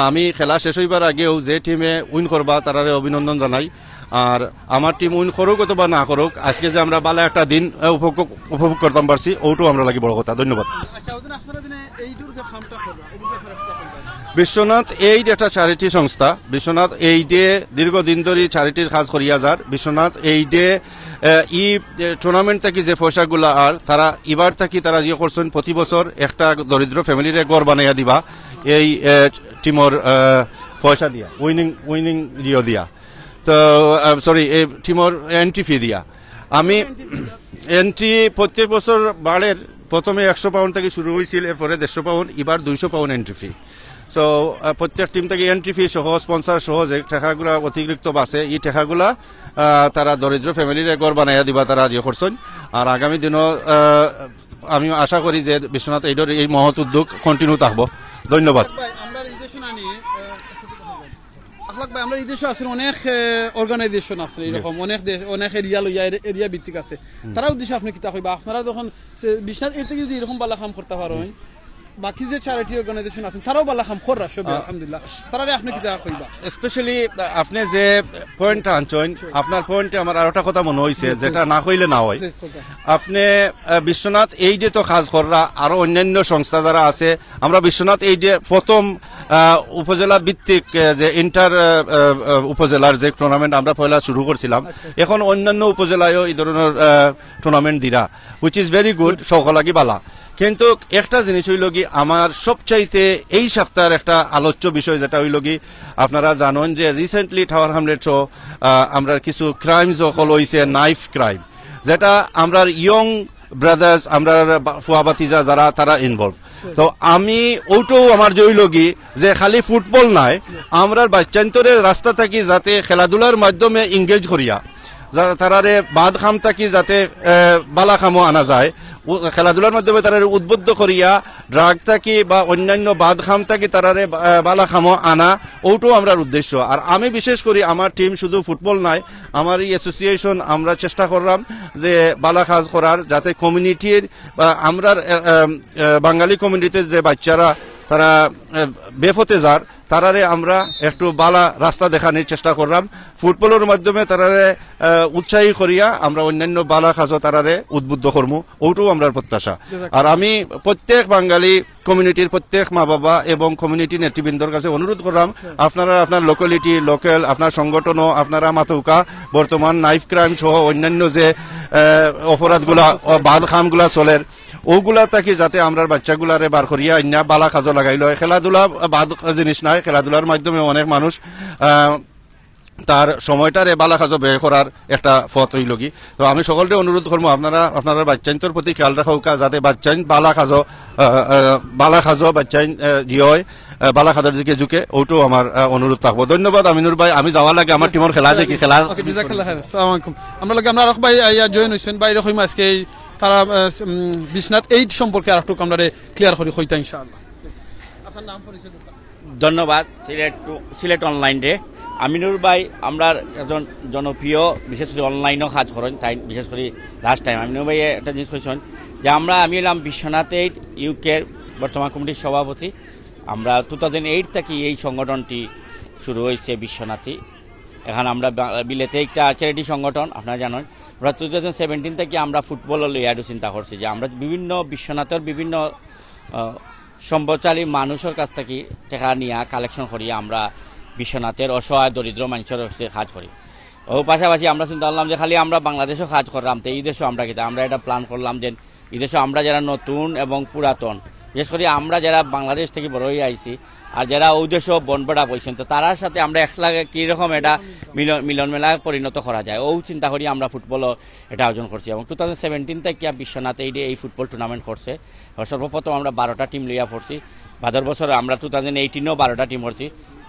আমি খেলা শেষ অইবার আগেউ যে টিমে win করবা, তারারে অভিনন্দন জানাই। আর আমার টিম win করউক অথবা না করউক, আজকে যে আমরা ভালা একটা দিন, আহ, উপভোগ, উপভোগ করতাম পারছি, অউটাউ আমরার লাগি বড় কথা। ধন্যবাদ। আচ্ছা, ওই দিন আপনারা দিনে এইটার যে কামটা করবা, ওই দিন আপনারা একটা করবা। বিশ্বনাথ এইড একটা charity সংস্থা। বিশ্বনাথ এইডে দীর্ঘদিন ধরি charity-র কাজ করিয়া যার। বিশ্বনাথ এইডে, আহ, ই, আহ, tournament থাকি যে পয়সাগুলা আর তারা ইবার থাকি তারা ইয়ে করছইন, প্রতি বছর একটা দরিদ্র family-রে ঘর বানাইয়া দিবা এই, আহ, টিমর, আহ, পয়সা দিয়া, winning, winning ইয়ে দিয়া। তো, আহ, sorry, এই টিমর entry fee দিয়া। আমি entry প্রত্যেক বছর বাড়ের, প্রথমে একশো pound থাকি শুরু অইছিল, এরপরে দেড়শো pound, ইবার দুইশো pound entry fee। So, আহ, প্রত্যেক টিম থাকি entry fee সহ, sponsor সহ যে টেকাগুলা অতিরিক্ত বাঁচে, ই টেকাগুলা, আহ, তারা দরিদ্র family-রে ঘর বানাইয়া দিবা, তারা ইয়ে করছইন। আর আগামী দিনও, আহ, আমি আশা করি যে বিশ্বনাথ এইডর এই মহৎ উদ্যোগ continue থাকবো। ধন্যবাদ। ভাই, আমরা এই যে শুনানি, আহ, ভাই, আমরা এই দেশো আছে অনেক অর্গানাইজেশন আছে, এরকম অনেক দেশ, অনেক এরিয়া লইয়া, এরিয়া ভিত্তিক আছে। তারা উদ্দেশ্যে আপনি কিতা কইবা? আপনারা যখন সে বিশ্বনাথ এর থেকে যদি এরকম বালা কাম করতে পারো, বাকি যে চ্যারিটি অর্গানাইজেশন আছেন, তারাও বালা কাম কররা সব, আহ, আলহামদুলিল্লাহ। তারারে আপনি কিতা কইবা? স্পেশালি আপনি যে পয়েন্ট আনছেন, আপনার পয়েন্টে আমার আরোটা কথা মনে হইছে, যেটা না কইলে না হয়। প্লিজ, বলতে। আপনি, আহ, বিশ্বনাথ এইডে তো কাজ কররা, আরো অন্যান্য সংস্থা যারা আছে, আমরা বিশ্বনাথ এইডে প্রথম, আহ, উপজেলা ভিত্তিক, আহ, যে ইন্টার, আহ, আহ, আহ, উপজেলার যে টুর্নামেন্ট আমরা পয়লা শুরু করছিলাম, এখন অন্যান্য উপজেলায়ও এই ধরনের, আহ, টুর্নামেন্ট দিরা, which is very good, সকল লাগি বালা। কিন্তু একটা জিনিস হইল কি, আমার সবচাইতে এই সপ্তাহের একটা আলোচ্য বিষয় যেটা হইল কি, আপনারা জানেন যে রিসেন্টলি টাওয়ার হ্যামলেটসও, আহ, আমরা কিছু ক্রাইমস সকল হইছে, নাইফ ক্রাইম, যেটা আমরার ইয়ং ব্রাদার্স, আমরার বা-, ফুয়া ভাতিজা যারা, তারা ইনভলভ। তো আমি ওটাও আমার যে হইল কি, যে খালি ফুটবল নাই, আমরার বাচ্চাইন্তরে রাস্তা থাকি যাতে খেলাধুলার মাধ্যমে এঙ্গেজ করিয়া, যা-, তারারে বাদ খাম থাকি যাতে, আহ, বালা খামো আনা যায়, উ-, খেলাধুলার মাধ্যমে তারারে উদ্বুদ্ধ করিয়া, ড্রাগ থাকি বা অন্যান্য বাদ খাম থাকি তারারে বা-, আহ, বালা খামো আনা, ওটাও আমরার উদ্দেশ্য। আর আমি বিশেষ করি আমার টিম শুধু ফুটবল নাই, আমার এই অ্যাসোসিয়েশন আমরা চেষ্টা করলাম যে বালা কাজ করার, যাতে কমিউনিটির বা আমরার, আহ, আহ, আহ, বাঙালি কমিউনিটির যে বাচ্চারা তারা, আহ, বেফতে যার, তারারে আমরা একটু বালা রাস্তা দেখানির চেষ্টা করলাম। ফুটবলের মাধ্যমে তারারে, আহ, উৎসাহী করিয়া আমরা অন্যান্য বালা কাজও তারারে উদ্বুদ্ধ করমু, ওটাও আমরার প্রত্যাশা। আর আমি প্রত্যেক বাঙালি কমিউনিটির প্রত্যেক মা বাবা এবং কমিউনিটি নেতৃবৃন্দর কাছে অনুরোধ করলাম, আপনারা আপনার লোকালিটি, লোকাল আপনার সংগঠনও আপনারা মাতউক্কা, বর্তমান নাইফ ক্রাইম সহ অন্যান্য যে, আহ, অপরাধগুলা, বাদ খামগুলা চলের, ওগুলা থাকি যাতে আমরার বাচ্চাগুলারে বার করিয়া আইনা বালা কাজও লাগাইল হয়। খেলাধুলা বাদ জিনিস নাই, খেলাধুলার মাধ্যমে অনেক মানুষ, আহ, তার সময়টারে বালা কাজও ব্যয় করার একটা পথ হইল কি। তো আমি সকলকে অনুরোধ করবো, আপনারা আপনারা বাচ্চাইন্তর প্রতি খেয়াল রাখউক্কা, যাতে বাচ্চাইন বালা কাজও, আহ, আহ, বালা কাজও বাচ্চাইন, আহ, ইয়ে হয়, আহ, বালা কাজর দিকে ঝুঁকে, ওটাও আমার, আহ, অনুরোধ থাকবো। ধন্যবাদ আমিনুর ভাই, আমি যাওয়া লাগে আমার টিমর খেলা দেখি, খেলা। ওকে, জাজাকাল্লাহ খাইর। আসসালামু আলাইকুম। আমরা লগে আমরা আরক ভাই আইয়া জয়েন হইছেন, ভাই এরকম আজকে এই তারা, আহ, উম, বিশ্বনাথ এইট সম্পর্কে আরেকটু আমরারে ক্লিয়ার করি কইতা ইনশাআল্লাহ। আপনার নাম পরিচয় দিতা? ধন্যবাদ সিলেট টু, সিলেট অনলাইনরে। আমিনুর ভাই আমরার একজন জনপ্রিয়, বিশেষ করি অনলাইনও কাজ করেন, তাই বিশেষ করি লাস্ট টাইম আমিনুর ভাই একটা জিনিস কইছেন যে আমরা, আমি হইলাম বিশ্বনাথ এইট ইউকের বর্তমান কমিটির সভাপতি। আমরা টু থাউজেন্ড এইট থাকি এই সংগঠনটি শুরু হয়েছে বিশ্বনাথই। এখন আমরা বা-, বিলেতে একটা চ্যারিটি সংগঠন, আপনারা জানেন। আমরা টু থাউজেন্ড সেভেন্টিন থাকি আমরা ফুটবল লইয়া একটু চিন্তা করছি যে আমরা বিভিন্ন বিশ্বনাথর বিভিন্ন, আহ, সম্পদশালী মানুষের কাছ থাকি টেকা নিয়া কালেকশন করি আমরা বিশ্বনাথের অসহায় দরিদ্র মানুষের কাছে কাজ করি। ও পাশাপাশি আমরা চিন্তা করলাম যে খালি আমরা বাংলাদেশও কাজ করলাম, তো এই দেশও আমরা কিতা, আমরা একটা প্ল্যান করলাম যে এই দেশে আমরা যারা নতুন এবং পুরাতন, বিশেষ করি আমরা যারা বাংলাদেশ থাকি বড় হইয়া আইছি, আর যারা ওই দেশও বনপেটা বইছেন, তো তারার সাথে আমরা একলাগে কীরকম এটা মিলন, মিলন মেলা পরিণত করা যায়, ও চিন্তা করি আমরা ফুটবলও এটা আয়োজন করছি। এবং টু থাউজেন্ড সেভেন্টিন থেকে বিশ্বনাথ এই ডে এই ফুটবল টুর্নামেন্ট করছে। এবং সর্বপ্রথম আমরা বারোটা টিম লইয়া পড়ছি। বাদর বছর আমরা টু থাউজেন্ড এইটিনও বারোটা টিম করছি,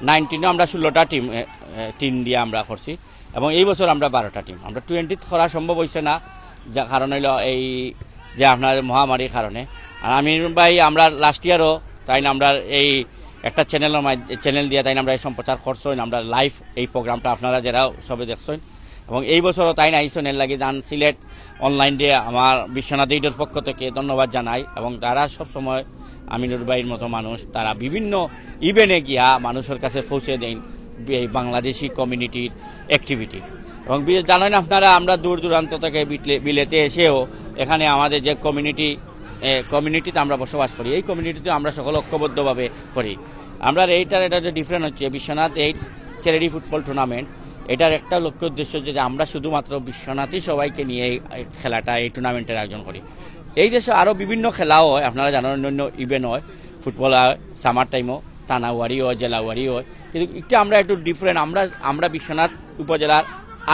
নাইনটিনও আমরা ষোলোটা টিম, এ, এ, টিম দিয়ে আমরা করছি। এবং এই বছর আমরা বারোটা টিম, আমরা টোয়েন্টি করা সম্ভব হয়েছে না, যা কারণ হইলো এই যে আপনার মহামারীর কারণে। আর আমির ভাই, আমরা লাস্ট ইয়ারও তাই না, আমরা এই একটা চ্যানেলের মাধ্যমে, চ্যানেল দিয়ে তাই না আমরা এই সম্প্রচার করছেন, আমরা লাইভ এই প্রোগ্রামটা আপনারা যারা সবে দেখছেন। এবং এই বছরও তাই না আইসন, এর লাগি জান সিলেট অনলাইন ডে আমার বিশ্বনাথ এইডের পক্ষ থেকে ধন্যবাদ জানাই। এবং তারা সব সময় আমিনুর ভাইয়ের মতো মানুষ, তারা বিভিন্ন ইভেন্টে গিয়া মানুষের কাছে পৌঁছে দেন এই বাংলাদেশি কমিউনিটির অ্যাক্টিভিটি। এবং বি-, জানেন আপনারা, আমরা দূর দূরান্ত থেকে বিটলে-, বিলেতে এসেও এখানে আমাদের যে কমিউনিটি, এ, কমিউনিটিতে আমরা বসবাস করি, এই কমিউনিটিতে আমরা সকল ঐক্যবদ্ধভাবে করি। আমরা এইটার, এটা যে ডিফারেন্ট হচ্ছে বিশ্বনাথ এই চ্যারিটি ফুটবল টুর্নামেন্ট, এটার একটা লক্ষ্য উদ্দেশ্য যে আমরা শুধুমাত্র বিশ্বনাথই সবাইকে নিয়ে এই, এই খেলাটা, এই টুর্নামেন্টের আয়োজন করি। এই দেশে আরও বিভিন্ন খেলাও হয়, আপনারা জানেন, অন্য অন্য ইভেন্ট হয়, ফুটবল হয়, সামার টাইমও, থানাওয়ারি হয়, জেলাওয়ারি হয়, কিন্তু এটা আমরা একটু ডিফারেন্ট। আমরা, আমরা বিশ্বনাথ উপজেলার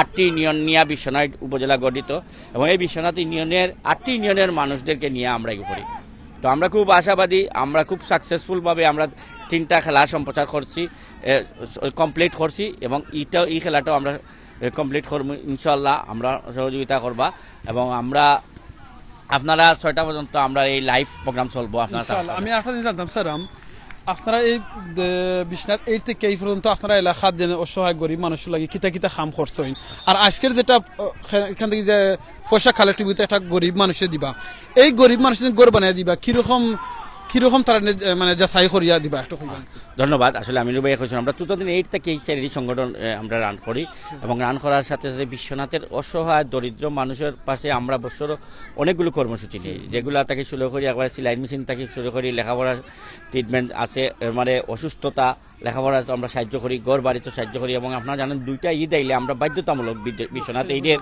আটটি ইউনিয়ন নিয়ে বিশ্বনাথ উপজেলা গঠিত, এবং এই বিশ্বনাথ ইউনিয়নের আটটি ইউনিয়নের মানুষদেরকে নিয়ে আমরা এগুলো করি। তো আমরা খুব আশাবাদী, আমরা খুব সাকসেসফুলভাবে আমরা তিনটা খেলা সম্প্রচার করছি, এ, কমপ্লিট করছি, এবং ইটাও, এই খেলাটাও আমরা, এ, কমপ্লিট করবো ইনশাল্লাহ। আমরা সহযোগিতা করবা, এবং আমরা আপনারা ছয়টা পর্যন্ত আমরা এই লাইভ প্রোগ্রাম চলবো আপনার ইনশাআল্লাহ। আমি একটা জিনিস জানতাম স্যার, আম, আপনারা এই, এ, বিশ্বনাথ এইট থাকি এই পর্যন্ত আপনারা এলাকাত যেন অসহায় গরিব মানুষর লাগি কিতা কিতা কাম করছইন, আর আজকের যেটা, অ, খে-, এখান থাকি যে পয়সা কালেক্ট অইবো, একটা গরিব মানুষরে দিবা, এই গরিব মানুষরে ঘর বানাইয়া দিবা, কিরকম, কিরকম তারা নে-, এ, মানে যাচাই করিয়া দিবা, একটু কইবা। ধন্যবাদ। আসলে আমিনুর ভাইয়ে কইছইন, আমরা টু থাউজেন্ড এইট থাকি এই চ্যারিটি সংগঠন, এ, আমরা রান করি এবং রান করার সাথে সাথে বিশ্বনাথের অসহায় দরিদ্র মানুষর পাশে আমরা বছরও অনেকগুলো কর্মসূচি নেই, যেগুলা থাকি শুরু করি একবারে সেলাইন মেশিন থাকি শুরু করি লেখাপড়ার ট্রিটমেন্ট আছে, এর মানে অসুস্থতা, লেখাপড়া তো আমরা সাহায্য করি, ঘর বাড়ি তো সাহায্য করি, এবং আপনারা জানেন দুইটা ঈদ আইলে আমরা বাধ্যতামূলক বিদ্য-, বিশ্বনাথ এইডের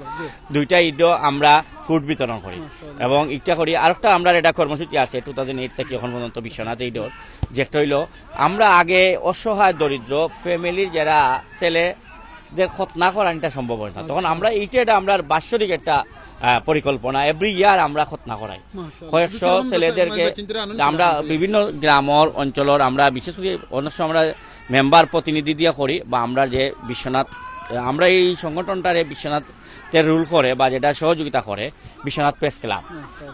দুইটা ঈদও আমরা ফুড বিতরণ করি। এবং ইটা করি, আরেকটা আমরা এটা কর্মসূচি আছে টু থাউজেন্ড এইট থাকি এখন পর্যন্ত বিশ্বনাথ এইডর, যে একটা হইলো আমরা আগে অসহায় দরিদ্র ফ্যামিলির যারা ছেলেদের খতনা করানিটা সম্ভব হয় না, তখন আমরা এইটা, এটা আমরা বাৎসরিক একটা, আহ, পরিকল্পনা, এভরি ইয়ার আমরা খতনা করাই। মাশাআল্লাহ। কয়েকশো ছেলেদেরকে আমরা বিভিন্ন গ্রামর অঞ্চলর আমরা বিশেষ করে অনেক সময় আমরা মেম্বার প্রতিনিধি দিয়া করি, বা আমরা যে বিশ্বনাথ, আমরা এই সংগঠনটারে বিশ্বনাথে রুল করে বা যেটা সহযোগিতা করে বিশ্বনাথ প্রেস ক্লাব।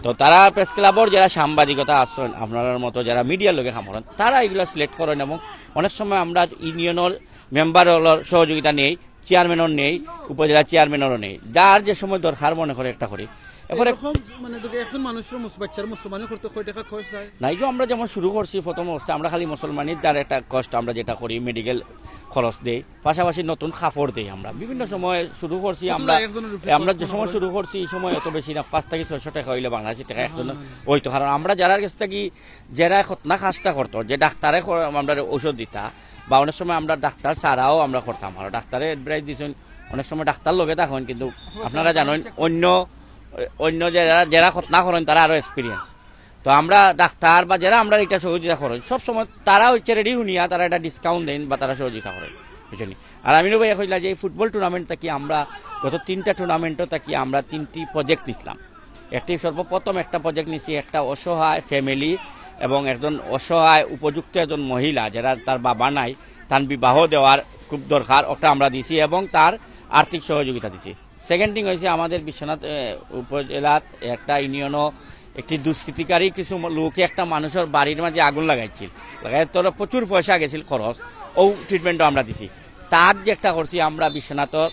তো তারা প্রেস ক্লাবর যারা সাংবাদিকতা আছেন, আপনারার মতো যারা মিডিয়ার লগে কাম করেন, তারা এগুলা সিলেক্ট করেন এবং অনেক সময় আমরা ইউনিয়নর মেম্বার অকলর সহযোগিতা নেই, চেয়ারম্যানর নেই, উপজেলা চেয়ারম্যানরও নেই, যার যে সময় দরকার মনে করে একটা করি। এরপরে এরকম মানে দেখো, একজন মানুষের মুস-, বাচ্চার মুসলমানি করতে কয় টাকা খরচ হয়? নাই গো, আমরা যেমন শুরু করছি প্রথম অবস্থায়, আমরা খালি মুসলমানির দ্বারা একটা কষ্ট, আমরা যেটা করি মেডিকেল খরচ দেই, পাশাপাশি নতুন কাপড় দেই। আমরা বিভিন্ন সময় শুরু করছি, আমরা, আমরা যে সময় শুরু করছি এই সময় অত বেশি না, পাঁচ থাকি ছয়শো টাকা হইলে বাংলাদেশি টাকা একজন হইতো, কারণ আমরা যারার কাছ থাকি, যারা খতনা কাজটা করতো, যে ডাক্তারে খ-, আমরা ঔষধ দিতা, বা অনেক সময় আমরা ডাক্তার ছাড়াও আমরা করতাম, আর ডাক্তারে অ্যাডভাইস দিছেন, অনেক সময় ডাক্তার লগে থাকেন, কিন্তু আপনারা জানেন অন্য, অন্য যারা, যারা খতনা করেন তারা আরো এক্সপিরিয়েন্স। তো আমরা ডাক্তার বা যারা আমরা এটা সহযোগিতা করেন, সব সময় তারা হচ্ছে রেডি হুনিয়া তারা এটা ডিসকাউন্ট দেন বা তারা সহযোগিতা করেন, বুঝছেন? আর আমিনুর ভাইয়ে কইলা যে এই ফুটবল টুর্নামেন্ট থাকি আমরা গত তিনটা টুর্নামেন্টও থাকি আমরা তিনটি প্রজেক্ট নিছিলাম। একটি সর্বপ্রথম একটা প্রজেক্ট নিছি, একটা অসহায় ফ্যামিলি এবং একজন অসহায় উপযুক্ত একজন মহিলা, যারা তার বাবা নাই, তার বিবাহ দেওয়ার খুব দরকার, ওটা আমরা দিছি এবং তার আর্থিক সহযোগিতা দিছি। সেকেন্ড থিং হয়েছে আমাদের বিশ্বনাথ, এ, উপজেলাত একটা ইউনিয়নও একটি দুষ্কৃতিকারী কিছু ম-, লোকে একটা মানুষের বাড়ির মাঝে আগুন লাগাইছিল, লাগাই তোর প্রচুর পয়সা গেছিল খরচ, ও ট্রিটমেন্টও আমরা দিছি। তার যে একটা করছি আমরা বিশ্বনাথর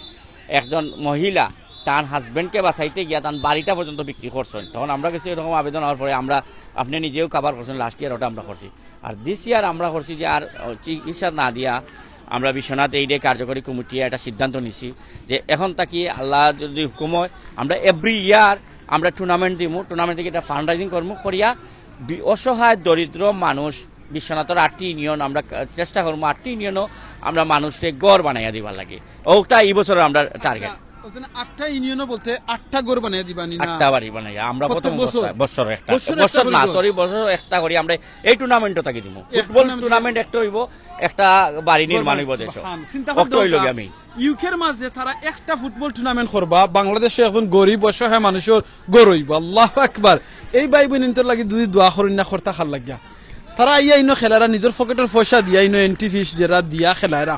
একজন মহিলা তার হাজবেন্ডকে বাঁচাইতে গিয়া তার বাড়িটা পর্যন্ত বিক্রি করছেন। তখন আমরা গেছি এরকম আবেদন হওয়ার পরে আমরা, আপনি নিজেও কভার করছেন, লাস্ট ইয়ার ওটা আমরা করছি। আর দিস ইয়ার আমরা করছি যে আর, আহ, চিকিৎসা না দিয়া আমরা বিশ্বনাথ এইডে কার্যকরী কমিটি একটা সিদ্ধান্ত নিছি যে এখন থাকি আল্লাহ যদি হুকুম হয় আমরা এভরি ইয়ার আমরা টুর্নামেন্ট দিমু, টুর্নামেন্ট থেকে একটা ফান্ড রাইজিং করমু, করিয়া বি-, অসহায় দরিদ্র মানুষ বিশ্বনাথর আটটি ইউনিয়ন আমরা কা-, চেষ্টা করমু আটটি ইউনিয়নও আমরা মানুষকে ঘর বানাইয়া দিবার লাগি। ওটা এই বছর আমরা টার্গেট। আচ্ছা, ওই জন্য আটটা ইউনিয়নও বলতে আটটা ঘর বানাইয়া দিবা নি না? আটটা বাড়ি বানাইয়া আমরা প্রত্যেক প্রথম বছর? অবস্থায় বছর একটা, বছর একটা বছর করে না, ঘর? সরি, বছর একটা করি আমরা এই টুর্নামেন্টও থাকি দিমু। ফুটবল টুর্নামেন্ট একটা হইব, একটা বাড়ি নির্মাণ হইব দেশো। সুবহান। চিন্তা করতে অক্টো হইল হবে। আমি ইউকের মাঝে তারা একটা ফুটবল টুর্নামেন্ট করবা, বাংলাদেশে একজন গরিব অসহায় মানুষের ঘর হইব। আল্লাহু আকবার। এই ভাই বোন ইন্তর লাগি যদি দোয়া করইন না করতা খার লাগিয়া, তারা আইয়া ইনো খেলারা নিজের পকেটের পয়সা দিয়া ইনো এন্ট্রি ফিস যেরা দিয়া খেলারা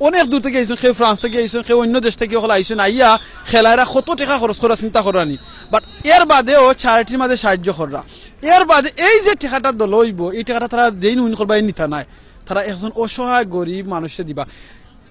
অনেক দূর থেকে আইসুন, কেউ ফ্রান্স থেকে আইসুন, কেউ অন্য দেশ থেকে হকল আইসুন, আইয়া খেলারা কত টাকা খরচ করা চিন্তা করানি। বাট এর বাদেও চ্যারিটির মাঝে সাহায্য কররা। এর বাদে এই যে টাকাটা দল হইব, এই টাকাটা তারা যেইন উইন করবা, এই নিতা নাই, তারা একজন অসহায় গরিব মানুষে দিবা।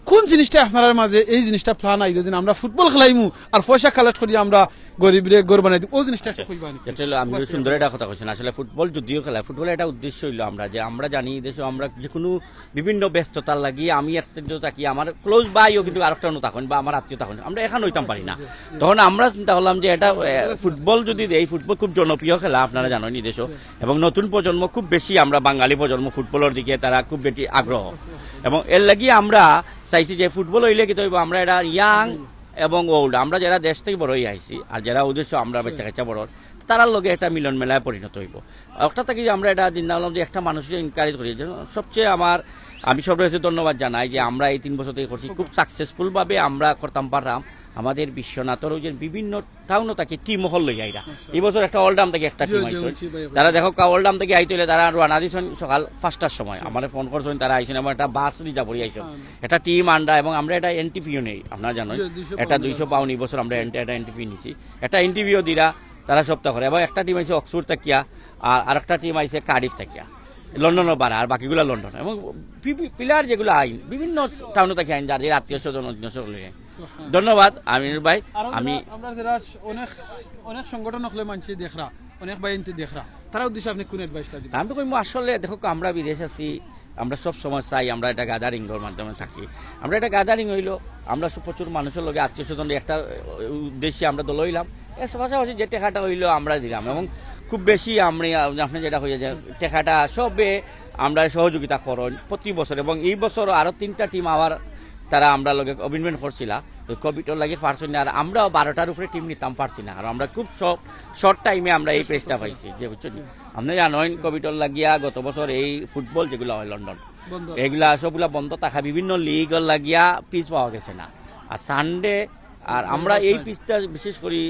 কোন জিনিসটা আপনার মাঝে এই জিনিসটা প্ল্যান আইলো যে আমরা ফুটবল খেলাইমু আর পয়সা কালেক্ট করি আমরা গরিবরে ঘর বানাই দিব, ওই জিনিসটা একটা কইবা নি? এটা হলো আমি সুন্দর একটা কথা কইছেন। আসলে ফুটবল যদিও খেলা, ফুটবল একটা উদ্দেশ্য হইলো আমরা যে আমরা জানি এই দেশে আমরা যে কোনো বিভিন্ন ব্যস্ততার লাগি আমি এক সাইডে থাকি, আমার ক্লোজ বাইও কিন্তু আরেকটা অন্য থাকেন বা আমার আত্মীয় থাকেন, আমরা এখানে হইতাম পারি না। তখন আমরা চিন্তা করলাম যে এটা, এ, ফুটবল যদি দেই, ফুটবল খুব জনপ্রিয় খেলা আপনারা জানেন এই দেশও, এবং নতুন প্রজন্ম খুব বেশি, আমরা বাঙালি প্রজন্ম ফুটবলের দিকে তারা খুব বেশি আগ্রহ, এবং এর লাগি আমরা চাইছি যে ফুটবল হইলে কি হইব, আমরা এটা ইয়াং এবং ওল্ড, আমরা যারা দেশ থেকে বড় হয়ে আইছি আর যারা ওই দেশে আমরা বাচ্চা কাচ্চা বড়, তারার লগে একটা মিলন মেলায় পরিণত হইব। একটা থাকি যে আমরা এটা চিন্তা করলাম যে একটা মানুষকে এনকারেজ করি, যে সবচেয়ে আমার, আমি সবচেয়ে ধন্যবাদ জানাই যে আমরা এই তিন বছর থেকে করছি, খুব সাকসেসফুল ভাবে আমরা করতাম পারলাম। আমাদের বিশ্বনাথর ওই যে বিভিন্ন টাউনও থাকি টিম হল লই আইরা। এই বছর একটা অল ডাম থেকে একটা জি, টিম জি, আইছে। জি, ভাই, ভাই। তারা দেখো কা-, অল ডাম থেকে আইতে হইলে তারা রওনা দিছেন সকাল পাঁচটার সময়। আমারে ফোন করছেন, তারা আইছেন এবং একটা বাস রিজার্ভ করি আইছেন। হ্যাঁ। একটা টিম আনরা এবং আমরা এটা এন্ট্রি ফিও নেই, আপনারা জানেন। জি, দুইশো এটা পাউন্ড দুইশো আছে। পাউন্ড এই বছর আমরা এন্ট-, এটা এন্ট্রি ফি নিছি। একটা এন্ট্রি ফিও দিরা, তারা সপ্তাহ করে। এবং একটা টিম আইছে অক্সফোর্ড থাকিয়া, আর আরেকটা টিম আইছে কার্ডিফ থাকিয়া। লন্ডনর ভাড়া, আর বাকিগুলা লন্ডন। এবং পি-, পি-, প্লেয়ার যেগুলা আইন, বিভিন্ন টাউন থাকি আইন, যার যার আত্মীয় স্বজন, অন্য স্বজন লইয়া। ধন্যবাদ আমিনুল ভাই। আর আমি আমরা যারা অনেক, অনেক সংগঠন হকলে মানছি দেখরা, অনেক ভাই ইনতে দেখরা, তারা উদ্দেশ্যে আপনি কোন অ্যাডভাইসটা দিবেন? আমি তো কইমু, আসলে দেখো, আমরা বিদেশ আছি, আমরা সব সময় চাই আমরা একটা গ্যাদারিংর মাধ্যমে থাকি। আমরা একটা গ্যাদারিং হইলো, আমরা সব প্রচুর মানুষের লগে আত্মীয় স্বজন একটা, আহ, উদ্দেশ্যে আমরা দল হইলাম। এর পাশাপাশি যে টেকাটা হইলো আমরা দিলাম, এবং খুব বেশি আমরা, আপনি যেটা হইয়া যে টেকাটা সবে আমরা সহযোগিতা করেন প্রতি বছর, এবং এই বছর আরো তিনটা টিম আবার তারা আমরা লগে কমিটমেন্ট করছিলা, তো কোভিডর লাগি পারছইন না। আর আমরাও বারোটার উপরে টিম নিতাম পারছি না, কারণ আমরা খুব শর্ট টাইমে আমরা এই পেজটা পাইছি, যে বুঝছেন। আপনি জানেন, কোভিডর লাগিয়া গত বছর এই ফুটবল যেগুলা হয় লন্ডন, বন্ধ আছে। এগুলা সবগুলা বন্ধ থাকা, বিভিন্ন লিগর লাগিয়া পিচ পাওয়া গেছে না। আর সানডে, আর আমরা এই পিচটা বিশেষ করি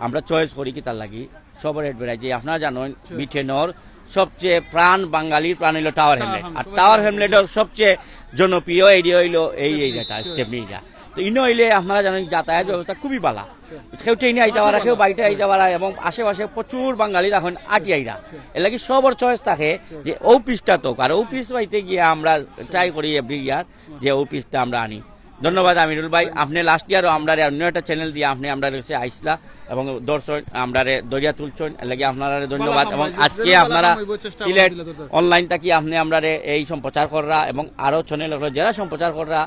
আমরা চয়েস করি কি তার লাগি, সবর এডভাইস যে আপনারা জানেন, ব্রিটেনর সবচেয়ে প্রাণ বাঙালির প্রাণ হইলো টাওয়ার হ্যামলেট। আর টাওয়ার হ্যামলেটর সবচেয়ে জনপ্রিয় এরিয়া হইলো এই এরিয়াটা, স্টেপনি এরিয়া। তো ইনো হইলে আপনারা জানেন যাতায়াত ব্যবস্থা খুবই ভালা। কেউ ট্রেনে আইতে পারা, কেউ বাইকে আইতে পারা, এবং আশেপাশে প্রচুর বাঙালি তখন আটি আইরা। এর লাগি সবর চয়েস থাকে যে ও পিচটা তো, আর ও পিচ পাইতে গিয়ে আমরা ট্রাই করি এভরি ইয়ার যে ও পিচটা আমরা আনি। ধন্যবাদ আমিরুল ভাই, আপনি লাস্ট ইয়ারও আমরা অন্য একটা চ্যানেল দিয়ে আপনি আমরা কাছে আইসলা এবং দর্শক আমরা দরিয়া তুলছেন, এর লাগি আপনারা ধন্যবাদ। এবং আজকে আপনারা সিলেট অনলাইন থাকি আপনি আমরা এই সম্প্রচার কররা এবং আরো চ্যানেল হলো যারা সম্প্রচার কররা,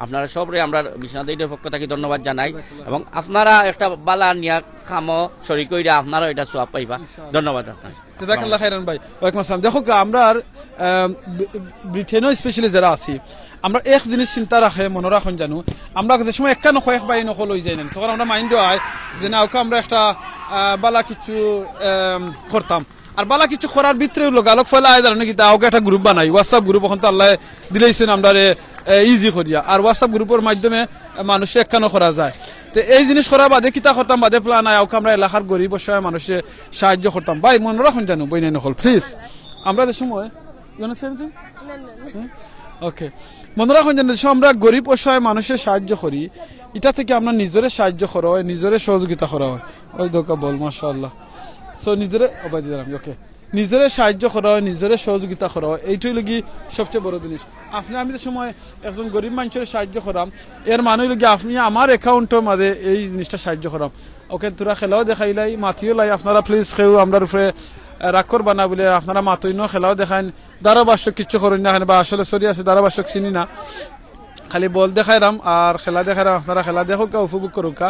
আপনারা সবরে আমরা বিশ্বনাথ এইটের পক্ষ থাকি ধন্যবাদ জানাই। এবং আপনারা একটা বালা নিয়া কামো শরিক হইরা আপনারাও এটা সওয়াব পাইবা। ধন্যবাদ আপনার। জাজাকাল্লাহ খাইরান ভাই। ওয়ালাইকুম আসসালাম। দেখো কি, আমরা আর, আহ, ব্রি-, ব্রিটেনও স্পেশালি যারা আছি, আমরা এক জিনিস চিন্তা রাখে, মনে রাখুন জানো, আমরা যে সময় একখানো কয়েক ভাই নকল হয়ে যায় না, তখন আমরা মাইন্ডও আয় যে না, ওকে আমরা একটা, আহ, বালা কিছু, আহ, করতাম। আর বালা কিছু করার ভিতরে লগালগ ফলে আয় জানো নাকি, তা ওকে একটা গ্রুপ বানাই, WhatsApp গ্রুপ এখন তো আল্লাহ দিলেইছেন আমরা রে, আহ, ইজি করিয়া। আর WhatsApp গ্রুপের মাধ্যমে, আহ, মানুষে একখানো করা যায়। তো এই জিনিস করা বাদে কিতা করতাম, বাদে প্ল্যান আয়, ওকে আমরা এলাকার গরিব অসহায় মানুষে সাহায্য করতাম। ভাই, মনে রাখুন জানো, বইনাই নকল, প্লিজ। আমরা যে সময়, you wanna say anything? না, না, না। হুম? ওকে। মনে রাখুন জানো, যে সময় আমরা গরিব অসহায় মানুষের সাহায্য করি, এটা থেকে আমরা নিজরে সাহায্য করা হয়, নিজরে সহযোগিতা করা হয়। ওই দোকা বল, মাশাআল্লাহ। So, নিজরে, ও ভাই, দিলাম, ওকে। নিজরে সাহায্য করা হয়, নিজরে সহযোগিতা করা হয়, এইটাই লাগি সবচেয়ে বড় জিনিস। আপনি আমি যে সময় একজন গরিব মানুষের সাহায্য করাম, এর মানে হইল কি আপনি আমার অ্যাকাউন্টের মাঝে এই জিনিসটা সাহায্য করাম। ওকে, তোরা খেলাও দেখাইলাই, মাতিও লাই, আপনারা প্লিজ কেউ আমরার উপরে, আহ, রাগ করবা না বলে আপনারা মাতইন, খেলাও দেখাইন, ধারাভাষ্য কিচ্ছু করইন না এখানে, বা আসলে সরি আছে, ধারাভাষ্য চিনি না, খালি বল দেখাইরাম আর খেলা দেখাইরাম, আপনারা খেলা দেখুক্কা, উপভোগ করুক্কা।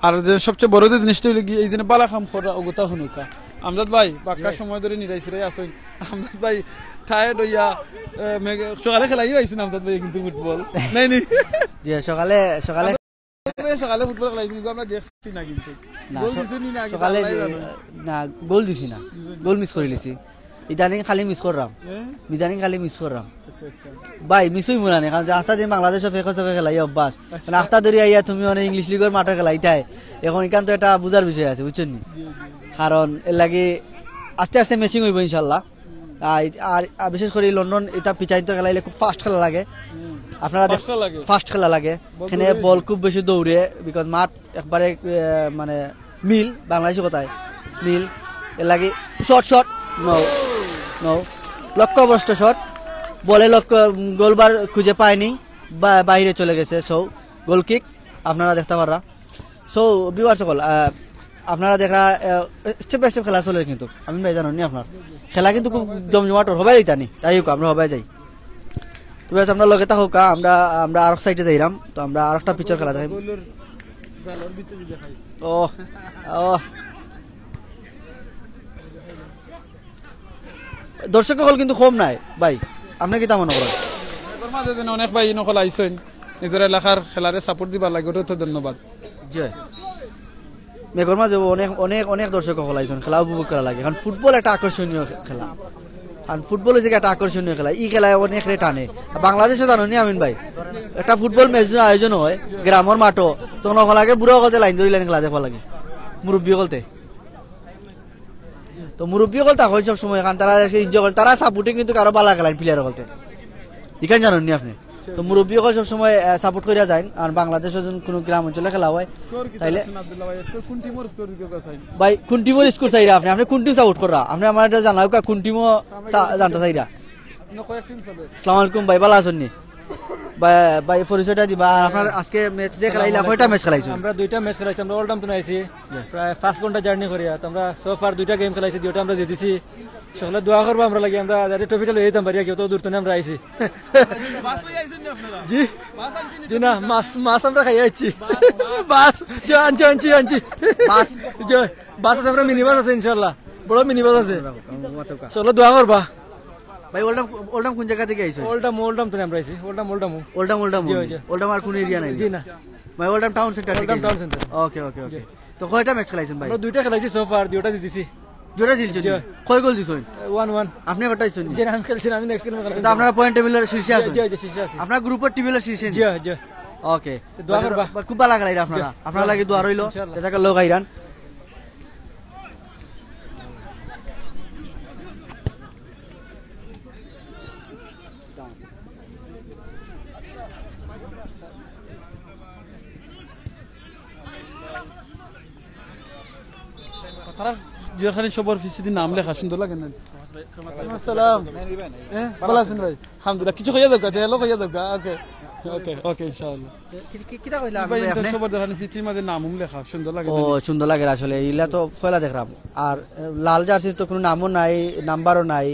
আর যে সবচেয়ে বড় যে জিনিসটা হইল কি, এই দিনে বালা কাম করা অগতা হুনুক্কা। আমজাদ ভাই, বাক্কা সময় ধরে নিরাই সিরাই আসইন। আমজাদ ভাই, টায়ার্ড হইয়া, আহ, মেঘ-, সকালে খেলাইও আইছেন আমজাদ ভাই কিন্তু ফুটবল। নাই নি? জি, সকালে, সকালে সকালে ফুটবল খেলাইছেন, কিন্তু আমরা দেখছি না কিন্তু। না, গোল স-, দিছে নি না, আগে সকালে আল্লাহ যে, জানে। না, গোল দিছি না। দিছে না। গোল মিস করিলিছি। ইদানিং খালি মিস কররাম। হ্যাঁ? ইদানিং খালি মিস কররাম। আচ্ছা, আচ্ছা। ভাই, মিস হইমু না নি, কারণ যে আস্তা দিন বাংলাদেশও ফেকো ফেকো খেলাই অভ্যাস। আচ্ছা। মানে, আখতা ধরি আইয়া তুমি মানে ইংলিশ লিগর মাঠে খেলাইতায়। এখন এখান তো একটা বুঝার বিষয় আছে, বুঝছেন নি? জি, জি, জি। কারণ এর লাগি আস্তে আস্তে ম্যাচিং হইব ইনশাল্লাহ। আর, আর, আর বিশেষ করে লন্ডন এটা পিচাইন তো খেলাইলে খুব ফাস্ট খেলা লাগে। হুম। আপনারা দেখ-, ফাস্ট খেলা লাগে। ফাস্ট খেলা লাগে। বল এখানে দৌড়ে বল বেশি। খুব বেশি দৌড়ে, because মাঠ একবারে, এ, মানে মিল, বাংলাদেশি কথায় মিল। এর লাগি শট, শট, নো, নো, লক্ষ্যভ্রষ্ট শট। বলে লক্ষ্য, উম, গোলবার খুঁজে পায়নি, বা-, বাইরে চলে গেছে। So, গোল কিক আপনারা দেখতে পাররা। So, ভিউয়ার্স সকল, আহ, আপনারা দেখরা, আহ, স্টেপ বাই স্টেপ খেলা চলে কিন্তু। আমি ভাই জানো নি আপনার খেলা কিন্তু খুব জমজমাট, হবাই যাইতা নি, যাই হোক, আমরা হবাই যাই। তো ব্যাস, আমরা লগে থাকুক, আমরা, আমরা আরেক সাইডে যাইরাম, তো আমরা আরেকটা পিচর খেলা দেখাই। ও, ও। দর্শক হল কিন্তু কম নাই ভাই, আপনি কিতা মনে করেন? এর মাঝে দিন অনেক ভাই নকল আইসইন, নিজের এলাকার খেলারে সাপোর্ট দিবার লাগে, ওটাও তো ধন্যবাদ। জি। মেঘর মাঝে অনেক, অনেক, অনেক দর্শক হল আইসইন, খেলা উপভোগ করা লাগে। কারণ ফুটবল একটা আকর্ষণীয় খে-, খেলা। কারণ ফুটবল হচ্ছে একটা আকর্ষণীয় খেলা। এই খেলায় অনেক রে টানে। বাংলাদেশও জানো নি আমিন ভাই, একটা ফুটবল ম্যাচ যদি আয়োজন হয় গ্রামের মাঠও, তখন হল আগে বুড়া হকলতে লাইন ধরি লাইন খেলা দেখবার লাগে, মুরব্বী হকলতে। তো মুরব্বী হকল তখন সব সময় খান তারা এসে এনজয় করেন, তারা সাপোর্টিং কিন্তু কারো বালা খেলাইন প্লেয়ার হকলতে। ইখান জানেন নি আপনি? তো মুরব্বী হকল সব সময়, আহ, সাপোর্ট করিয়া যাইন। আর বাংলাদেশও যখন কোনো গ্রাম অঞ্চলে খেলা হয়, স্কোর কি তাইলে আছে, আব্দুল্লাহ ভাই? স্কোর কোন টিমর স্কোর দিতে চাই? ভাই, কোন টিমর স্কোর চাইরা আপনি? আপনি কোন টিম সাপোর্ট করা? আপনি আমার এটা জানাও কা, কোন টিমও সা-, জানতে চাইরা? সালাম আলাইকুম ভাই, ভালা আছইন নি? ভাই, ভাই, পরিচয়টা দিবা। আর আপনার আজকে ম্যাচ যে খেলাইলা, কয়টা ম্যাচ খেলাইছো? আমরা দুইটা ম্যাচ খেলাইছি, আমরা ওল্ডহাম থনে আইছি। প্রায় পাঁচ ঘন্টা জার্নি করিয়া তো আমরা সো ফার দুইটা গেম খেলাইছি, দুইটা আমরা জিতিছি। সকলে দোয়া করবা আমরার লাগি, আমরা যাতে ট্রফিটা লই যাইতাম পারি, কেউ তো দূর থনে আমরা আইছি। জি, জি না, মাছ, মাছ আমরা খাইয়া আইছি। বাস, জি, আনছি, আনছি, আনছি। বাস, জি, বাস আছে, আমরা মিনি বাস আছে ইনশাআল্লাহ, বড় মিনি বাস আছে। সকলে দোয়া করবা। ভাই, ওল্ডহাম, ওল্ডহাম কোন জায়গা থেকে আইছো? ওল্ডহাম, ওল্ডহাম থনে আমরা আইছি। Oldham, Oldham. ওল্ডহাম, ওল্ডহাম জি, only? জি। ওল্ডহাম আর কোনো এরিয়া নাই? জি না। ভাই, ওল্ডহাম টাউন সেন্টার থেকে ওল্ডহাম আইছো? Town centre. Okay, okay, okay. তো কয়টা ম্যাচ খেলাইছেন ভাই? আমরা দুইটা খেলাইছি সো ফার, দুইটা জিতিছি। জোড়া দিলছেন? জি। কয় গোল দিছইন? One one. আপনি কয়টা দিছইন? জি না, আমি খেলছি না, আমি নেক্সট গেমে খেলাম। তো আপনারা পয়েন্ট টেবিলের শীর্ষে জি, আছেন? জি, জি, শীর্ষে আছি। আপনার গ্রুপের টেবিলের শীর্ষে নি? জি, জি। ওকে। তো দোয়া করবা। খুব ভালা খেলাইরা আপনারা। জি। আপনারার লাগি দোয়া রইলো। ইনশাআল্লাহ। জাযাকাল্লাহু খাইরান। তারা যেখানে সবার পিছেদি নাম লেখা সুন্দর লাগে না? আসসালাম। হ্যাঁ, ভালা আছইন ভাই? আলহামদুলিল্লাহ। কিছু কইয়া যাউক্কা, hello কইয়া যাউক্কা। ওকে, ওকে, ওকে, ইনশাআল্লাহ। কি-, কি-, কিতা কইলা আমি ভাই, ভাই, ইন্টার আপনি? সবার দেখানি ফিটির মাঝে নাম উম লেখা, সুন্দর লাগে ও, না? সুন্দর লাগে আসলে, ইলা তো পয়লা দেখলাম। আর, এ, লাল জার্সির তো কোনো নামও নাই, নাম্বারও নাই।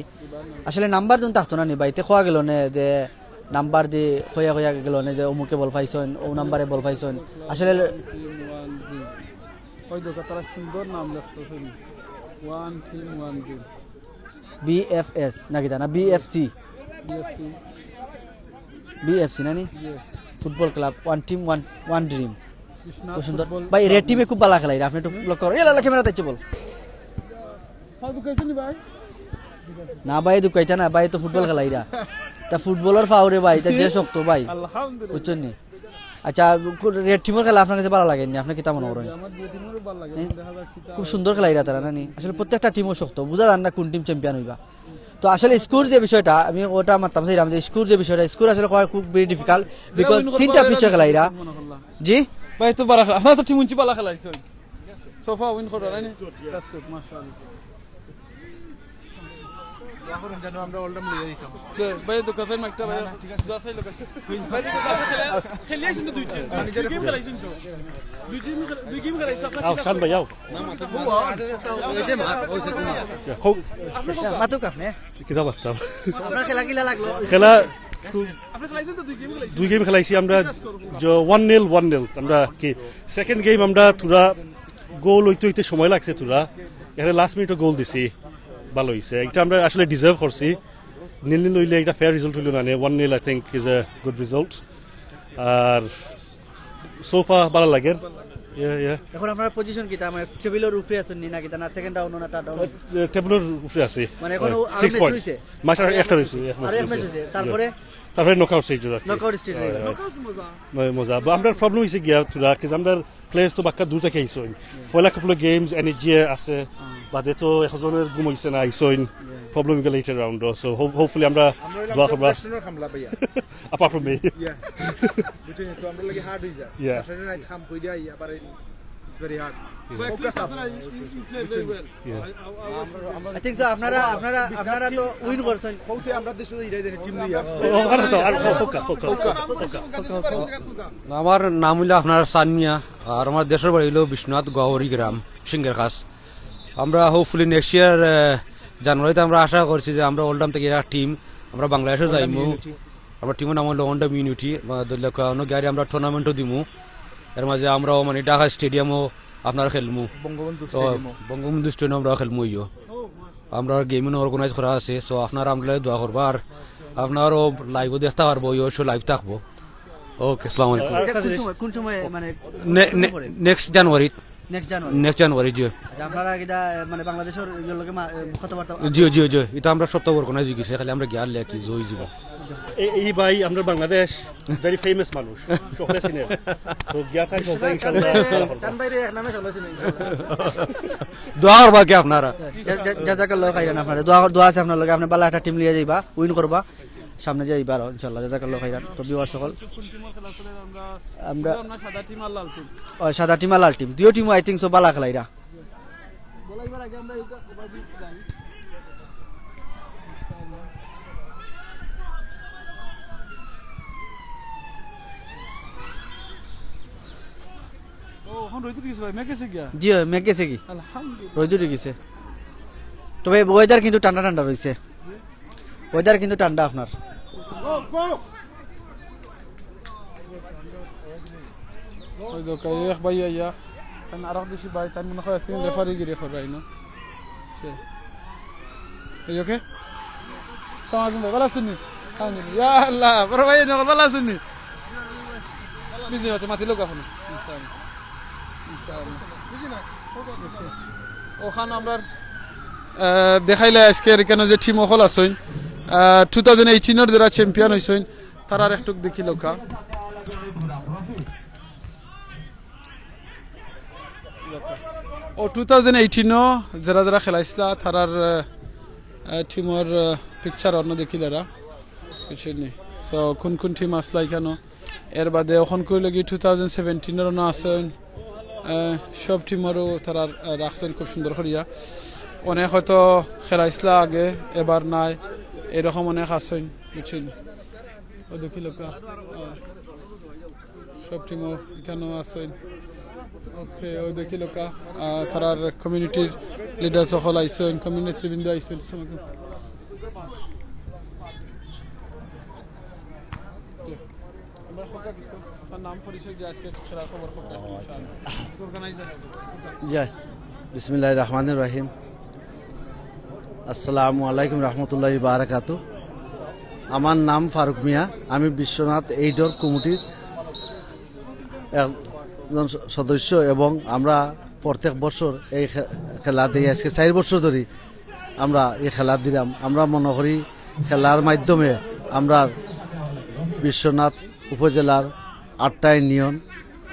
আসলে নাম্বার দিন থাকতো না নি ভাই, তে কওয়া গেল নে যে নাম্বার দি কইয়া কইয়া গেল নে যে অমুকে বল পাইছইন, ও নাম্বারে বল পাইছইন। আসলে ওই দেখো, তারা সুন্দর নাম লেখতেছে নি। One team, one dream. BFS নাকি তা না? বিএফসি। বিএফসি। বিএফসি না নি? ইয়ে। Football club, one team, one, one dream. Biswanath খুব সুন্দর। ফুটবল ভাই, রেড ক্লাব। টিমে খুব ভালা খেলাইরা, আপনি একটু লক্ষ্য করো। এলা, এলা, ক্যামেরা দেখছে বল। ফাউ দুকাইছে নি ভাই? না ভাই, দুকাইতা না ভাই, তো ফুটবল খেলাইরা। তা ফুটবলর ফাউরে ভাই, তা যে শক্ত ভাই। আলহামদুলিল্লাহ। বুঝছেন নি? আচ্ছা, কো-, রেড টিমর খেলা আপনার কাছে ভালা লাগে নি? আপনি কিতা মনে করেন? আমার দুই টিমরও ভালা লাগে, হ্যাঁ? দেখা যাক কিতা খুব হয়। সুন্দর খেলাইরা তারা, না নি? আসলে প্রত্যেকটা টিমও শক্ত, বুঝা যায় না কোন টিম চ্যাম্পিয়ন হইবা। তো আসলে স্কোর যে বিষয়টা, আমি ওটা মাততাম চাইলাম যে স্কোর যে বিষয়টা, স্কোর আসলে করা খুব very difficult, because তিনটা পিচে খেলাইরা। জি? ভাই, তো ভালা খেলা, আপনারা তো টিম উঞ্চি ভালা খেলাইছেন। সোফা উইন করো, না নি? That's good, মাশাআল্লাহ। দোয়া করুন যেন আমরা ওল্ডহাম লইয়া দিতাম। যে, ভাই, তো কাফের মাইকটা, ভাই। না, না, ঠিক আছে। দোয়া চাই লোক আছে। ভাই, তো কাফের খেলে, খেলিয়ে শুনতে দুই টিম। দুই গেম খেলাইছেন তো। দুই টিম খেলে, দুই গেম খেলাইছেন। আও, শান ভাই, আও। খুব মাতুক আপনি। কিতা মাততাম? আপনার খেলা কিলা লাগলো? খেলা খুব আপনি খেলাইছেন তো দুই গেম খেলাইছেন। দুই গেম খেলাইছি আমরা, যে ওয়ান নীল, ওয়ান নীল। আমরা কি সেকেন্ড গেম আমরা থুড়া গোল হইতে হইতে সময় লাগছে থুড়া। এখানে লাস্ট মিনিটও গোল দিছি, ভালা হইছে। এটা আমরা আসলে ডিজার্ভ করছি। নীল নীল হইলে একটা ফেয়ার রেজাল্ট হইল না, ওয়ান নীল I think is a good result। আর সোফা ভালা লাগে। ইয়া, ইয়া। এখন আপনার পজিশন কিতা? মানে টেবিলর উপরে আছেন নি, না কিতা, না সেকেন্ড রাউন্ড, না থার্ড রাউন্ড? এ, টেবিলর উপরে আছি। মানে এখনো আরো সিক্স ম্যাচ পয়েন্টস। হইছে? মাস আর একটা রইছে, এক আরো এক ম্যাচ ম্যাচ হইছে। হইছে। তারপরে? তারপরে নকআউট স্টেজ আর কি। নকআউট স্টেজ হইল। ইয়া, ইয়া। নকআউট মজা। মানে মজা। বা আমরার প্রবলেম হইছে গিয়া থুড়া, কি যে আমরার প্লেয়ার্স তো বাক্কা দূর থাকি আইছইন। পয়লা কাপল গেমস এনার্জি আছে, বাদে তো একজনের ঘুম হইছে না, আইছইন। প্রবলেম হইগেল এইটার রাউন্ড। So, ho-, hopefully আমরা আমরা হইলাম দোয়া সব করবা। রেশনের খামলা ভাইয়া। Apart from me। ইয়া। বুঝছেন তো, আমরা লাগি হার্ড হয়ে যায়। ইয়া। স্যাটারডে নাইট কাম করি আই, আবার এই, it's very hard। Focus up। Yeah. I think so, আপনারা, আপনারা, আপনারা তো উইন করছেন। কৌতে আমরা দেশে ইরাই দেন টিম দিয়া। ও, ওখানে তো আর ফোকা, ফোকা, ফোকা। আমার নাম হইলো আপনার সান মিয়া, আর আমার দেশের বাড়ি হইলো বিশ্বনাথ গহরি গ্রাম, সিংহের খাস। আমরা হোপফুলি নেক্সট ইয়ার জানুয়ারিতে আমরা আশা করছি যে আমরা ওল্ডহাম থেকে একটা টিম আমরা বাংলাদেশও যাইমু। আমরা টিমর নাম হইলো ওল্ডহাম ইউনিটি। দৈলকা অন্য গাড়ি আমরা টুর্নামেন্টও দিমু, এর মাঝে আমরাও মানে ঢাকা স্টেডিয়ামও আপনার খেলমু। বঙ্গবন্ধু তো স্টেডিয়ামও। বঙ্গবন্ধু স্টেডিয়াম আমরা খেলমু ইয়ো। আমরা গেমিং অর্গানাইজ করা আছে, সো আপনারা আমরা দোয়া করবা, আর আপনারাও লাইভও দেখতে পারবো, ইয়ো শো লাইভ থাকবো। ওকে, আসসালামু আলাইকুম। এটা কোন সময়, কোন সময় মানে নে-, নে-, নেক্সট জানুয়ারি। নেক্সট জানুয়ারি? নেক্সট জানুয়ারি, জি। আচ্ছা, আপনারা কিতা, মানে বাংলাদেশের ইয়ের লগে মা-, এ, কথাবার্তা? জি, জি, জি। এটা আমরা সব তো অর্গানাইজ হয়ে গেছে, খালি আমরা গিয়ার লেখি জয় জীবন। এই, এই ভাই আমরা বাংলাদেশ ভেরি ফেমাস মানুষ, সকলে চিনে। তো গিয়া থাক, সকলে ইনশাআল্লাহ। চান ভাইরে এক নামে সকলে চিনে ইনশাআল্লাহ। দোয়া করবা কি আপনারা? জা-, জা-, জাযাকাল্লাহু খাইরান আপনারা। দোয়া, দোয়া আছে আপনার লগে, আপনি ভালা একটা টিম লিয়ে যাইবা, উইন করবা। সামনে যাইবা আরো ইনশাআল্লাহ। জাযাকাল্লাহু খাইরান। তো ভিউয়ার সকল, আমরা আমরা সাদা টিম আর লাল টিম। ও, সাদা টিম আর লাল টিম। দুইও টিমও I think so ভালা খেলাইরা। বলাইবার আগে আমরা এইটা সবাই দিতে যাই। রোদ উঠি গেছে ভাই, মেঘ গেছে গিয়া। জি অয়, মেঘ গেছে কি? আলহামদুলিল্লাহ। রোদ উঠি গেছে। তবে ওয়েদার কিন্তু ঠান্ডা ঠান্ডা রইছে। ওয়েদার কিন্তু ঠান্ডা আপনার। ওই দেখো, এক ভাই আইয়া, তান আরক দেশি ভাই, তান মনে হয় আজকে রেফারি গিরি করে আইনো। সে, এই ওকে? সালাম আলাইকুম ভাই, ভালা আছইন নি? আলহামদুলিল্লাহ। ইয়া আল্লাহ, বড় ভাই, এই ভালা আছইন নি? বিজি আছে, মাতি লোক এখন। ইনশাআল্লাহ। ইনশাআল্লাহ। ওখান আমরার, আহ, দেখাইলা আজকের এখানো যে টিম অকল আছইন, আহ, টু থাউজেন্ড এইটিনর যারা চ্যাম্পিয়ন অইছইন, তারার একটুক দেখিলাউক্কা। ও টু থাউজেন্ড এইটিনও যারা যারা খেলাইছলা, তারার, আহ, আহ, টিমর, আহ, পিকচার অনো দেখিলারা, বুঝছইন নি? So, কোন কোন টিম আছলা এখানো? এর বাদে অখন কই লাগি টু থাউজেন্ড সেভেন্টিনর অনো আছইন, আহ, সব টিমরও তারা, আহ, রাখছইন খুব সুন্দর করিয়া। অনেক হয়তো খেলাইছলা আগে, এবার নাই, এরকম অনেক আছইন, বুঝছইন? ও দেখিলাউক্কা, আহ, সব টিমও এখানো আছইন। ওকে, ও দেখিলাউক্কা, আহ, তারার কমিউনিটির লিডার অকল আইছইন, কমিউনিটির বৃন্দ আইছইন। আসসালামু আলাইকুম। জি। আমরা খোকা কিছু, আপনার নাম পরিচয় দিয়ে আজকে খেলার খবর খোকা, ও, আচ্ছা। ইনশাআল্লাহ। অর্গানাইজার আছে। জি, বিসমিল্লাহির রহমানির রহিম। আসসালামু আলাইকুম রহমতুল্লাহি বারাকাতু। আমার নাম ফারুক মিয়া, আমি বিশ্বনাথ এইটর কমিটির একজন স-, সদস্য এবং আমরা প্রত্যেক বছর এই খে-, খেলা দেই। আজকে চার বছর ধরি আমরা এই খেলা দিলাম। আমরা মনে করি খেলার মাধ্যমে আমরা বিশ্বনাথ উপজেলার আটটা ইউনিয়ন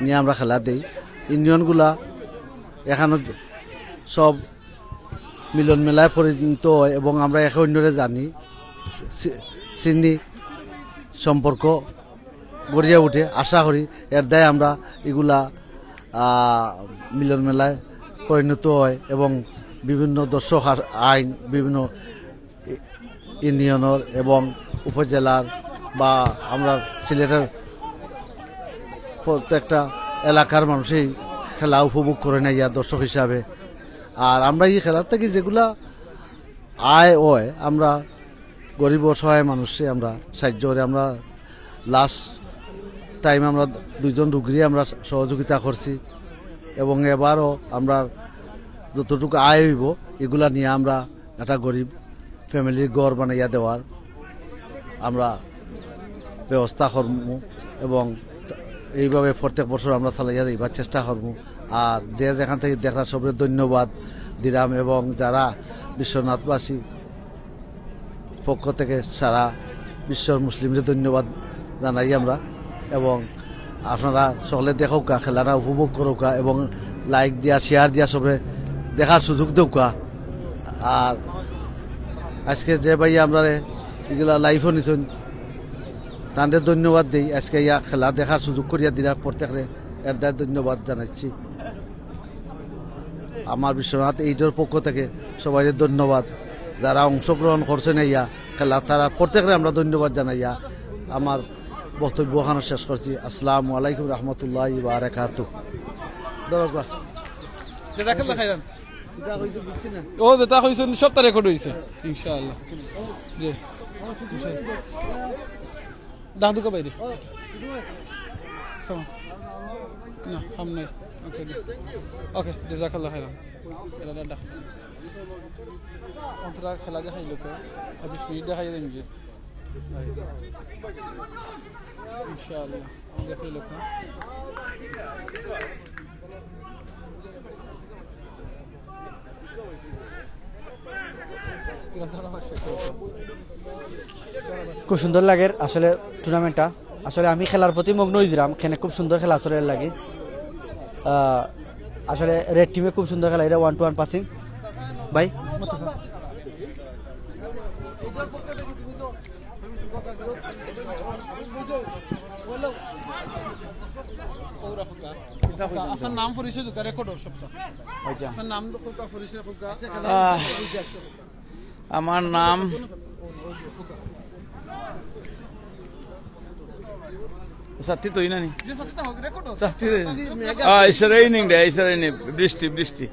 নিয়ে আমরা খেলা দেই। ইউনিয়নগুলা এখানো সব মিলন মেলায় পরিণত হয় এবং আমরা একে অন্যরে জানি, চি-, চিনি, সম্পর্ক গড়িয়া উঠে। আশা করি এর দায় আমরা এগুলা, আহ, মিলন মেলায় পরিণত হয় এবং বিভিন্ন দর্শক আস-, আইন, বিভিন্ন ই-, ইউনিয়নর এবং উপজেলার বা আমরা সিলেটের প্রত্যেকটা এলাকার মানুষই খেলা উপভোগ করে না ইয়া দর্শক হিসাবে। আর আমরা এই খেলার থেকে যেগুলা আয় হয়, আমরা গরিব অসহায় মানুষে আমরা সাহায্য করি। আমরা লাস্ট টাইম আমরা দুইজন রুগীরে আমরা সহযোগিতা করছি এবং এবারও আমরা যতটুকু আয় হইব এগুলা নিয়ে আমরা একটা গরিব ফ্যামিলির ঘর বানাইয়া দেওয়ার আমরা ব্যবস্থা করমু এবং এইভাবে প্রত্যেক বছর আমরা চালাইয়া যাইবার চেষ্টা করমু। আর যে যেখান থেকে দেখরা সবরে ধন্যবাদ দিলাম এবং যারা বিশ্বনাথবাসী পক্ষ থেকে সারা বিশ্বর মুসলিমরে ধন্যবাদ জানাই আমরা। এবং আপনারা সকলে দেখউক্কা, খেলাটা উপভোগ করউক্কা এবং লাইক দিয়া, শেয়ার দিয়া সবরে দেখার সুযোগ দেউক্কা। আর আজকে যে ভাই আমরারে এগুলা লাইভও নিছইন, তানরে ধন্যবাদ দেই। আজকে ইয়া খেলা দেখার সুযোগ করিয়া দিলা প্রত্যেকরে, এর দায় ধন্যবাদ জানাইছি। আমার বিশ্বনাথ এইটর পক্ষ থেকে সবাইরে ধন্যবাদ। যারা অংশগ্রহণ করছইন ইয়া খেলা, তারা প্রত্যেকরে আমরা ধন্যবাদ জানাইয়া আমার বক্তব্য ওখানে শেষ করছি। আসসালামু আলাইকুম রহমতুল্লাহ বারাকাতু। ধরো বা। যেটা খেলতে খাইলাম। ও যেটা কইছইন সবটা রেকর্ড হইছে ইনশাআল্লাহ। জি। ইনশাআল্লাহ। ডাক দুকা বাইরে। সালাম। না, হাম নাই। ওকে, ওকে, জাযাকাল্লাহ খাইরান। এরা ডাক। অন্তরা খেলা দেখাইলো কে? আর বিশ মিনিট দেখাই দেন গিয়ে। ইনশাআল্লাহ। দেখাইলো কে? খুব সুন্দর লাগের আসলে টুর্নামেন্টটা। আসলে আমি খেলার প্রতি মগ্ন হইছিলাম, এখানে খুব সুন্দর খেলা আসলে লাগে। আহ, আসলে রেড টিমে খুব সুন্দর খেলা, এটা ওয়ান টু ওয়ান পাসিং। ভাই, আপনার নাম পরিচয় দুটা রেকর্ড হোক সবটা। আচ্ছা। আপনার নাম দুটা পরিচয় দুটা। আহ, আমার নাম সাথী তো ইনানি। সাথী তো ইনানি। আহ, it's raining day, it's raining, বৃষ্টি, বৃষ্টি।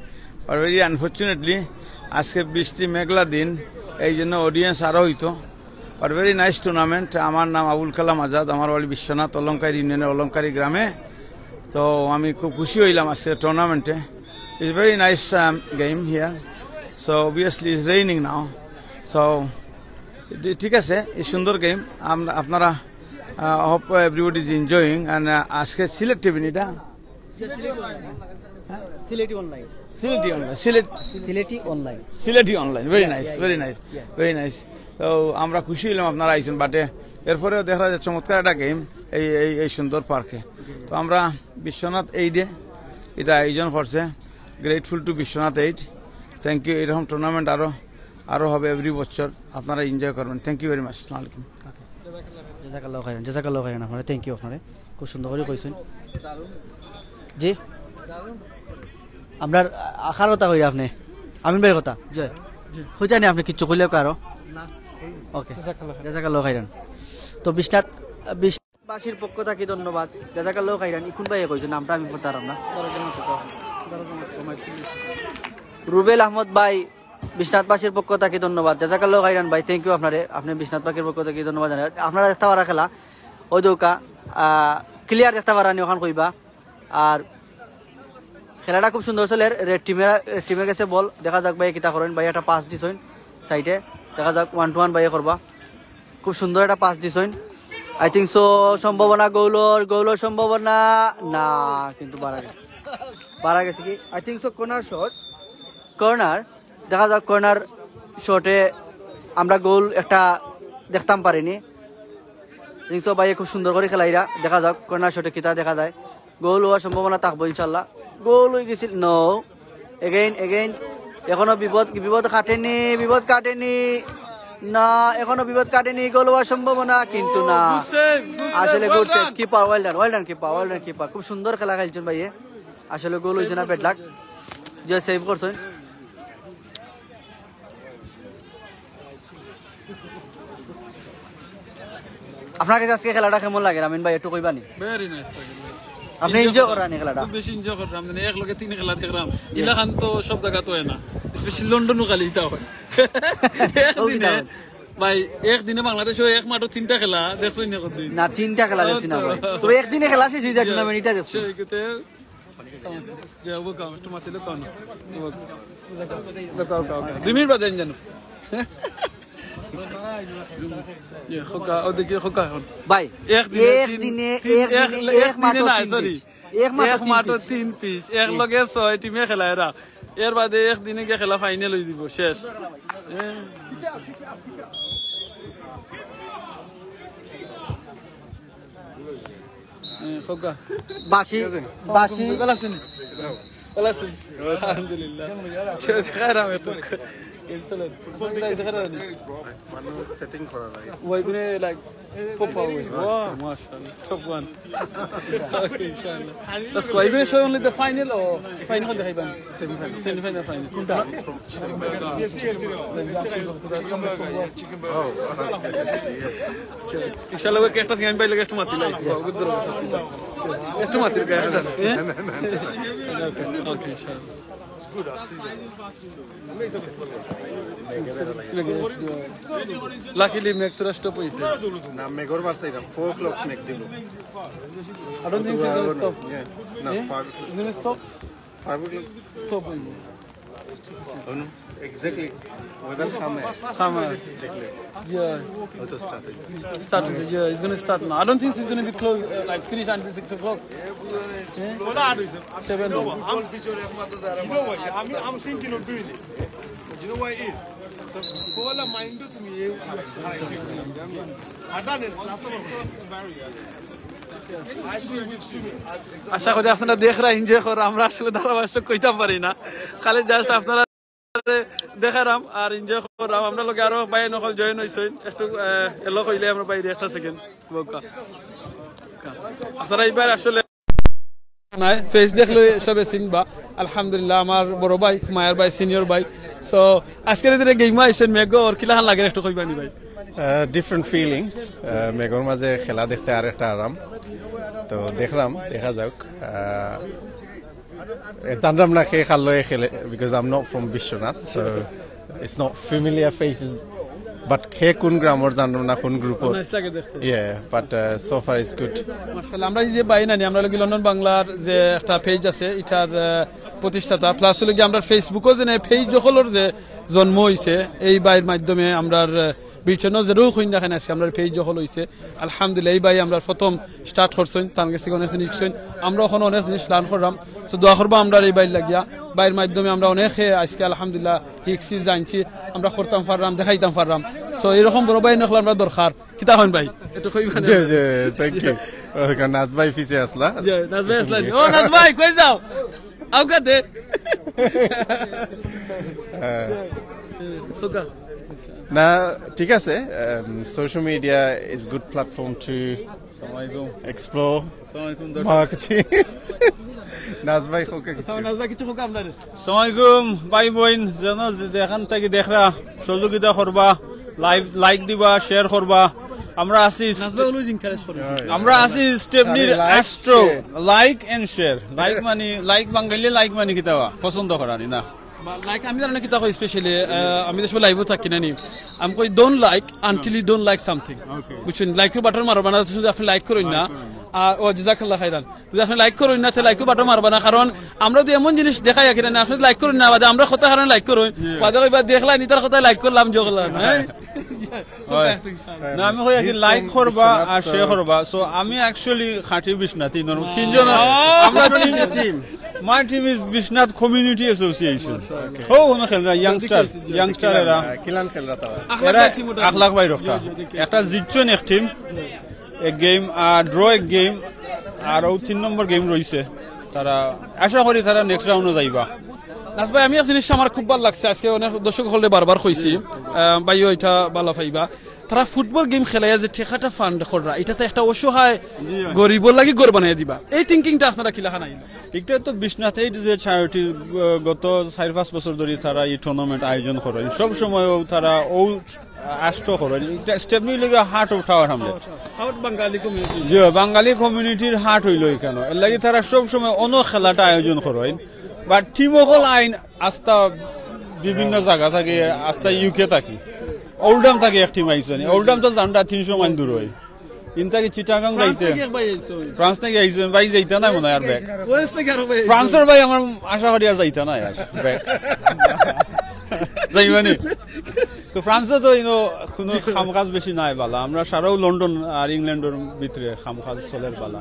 আর very unfortunately, আজকে বৃষ্টি মেঘলা দিন, এই জন্য অডিয়েন্স আরও হইতো। আর very nice tournament। আমার নাম আবুল কালাম আজাদ, আমার বাড়ি বিশ্বনাথ অলঙ্কারী ইউনিয়নের অলঙ্কারী গ্রামে। তো আমি খুব খুশি হইলাম আজকে টুর্নামেন্টে। It's very nice game here. So obviously it's raining now. So ঠিক আছে, এই সুন্দর গেম। আপনারা, hope everybody is enjoying। And আজকে সিলেট টিভি এটা, Sylheti online. Sylheti online, Sylhet, Sylheti online. Sylheti online. Very nice, very nice, very nice। তো আমরা খুশি হইলাম আপনারা আইছেন, বাটে এরপরেও দেখা যায় চমৎকার একটা গেম এই এই এই সুন্দর পার্কে। তো আমরা বিশ্বনাথ এইডে এটা আয়োজন করছে, grateful to Biswanath aid. Thank you. এরকম টুর্নামেন্ট আরও আরও হবে এভরি বছর, আপনারা এনজয় করবেন। Thank you very much. আসসালামু আলাইকুম। জাজাকাল্লাহ খাইরান, জাজাকাল্লাহ খাইরান আপনারে, থ্যাংক ইউ আপনারে, খুব সুন্দর করে কইছেন। জি, আমরা আখার কথা কইরা আপনি আমিন ভাইর কথা। জয়। কইতা নি আপনি কিচ্ছু কইলে কারো? ওকে, জাজাকাল্লাহ খাইরান। তো বিশ্বনাথ, বিশ্বনাথবাসীর পক্ষ থাকি ধন্যবাদ। জাজাকাল্লাহ খাইরান। ইকুন ভাইয়ে কইছে, নামটা আমি বলতাম না। রুবেল আহমদ ভাই, বিশ্বনাথবাসীর পক্ষ থাকি ধন্যবাদ। জাজাকাল্লাহ খাইরান ভাই, থ্যাংক ইউ আপনারে, আপনি বিশ্বনাথবাসীর পক্ষ থাকি ধন্যবাদ জানাই। আপনারা দেখতা পারা খেলা, ওই দৌকা ক্লিয়ার দেখতা পারা নি ওখান কইবা। আর খেলাটা খুব সুন্দর চলে। রেড টিমের রেড টিমের গেছে বল, দেখা যাক ভাই কিতা করেন। ভাই একটা পাস দিছইন সাইডে, দেখা যাক ওয়ান টু ওয়ান ভাইয়ে করবা। খুব সুন্দর একটা পাস দিছইন। আই থিংক সো সম্ভাবনা গোলর, গোলর সম্ভাবনা না, কিন্তু বাড়া গেছে, বাড়া গেছে কি? I think so corner shot, corner. দেখা যাক কর্নার শটে আমরা গোল একটা দেখতাম পারিনি। আই থিংক সো ভাইয়ে খুব সুন্দর করে খেলাইরা, দেখা যাক কর্নার শটে কিতা দেখা যায়। গোল হওয়ার সম্ভাবনা থাকবো ইনশাল্লাহ। গোল হয়ে গেছিল, নো, এগেইন এগেইন। এখনো বিপদ, বিপদ কাটেনি, বিপদ কাটেনি। না, এখনো বিপদ কাটেনি। গোল হওয়ার সম্ভাবনা, কিন্তু না। আসলে good save, keeper, well done, well done keeper, well done keeper. খুব সুন্দর খেলা খেলছেন ভাইয়ে। আসলে গোল হইছে না, ব্যাড লাক। যে সেভ করছেন। আপনার কাছে আজকে খেলাটা কেমন লাগে, আমিন ভাই, একটু কইবা নি? ভেরি নাইস লাগে ভাই। আপনি এনজয় করেন নি খেলাটা? খুব বেশি এনজয় করলাম, মানে এক লগে তিন খেলা দেখলাম। ইলাখান তো সব জায়গা তো হয় না, স্পেশালি লন্ডনও খালি ইতা হয়। একদিনে ভাই, একদিনে বাংলাদেশও এক মাঠও তিনটা খেলা দেখছই না কতদিন? না, তিনটা খেলা দেখছি না ভাই। তবে একদিনে খেলা শেষ হয়ে যায় টুর্নামেন্ট, এটা দেখছি। সেক্ষেত্রে যে ও কাম একটু মাতিলে কাম। দুই মিনিট বাদে জানো। ইয়ে, খোকা, ওদিকে খোকা এখন। ভাই, একদিনে একদিনে, তিন- তিন- একদিনে, এক- এক মাঠও একদিনে না, তিন সরি। পিচ। এক মাঠও এক তিন মাঠও পিচ। তিন পিচ, এক লগে ছয় টিমে খেলা এরা। এর বাদে একদিনে গিয়ে খেলা ফাইনাল হয়ে দিব, শেষ। হ্যাঁ। হ্যাঁ, খোকা। বাসি, বাসি। ভালা আছইন? ভালা আছইন? আলহামদুলিল্লাহ। সে দেখা রাম একটু। এই চলেন। ফুটবল দেখা রাম। মানুষ সেটিং করা লাগে। ওইগুনে, like, পপ আউট। ওয়াও, মাশাআল্লাহ। Top one. Okay, ইনশাআল্লাহ। That's why we show only the final or final দেখাইবা? Semi final. Semi final, final. কোনটা? ইনশাআল্লাহ, ওকে একটা সিঙ্গান পাইলে একটু মাতি লাই। একটু মাতি লাই, একটা। হ্যাঁ? Okay, okay, ইনশাআল্লাহ। Luckily, মেঘ তোরা স্টপ হইছে। না, মেঘর বারছে এটা, ফোর ক্লক মেঘ দিল। I don't think so, it's gonna stop. Yeah. না, হ্যাঁ? Five It's gonna stop? Five clock. Stop হইব। Oh, no. Exactly. Weather calm है। Calm है। देख ले। Yeah. वो तो स्टार्ट है। Start হইছে, yeah, it's gonna start now. I don't think it's gonna be close, uh, like, finish until six o'clock. হ্যাঁ? Seven. You know what? I'm, I'm thinking of doing it. You know what it is? The Kuala Maindu to me, eh, I done it last summer. I see with swimming. আশা করি আপনারা দেখরা, এনজয় কররা। আমরা আসলে ধারাভাষ্য কইতাম পারি না, খালি জাস্ট আপনারা দেখারাম আর এনজয় কররাম। আমরা লগে আরো ভাই নকল জয়েন হইছইন, একটু এলো কইলে আমরা বাইরে একটা সেকেন্ড। আপনারা এইবার আসলে নাই, ফেস দেখলে সবে চিনবা। আলহামদুলিল্লাহ, আমার বড় ভাই, মায়ার ভাই, সিনিয়র ভাই। সো আজকের দিনে গেমা আইছেন, মেঘ ওর কিলাখান লাগে একটু কইবানি ভাই? Different feelings. মেঘর মাঝে খেলা দেখতে আর একটা আরাম। তো দেখলাম, দেখা যাক। আহ, এ, জানলাম না কে কার লগে খেলে, because I'm not from Bishwanath, so it's not familiar faces, but কে কোন গ্রামর জানলাম না, কোন গ্রুপর। নাইস লাগে দেখতে। Yeah, but uh, so far it's good. মাশাআল্লাহ, আমরা এই যে ভাই নানি, আমরা লাগি লন্ডন বাংলার যে একটা পেজ আছে, এটার আহ, প্রতিষ্ঠাতা, প্লাস হলো কি আমরা ফেসবুকও যে পেজ হকলর যে জন্ম হইছে, এই ভাইর মাধ্যমে আমরার আহ, ব্রিটেনও যেটাও কইন না কেন আজকে আমরার পেজ হকল হইছে। আলহামদুলিল্লাহ, এই ভাই আমরার প্রথম স্টার্ট করছইন, তার কাছ থেকে অনেক জিনিস শিখছইন, আমরা ওখানে অনেক জিনিস লার্ন করলাম। তো দোয়া করবো আমরার এই ভাইর লাগিয়া, ভাইর মাধ্যমে আমরা অনেকে আজকে আলহামদুলিল্লাহ শিখছি, জানছি, আমরা করতাম পারলাম, দেখাইতাম পারলাম। তো এরকম বড় ভাই নকল আমরা দরকার। কিতা হন ভাই, একটু কইবেন? জি, জি, থ্যাংক ইউ। ওকে, নাজ ভাই পিছে আসলা। জি, নাজ ভাই আসলেন। ও নাজ ভাই, কই যাও? আউকা দে। হ্যাঁ। খোকা। না, ঠিক আছে। Social media is good platform to explore আসসালামু আলাইকুম দর্শক। Marketing. নাজ ভাই, খোকা কিছু। নাজ ভাই, কিছু খোকা আপনার। আসসালামু আলাইকুম ভাই বইন, যেন যেখান থাকি দেখরা, সহযোগিতা করবা, লাইভ, লাইক দিবা, শেয়ার করবা। আমরা আছি নাজ ভাই always encourage করে। আমরা আছি স্টেপনির খালি like, astro. Share. Like and share. Like মানে, লাইক বাঙালি, লাইক মানে কিতাবা পছন্দ করানি না। বা লাইক আমি জানি না কিতা কই স্পেশালি, আমি তো সব লাইভও থাকি না নি। আমি কই, "Don't like until you don't like something." বুঝছেন? লাইকের বাটন মারবা না, শুধু আপনি লাইক করইন না। আর ও জাযাকাল্লাহ খাইরান। যদি আপনি লাইক করইন না, তাহলে লাইকের বাটন মারবা না, কারণ আমরা তো এমন জিনিস দেখাই আর কি না, আপনি লাইক করইন না, বাদে আমরা কথা কারণে লাইক করইন, বাদে কইবা, "দেখলা নি, তার কথায় লাইক করলাম, জগলাম।" হ্যাঁ। না, আমি কই আর কি, লাইক করবা আর শেয়ার করবা। So আমি অ্যাকচুয়ালি খাঁটি বিশ্বনাথ, তিন, তিনজন, আমরা তিন team. My team is Bishnath Community Association. ও, ওখানে খেলরা, ইয়াংস্টার, ইয়াংস্টার এরা। কিলান খেলরা তারা। এরা আখলাক ভাই রক্ষা। একটা জিতছইন এক টিম, এক গেম, আর ড্র এক গেম, আর ও তিন নম্বর গেম রইছে। তারা, আশা করি তারা নেক্সট রাউন্ডও যাইবা। নাজ ভাই, আমি এক জিনিস আমার খুব ভালো লাগছে, আজকে অনেক দর্শক হকলরে বারবার কইছি, আহ, ভাইও এটা ভালা পাইবা। তারা ফুটবল গেম খেলাইয়া যে টেকাটা ফান্ড কররা, এটা তো একটা অসহায় গরিবর লাগি ঘর বানাইয়া দিবা। এই থিংকিংটা আপনারা কিলাখান আইল? একটা তো বিশ্বনাথ এইড যে চ্যারিটি, আহ, গত চার পাঁচ বছর ধরি তারা এই টুর্নামেন্ট আয়োজন করইন, সব সময় ও তারা ও আষ্ট করইন। এটা স্টেপনি লগে heart of Tower Hamlet. Heart Bengali community. জি, বাঙালি কমিউনিটির হার্ট হইল এখানে। এর লাগি তারা সব সময় অন্য খেলাটা আয়োজন করইন। বাট টিম অকল আইন আস্তা বিভিন্ন জায়গা থাকি, আস্তা ইউকে থাকি। ওল্ডাম থাকি এক টিম আইসনি। ওল্ডাম তো জানরা তিনশো মাইল দূর হয়। ইন থাকি চিটাগাং ফ্রান্স যাইতে। থাকি এক ভাই আইসো। ফ্রান্স থাকি আইসো, ভাই যাইতা না মনে হয় আর ব্যাক। ওয়েলস থাকি আরো ভাই আইসো। ফ্রান্সের ভাই আমার আশা করি আর যাইতা না আর ব্যাক। যাইবানি? তো ফ্রান্সে তো ইনো কোনো কামকাজ বেশি নাই বালা। আমরা সারাও লন্ডন আর ইংল্যান্ডের ভিতরে কামকাজ চলের বালা।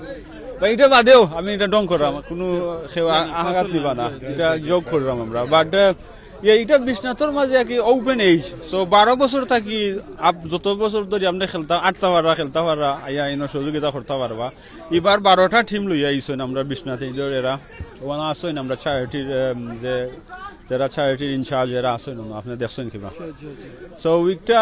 বা এটা বাদেও আমি এটা ডং করলাম, কোনো কেউ আ-, আঘাত দিবা না, এটা জোক করলাম আমরা। বাট এটা বিশ্বনাথর মাঝে আর কি ওপেন এইজ। সো বারো বছর থাকি আপ যত বছর ধরি আপনি খেলতা, আটতা পারবা, খেলতা পারবা, আইয়া ইনো সহযোগিতা করতা পারবা। এবার বারোটা টিম লইয়া আইসইন আমরা বিশ্বনাথ এইজর এরা। ওখানে আসইন আমরা চ্যারিটির, এম, যে, যারা চ্যারিটির ইনচার্জ এরা আসইন, আপনি দেখছেন কিবা? সো একটা,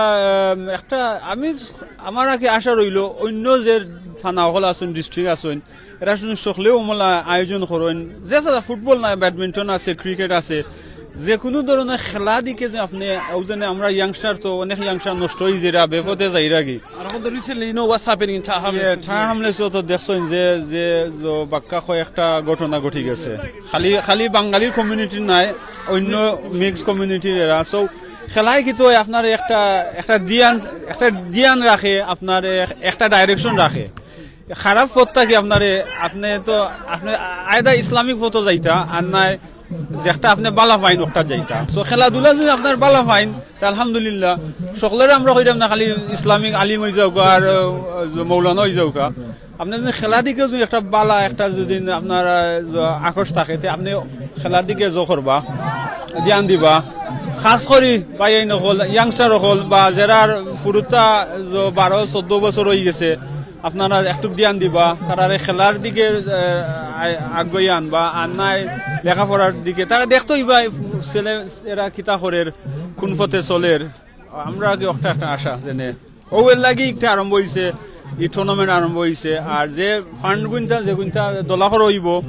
এম, একটা আমি, আমার আর কি আশা রইল অন্য যে থানা হকল আসইন, ডিস্ট্রিক্ট আসইন, এরা শুধু সকলেও মলা আয়োজন করইন, যে সাদা ফুটবল না, ব্যাডমিন্টন আছে, ক্রিকেট আছে, যে কোনো ধরনের খেলা দিকে যে আপনি, ও জানে আমরা ইয়াংস্টার তো অনেক ইয়াংস্টার নষ্ট হয়ে যারা বেপথে যাইরা কি। আর আমাদের recently, you know what's happening in Tower Hamlets? ইয়ে, Tower Hamlets-ও তো দেখছেন যে, যে, যে বাক্কা কয়েকটা ঘটনা ঘটি গেছে। খালি, খালি বাঙালির কমিউনিটির নাই, অন্য মিক্স কমিউনিটির এরা। সো খেলায় কিন্তু আপনার একটা, একটা ধ্যান, একটা ধ্যান রাখে, আপনার এক-, একটা ডাইরেকশন রাখে। খারাপ পথ থাকি আপনারে, আপনি তো, আপনি আয়দা ইসলামিক পথও যাইতা, আর নাই যে একটা আপনি বালা পাইন ওটা যাইতা। সো খেলাধুলা যদি আপনার বালা পাইন, তা আলহামদুলিল্লাহ। সকলের আমরা কইরাম না খালি ইসলামিক আলিম হয়ে যাওগা আর, আহ, মৌলানা হয়ে যাওগা। আপনি যদি খেলা দিকে যদি একটা বালা একটা যদি আপনার, আহ, আকর্ষ থাকে, তে আপনি খেলার দিকে জো করবা, ধ্যান দিবা। খাস করি ভাই এই নকল, ইয়াংস্টার অকল বা যারা ফুরুতা জো বারো চোদ্দ বছর হয়ে গেছে, আপনারা একটু ধ্যান দিবা, তারারে খেলার দিকে, আহ, আ-, আগুয়াই আনবা, আর নাই লেখাপড়ার দিকে। তারা দেখতো ইবা ছেলে এরা কিতা করের, কোন পথে চলের। আমরা আগে একটা, একটা আশা যেনে ও এর লাগি একটা আরম্ভ হইছে, এই টুর্নামেন্ট আরম্ভ হইছে। আর যে ফান্ড গুনতা, যে গুনতা দলা করে হইব,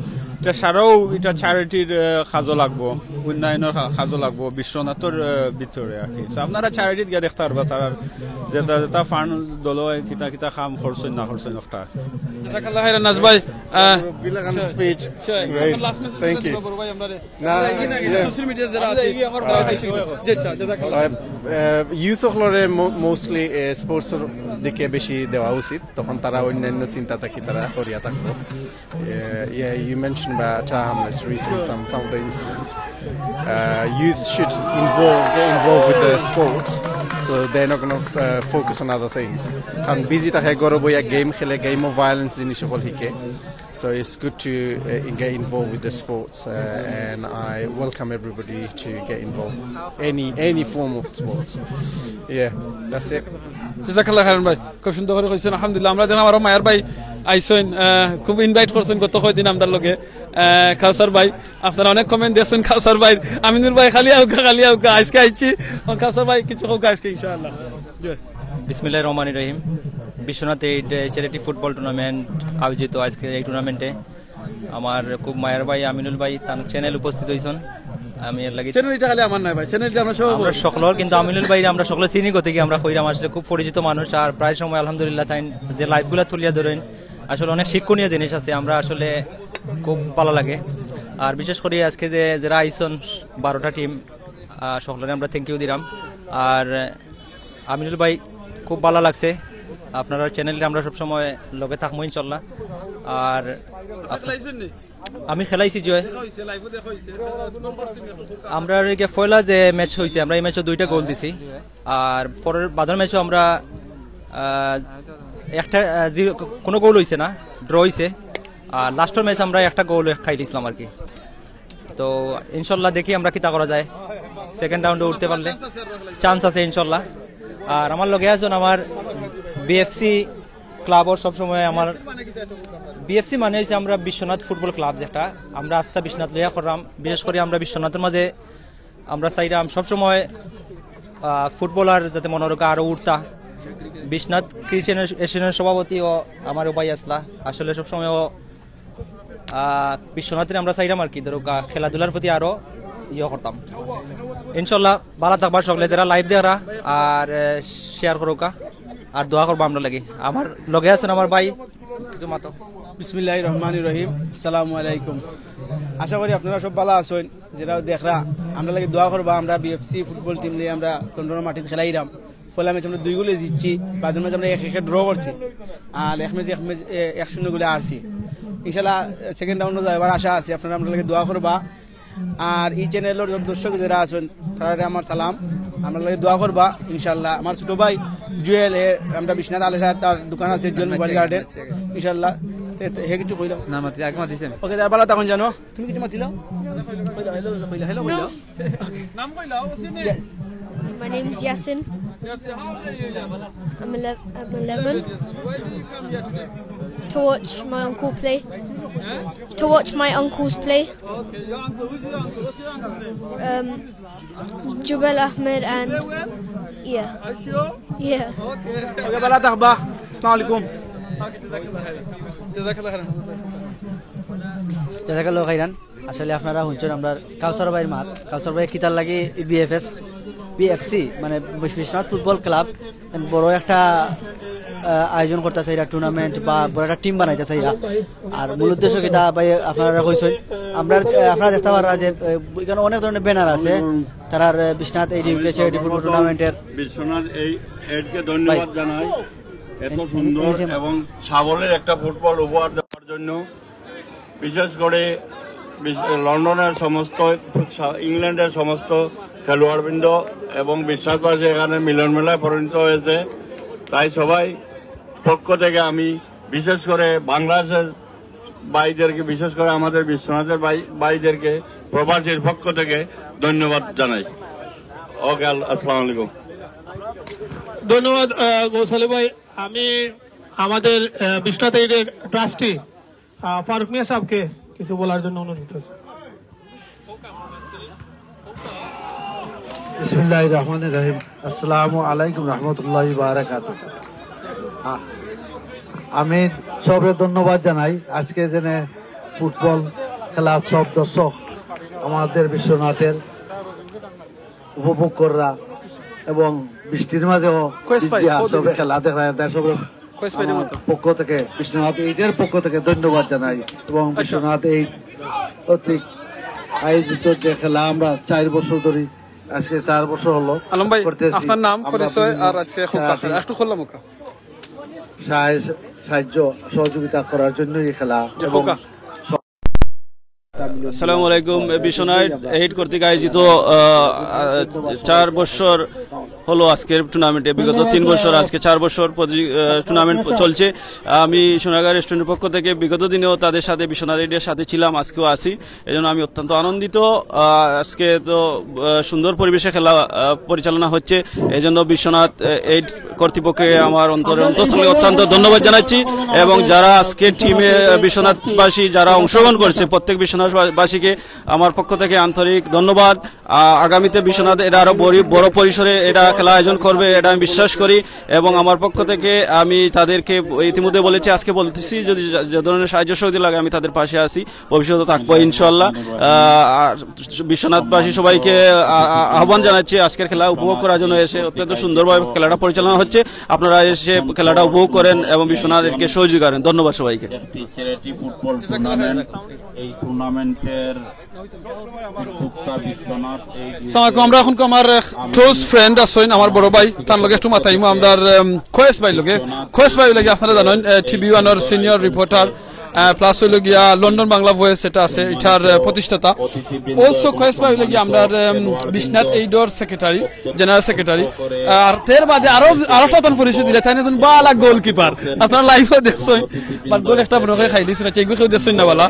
ইটা সারাও, ইটা চ্যারিটির কাজও লাগবো, উন্নয়নের কা-, কাজও লাগবো বিশ্বনাথর আহ, ভিতরে আর কি। So আপনারা চ্যারিটিত গিয়া দেখতা পারবা তারা যেটা যেটা ফান্ড দল কিতা কিতা কাম করছইন না করছইন একটা। জাযাকাল্লাহ খাইরান নাজ ভাই। আহ, Bilagan speech. Great. Thank you. না, সোশ্যাল মিডিয়া যারা আছে, ইউথ সকলরে মোস্টলি স্পোর্টসর দিকে বেশি দেওয়া উচিত, তখন তারা অন্যান্য চিন্তা থাকি তারা করিয়া থাকবো। Uh, yeah, you mentioned about Chaham, it's recent, some, some of the incidents. Uh, youth should involve, get involved with the sports, so they're not going to uh, focus on other things. কারণ বিজি থাকে, ঘরো বইয়া গেম খেলে, গেমও ভায়োলেন্স জিনিস সকল শিকে। So it's good to uh, get involved with the sports, uh, and I welcome everybody to get involved. Any any form of sports. Yeah, that's it. জাযাকাল্লাহ খাইরান ভাই, খুব সুন্দর করি কইছইন। আলহামদুলিল্লাহ, আমরা দেখলাম আরো মায়ার ভাই আইছইন, আহ, খুব ইনভাইট করছইন গত কয়দিন আমরার লগে। আহ, কাউসার ভাই, আপনারা অনেক কমেন্ট দেখছইন কাউসার ভাই, আমিনুল ভাই খালি আউকা খালি আউকা, আইজকে আইছি। ও কাউসার ভাই কিছু কউকা আইজকে ইনশাআল্লাহ। জয়। বিসমিল্লাহির রহমানির রহিম। Bishwanath aid charity football tournament আয়োজিত আজকের এই টুর্নামেন্টে আমার খুব মায়ার ভাই আমিনুল ভাই তান চ্যানেল উপস্থিত হইছইন। আমি এর লাগি চ্যানেল ইটা খালি আমার নায় ভাই, চ্যানেল ইটা আমরা সব আমরা সকলর, কিন্তু আমিনুল ভাই আমরা সকলে চিনি গতিকে আমরা কইরাম, আসলে খুব পরিচিত মানুষ। আর প্রায় সময় আলহামদুলিল্লাহ তাইন যে লাইভগুলা তুলিয়া ধরইন, আসলে অনেক শিক্ষণীয় জিনিস আছে। আমরা আসলে খুব ভালা লাগে। আর বিশেষ করি আজকে যে যারা আইছইন বারোটা টিম, সকলরে আমরা থ্যাংক ইউ দিরাম। আর আমিনুল ভাই, খুব ভালা লাগছে। আপনারার চ্যানেলে আমরা সবসময় লগে থাকমু ইনশাল্লাহ। আর আপ- আমি খেলাইছি জয়। আমরা এদিকে পয়লা যে ম্যাচ হইছে, আমরা এই ম্যাচও দুইটা গোল দিছি। আর পরের বাদর ম্যাচও আমরা আহ, একটা আহ, জিরো, কোনো গোল হইছে না, ড্র হইছে। আর লাস্টের ম্যাচ আমরা একটা গোল খাই দিছিলাম আর কি। তো ইনশাল্লাহ দেখি আমরা কিতা করা যায়, সেকেন্ড রাউন্ডে উঠতে পারলে চান্স আছে ইনশাল্লাহ। আর আমার লগে আছইন আমার বিএফসি ক্লাবর সবসময় আমার বিএফসি মানে হইছে আমরা বিশ্বনাথ ফুটবল ক্লাব, যেটা আমরা আস্থা বিশ্বনাথ লইয়া কররাম। বিশেষ করি আমরা বিশ্বনাথর মাঝে আমরা চাইরাম সবসময় আহ, ফুটবলার যাতে মনে রাখা আরো উঠতা। বিশ্বনাথ ক্রিশ্চিয়ান অ্যাসোসিয়েশনের সভাপতি ও আমার ভাই আসলা, আসলে সবসময় ও আহ, বিশ্বনাথরে আমরা চাইরাম আর কি, ধরো গা-, খেলাধুলার প্রতি আরো ইয়ে করতাম। ইনশাল্লাহ ভালা থাকবা সকলে, যারা লাইভ দেখরা আর শেয়ার করুকা আর দোয়া করবা আমরা লাগি। আমার লগে আছইন আমার ভাই, কিছু মাতো। বিসমিল্লাহির রহমানির রহিম। আসসালামু আলাইকুম। আশা করি আপনারা সব ভালা আছইন। যারা দেখরা, আমরা লাগি দোয়া করবা। আমরা বিএফসি ফুটবল টিম লইয়া আমরা লন্ডনর মাটিত খেলাইরাম। পয়লা ম্যাচ আমরা দুই গোলে জিতছি, বাদর ম্যাচ আমরা এক একে ড্র করছি, আর এক ম্যাচ এক ম্যাচ এ, এক শূন্য গোলে হারছি। ইনশাল্লাহ সেকেন্ড রাউন্ডও যাইবার আশা আছে। আপনারা আমরা লাগি দোয়া করবা। আর এই চ্যানেলর দর্শক যারা আছইন, তারারে আমার সালাম, আমরা লাগি দোয়া করবা ইনশাল্লাহ। আমার ছোট ভাই জুয়েল, হে আমরা বিশ্বনাথ আলেরা তার দোকান আছে জুয়েল মোবাইল গার্ডেন, ইনশাল্লাহ। তে- তে- হে কিছু কইলাম। না মাতি আগে মাতিছেন। ওকে, তার ভালা থাকইন জানো। তুমি কিছু মাতিলাও? কইলাও, hello, কইলাও, hello, কইলাও। নাম কইলাও, what's your name? Yeah. My name's Yasin. Yes, how old are you, Yasin? I'm eleven. I'm eleven. Why do you come here today? To watch my uncle play. To watch my uncles play. Okay, your uncle. Who's your uncle? What's your uncle's name? Um, Jubel Ahmed and They well? Yeah. Are you sure? Yeah. Okay. ওকে, ভালা থাকবা। আসসালামু আলাইকুম। Okay, جزاك الله خيرا. جزاك الله خيرا. জাযাকাল্লাহ খাইরান। আসলে আপনারা শুনছেন আমরা কাউসার ভাইর মাত। কাউসার ভাই কিতার লাগি বিএফএস, বিএফসি মানে বিশ-, বিশ্বনাথ ফুটবল ক্লাব বড় একটা আহ, আয়োজন করতে চাইরা, টুর্নামেন্ট বা বড় একটা টিম বানাইতে চাইরা। আর মূল উদ্দেশ্য কিতা ভাই আপনারা কইছেন, আমরা আহ, আপনারা দেখতে পাররা যে আহ, এখানে অনেক ধরনের ব্যানার আছে। তারার আহ, বিশ্বনাথ এই ডিউকে চ্যারিটি ফুটবল টুর্নামেন্টের বিশ্বনাথ এই এডকে ধন্যবাদ জানাই এত সুন্দর এবং সাবলীল একটা ফুটবল উপহার দেওয়ার জন্য। বিশেষ করে বিশ- লন্ডনের সমস্ত, ইংল্যান্ডের সমস্ত খেলোয়াড়বৃন্দ এবং বিশ্বাসবাসী এখানে মিলন মেলায় পরিণত হয়েছে। তাই সবাই পক্ষ থেকে আমি বিশেষ করে বাংলাদেশের ভাইদেরকে, বিশেষ করে আমাদের বিশ্বনাথের ভাই, ভাইদেরকে প্রবাসীর পক্ষ থেকে ধন্যবাদ জানাই। ওকে, আল-, আসসালামু আলাইকুম। ধন্যবাদ আহ, গৌস আলী ভাই। আমি আমাদের আহ, বিশ্বনাথ এইডের ট্রাস্টি আহ, ফারুক মিয়া সাহেবকে কিছু বলার জন্য অনুরোধ করছি। বিসমিল্লাহির রহমানির রহিম। আসসালামু আলাইকুম রহমতুল্লাহি বারাকাতুহু। আ-, আমি সবরে ধন্যবাদ জানাই আজকে যেনে ফুটবল খেলা সব দর্শক আমাদের বিশ্বনাথের উপভোগ কররা এবং বৃষ্টির মাঝেও কয়েস ভাই, ভিজিয়া কত সবে দিন? খেলা দেখরা। এটা সব কয়েস ভাই, আমার রিমোট। পক্ষ থেকে, বিশ্বনাথ এইটের পক্ষ থেকে ধন্যবাদ জানাই এবং আচ্ছা। বিশ্বনাথ এই কর্তৃক আয়োজিত যে খেলা আমরা চার বছর ধরি, আজকে চার বছর হলো আলম ভাই, করতেছি। আপনার নাম, আমরা পরিচয় বিভিন্ন আর আজকে খুব সাহায্য, কাছে একটু খুললাম ওকা। সাহায্য, সাহায্য সহযোগিতা করার জন্য এই খেলা যে এবং খোকা। আসসালামু আলাইকুম। বিশ্বনাথ এইট কর্তৃক আয়োজিত, আহ, আহ, চার বছর হলো আজকের টুর্নামেন্টে, বিগত তিন বছর, আজকে চার বছর প্রতি, আহ, টুর্নামেন্ট চলছে। আমি সোনারগাঁও রেস্টুরেন্টের পক্ষ থেকে বিগত দিনেও তাদের সাথে, বিশ্বনাথ এইটের সাথে ছিলাম, আজকেও আছি। এই জন্য আমি অত্যন্ত আনন্দিত। আহ, আজকে তো, আহ, সুন্দর পরিবেশে খেলা, আহ, পরিচালনা হচ্ছে। এই জন্য বিশ্বনাথ, আহ, এইট কর্তৃপক্ষকে আমার অন্তরের অন্তঃস্থলে অত্যন্ত ধন্যবাদ জানাচ্ছি। এবং যারা আজকে টিমে, আহ, বিশ্বনাথবাসী যারা অংশগ্রহণ করছে, প্রত্যেক বিশ্বনাথবাসীকে আমার পক্ষ থেকে আন্তরিক ধন্যবাদ। আহ, আগামীতে বিশ্বনাথ এটা আরো বড়, বড় পরিসরে এটা খেলা আয়োজন করবে, এটা আমি বিশ্বাস করি। এবং আমার পক্ষ থেকে আমি তাদেরকে ইতিমধ্যে বলেছি, আজকে বলতেছি, যদি যে, যে ধরনের সাহায্য সহযোগিতা লাগে আমি তাদের পাশে আছি, ভবিষ্যতে থাকবো ইনশাল্লাহ। আহ, আর বিশ্বনাথবাসী সবাইকে, আ-, আ-, আহ্বান জানাচ্ছি আজকের খেলা উপভোগ করার জন্য এসে। অত্যন্ত সুন্দরভাবে খেলাটা পরিচালনা হচ্ছে, আপনারা এসে খেলাটা উপভোগ করেন এবং বিশ্বনাথ এইটকে সহযোগিতা করেন। ধন্যবাদ সবাইকে। একটি চ্যারিটি ফুটবল টুর্নামেন্ট। এই টুর্নামেন্টের উদ্যোক্তা বিশ্বনাথ এইট। আসসালামু আলাইকুম। আমরা এখন আমার ক্লোজ ফ্রেন্ড আছইন, আমার বড় ভাই, তার লগে একটু মাতাইমু। আমরার, উম, কয়েস ভাই লগে, কয়েস ভাই লগে আপনারা জানেন, আহ, টিভি ওয়ানর সিনিয়র রিপোর্টার, আহ, প্লাস হইল গিয়া লন্ডন বাংলা ভয়েস, এটা আছে, এটার, আহ, প্রতিষ্ঠাতা। অলসো কয়েস ভাই হইল গিয়া আমরার, উম, বিশ্বনাথ এইটর সেক্রেটারি, জেনারেল সেক্রেটারি। আর এর বাদে আরো, আরো একটা তান পরিচয় দিলে, তাই না, একজন বালা গোলকিপার। আপনারা লাইভও দেখছইন, বাট গোল একটা মনে হয় খাইলিস না, কেউ কেউ দেখছইন না বালা।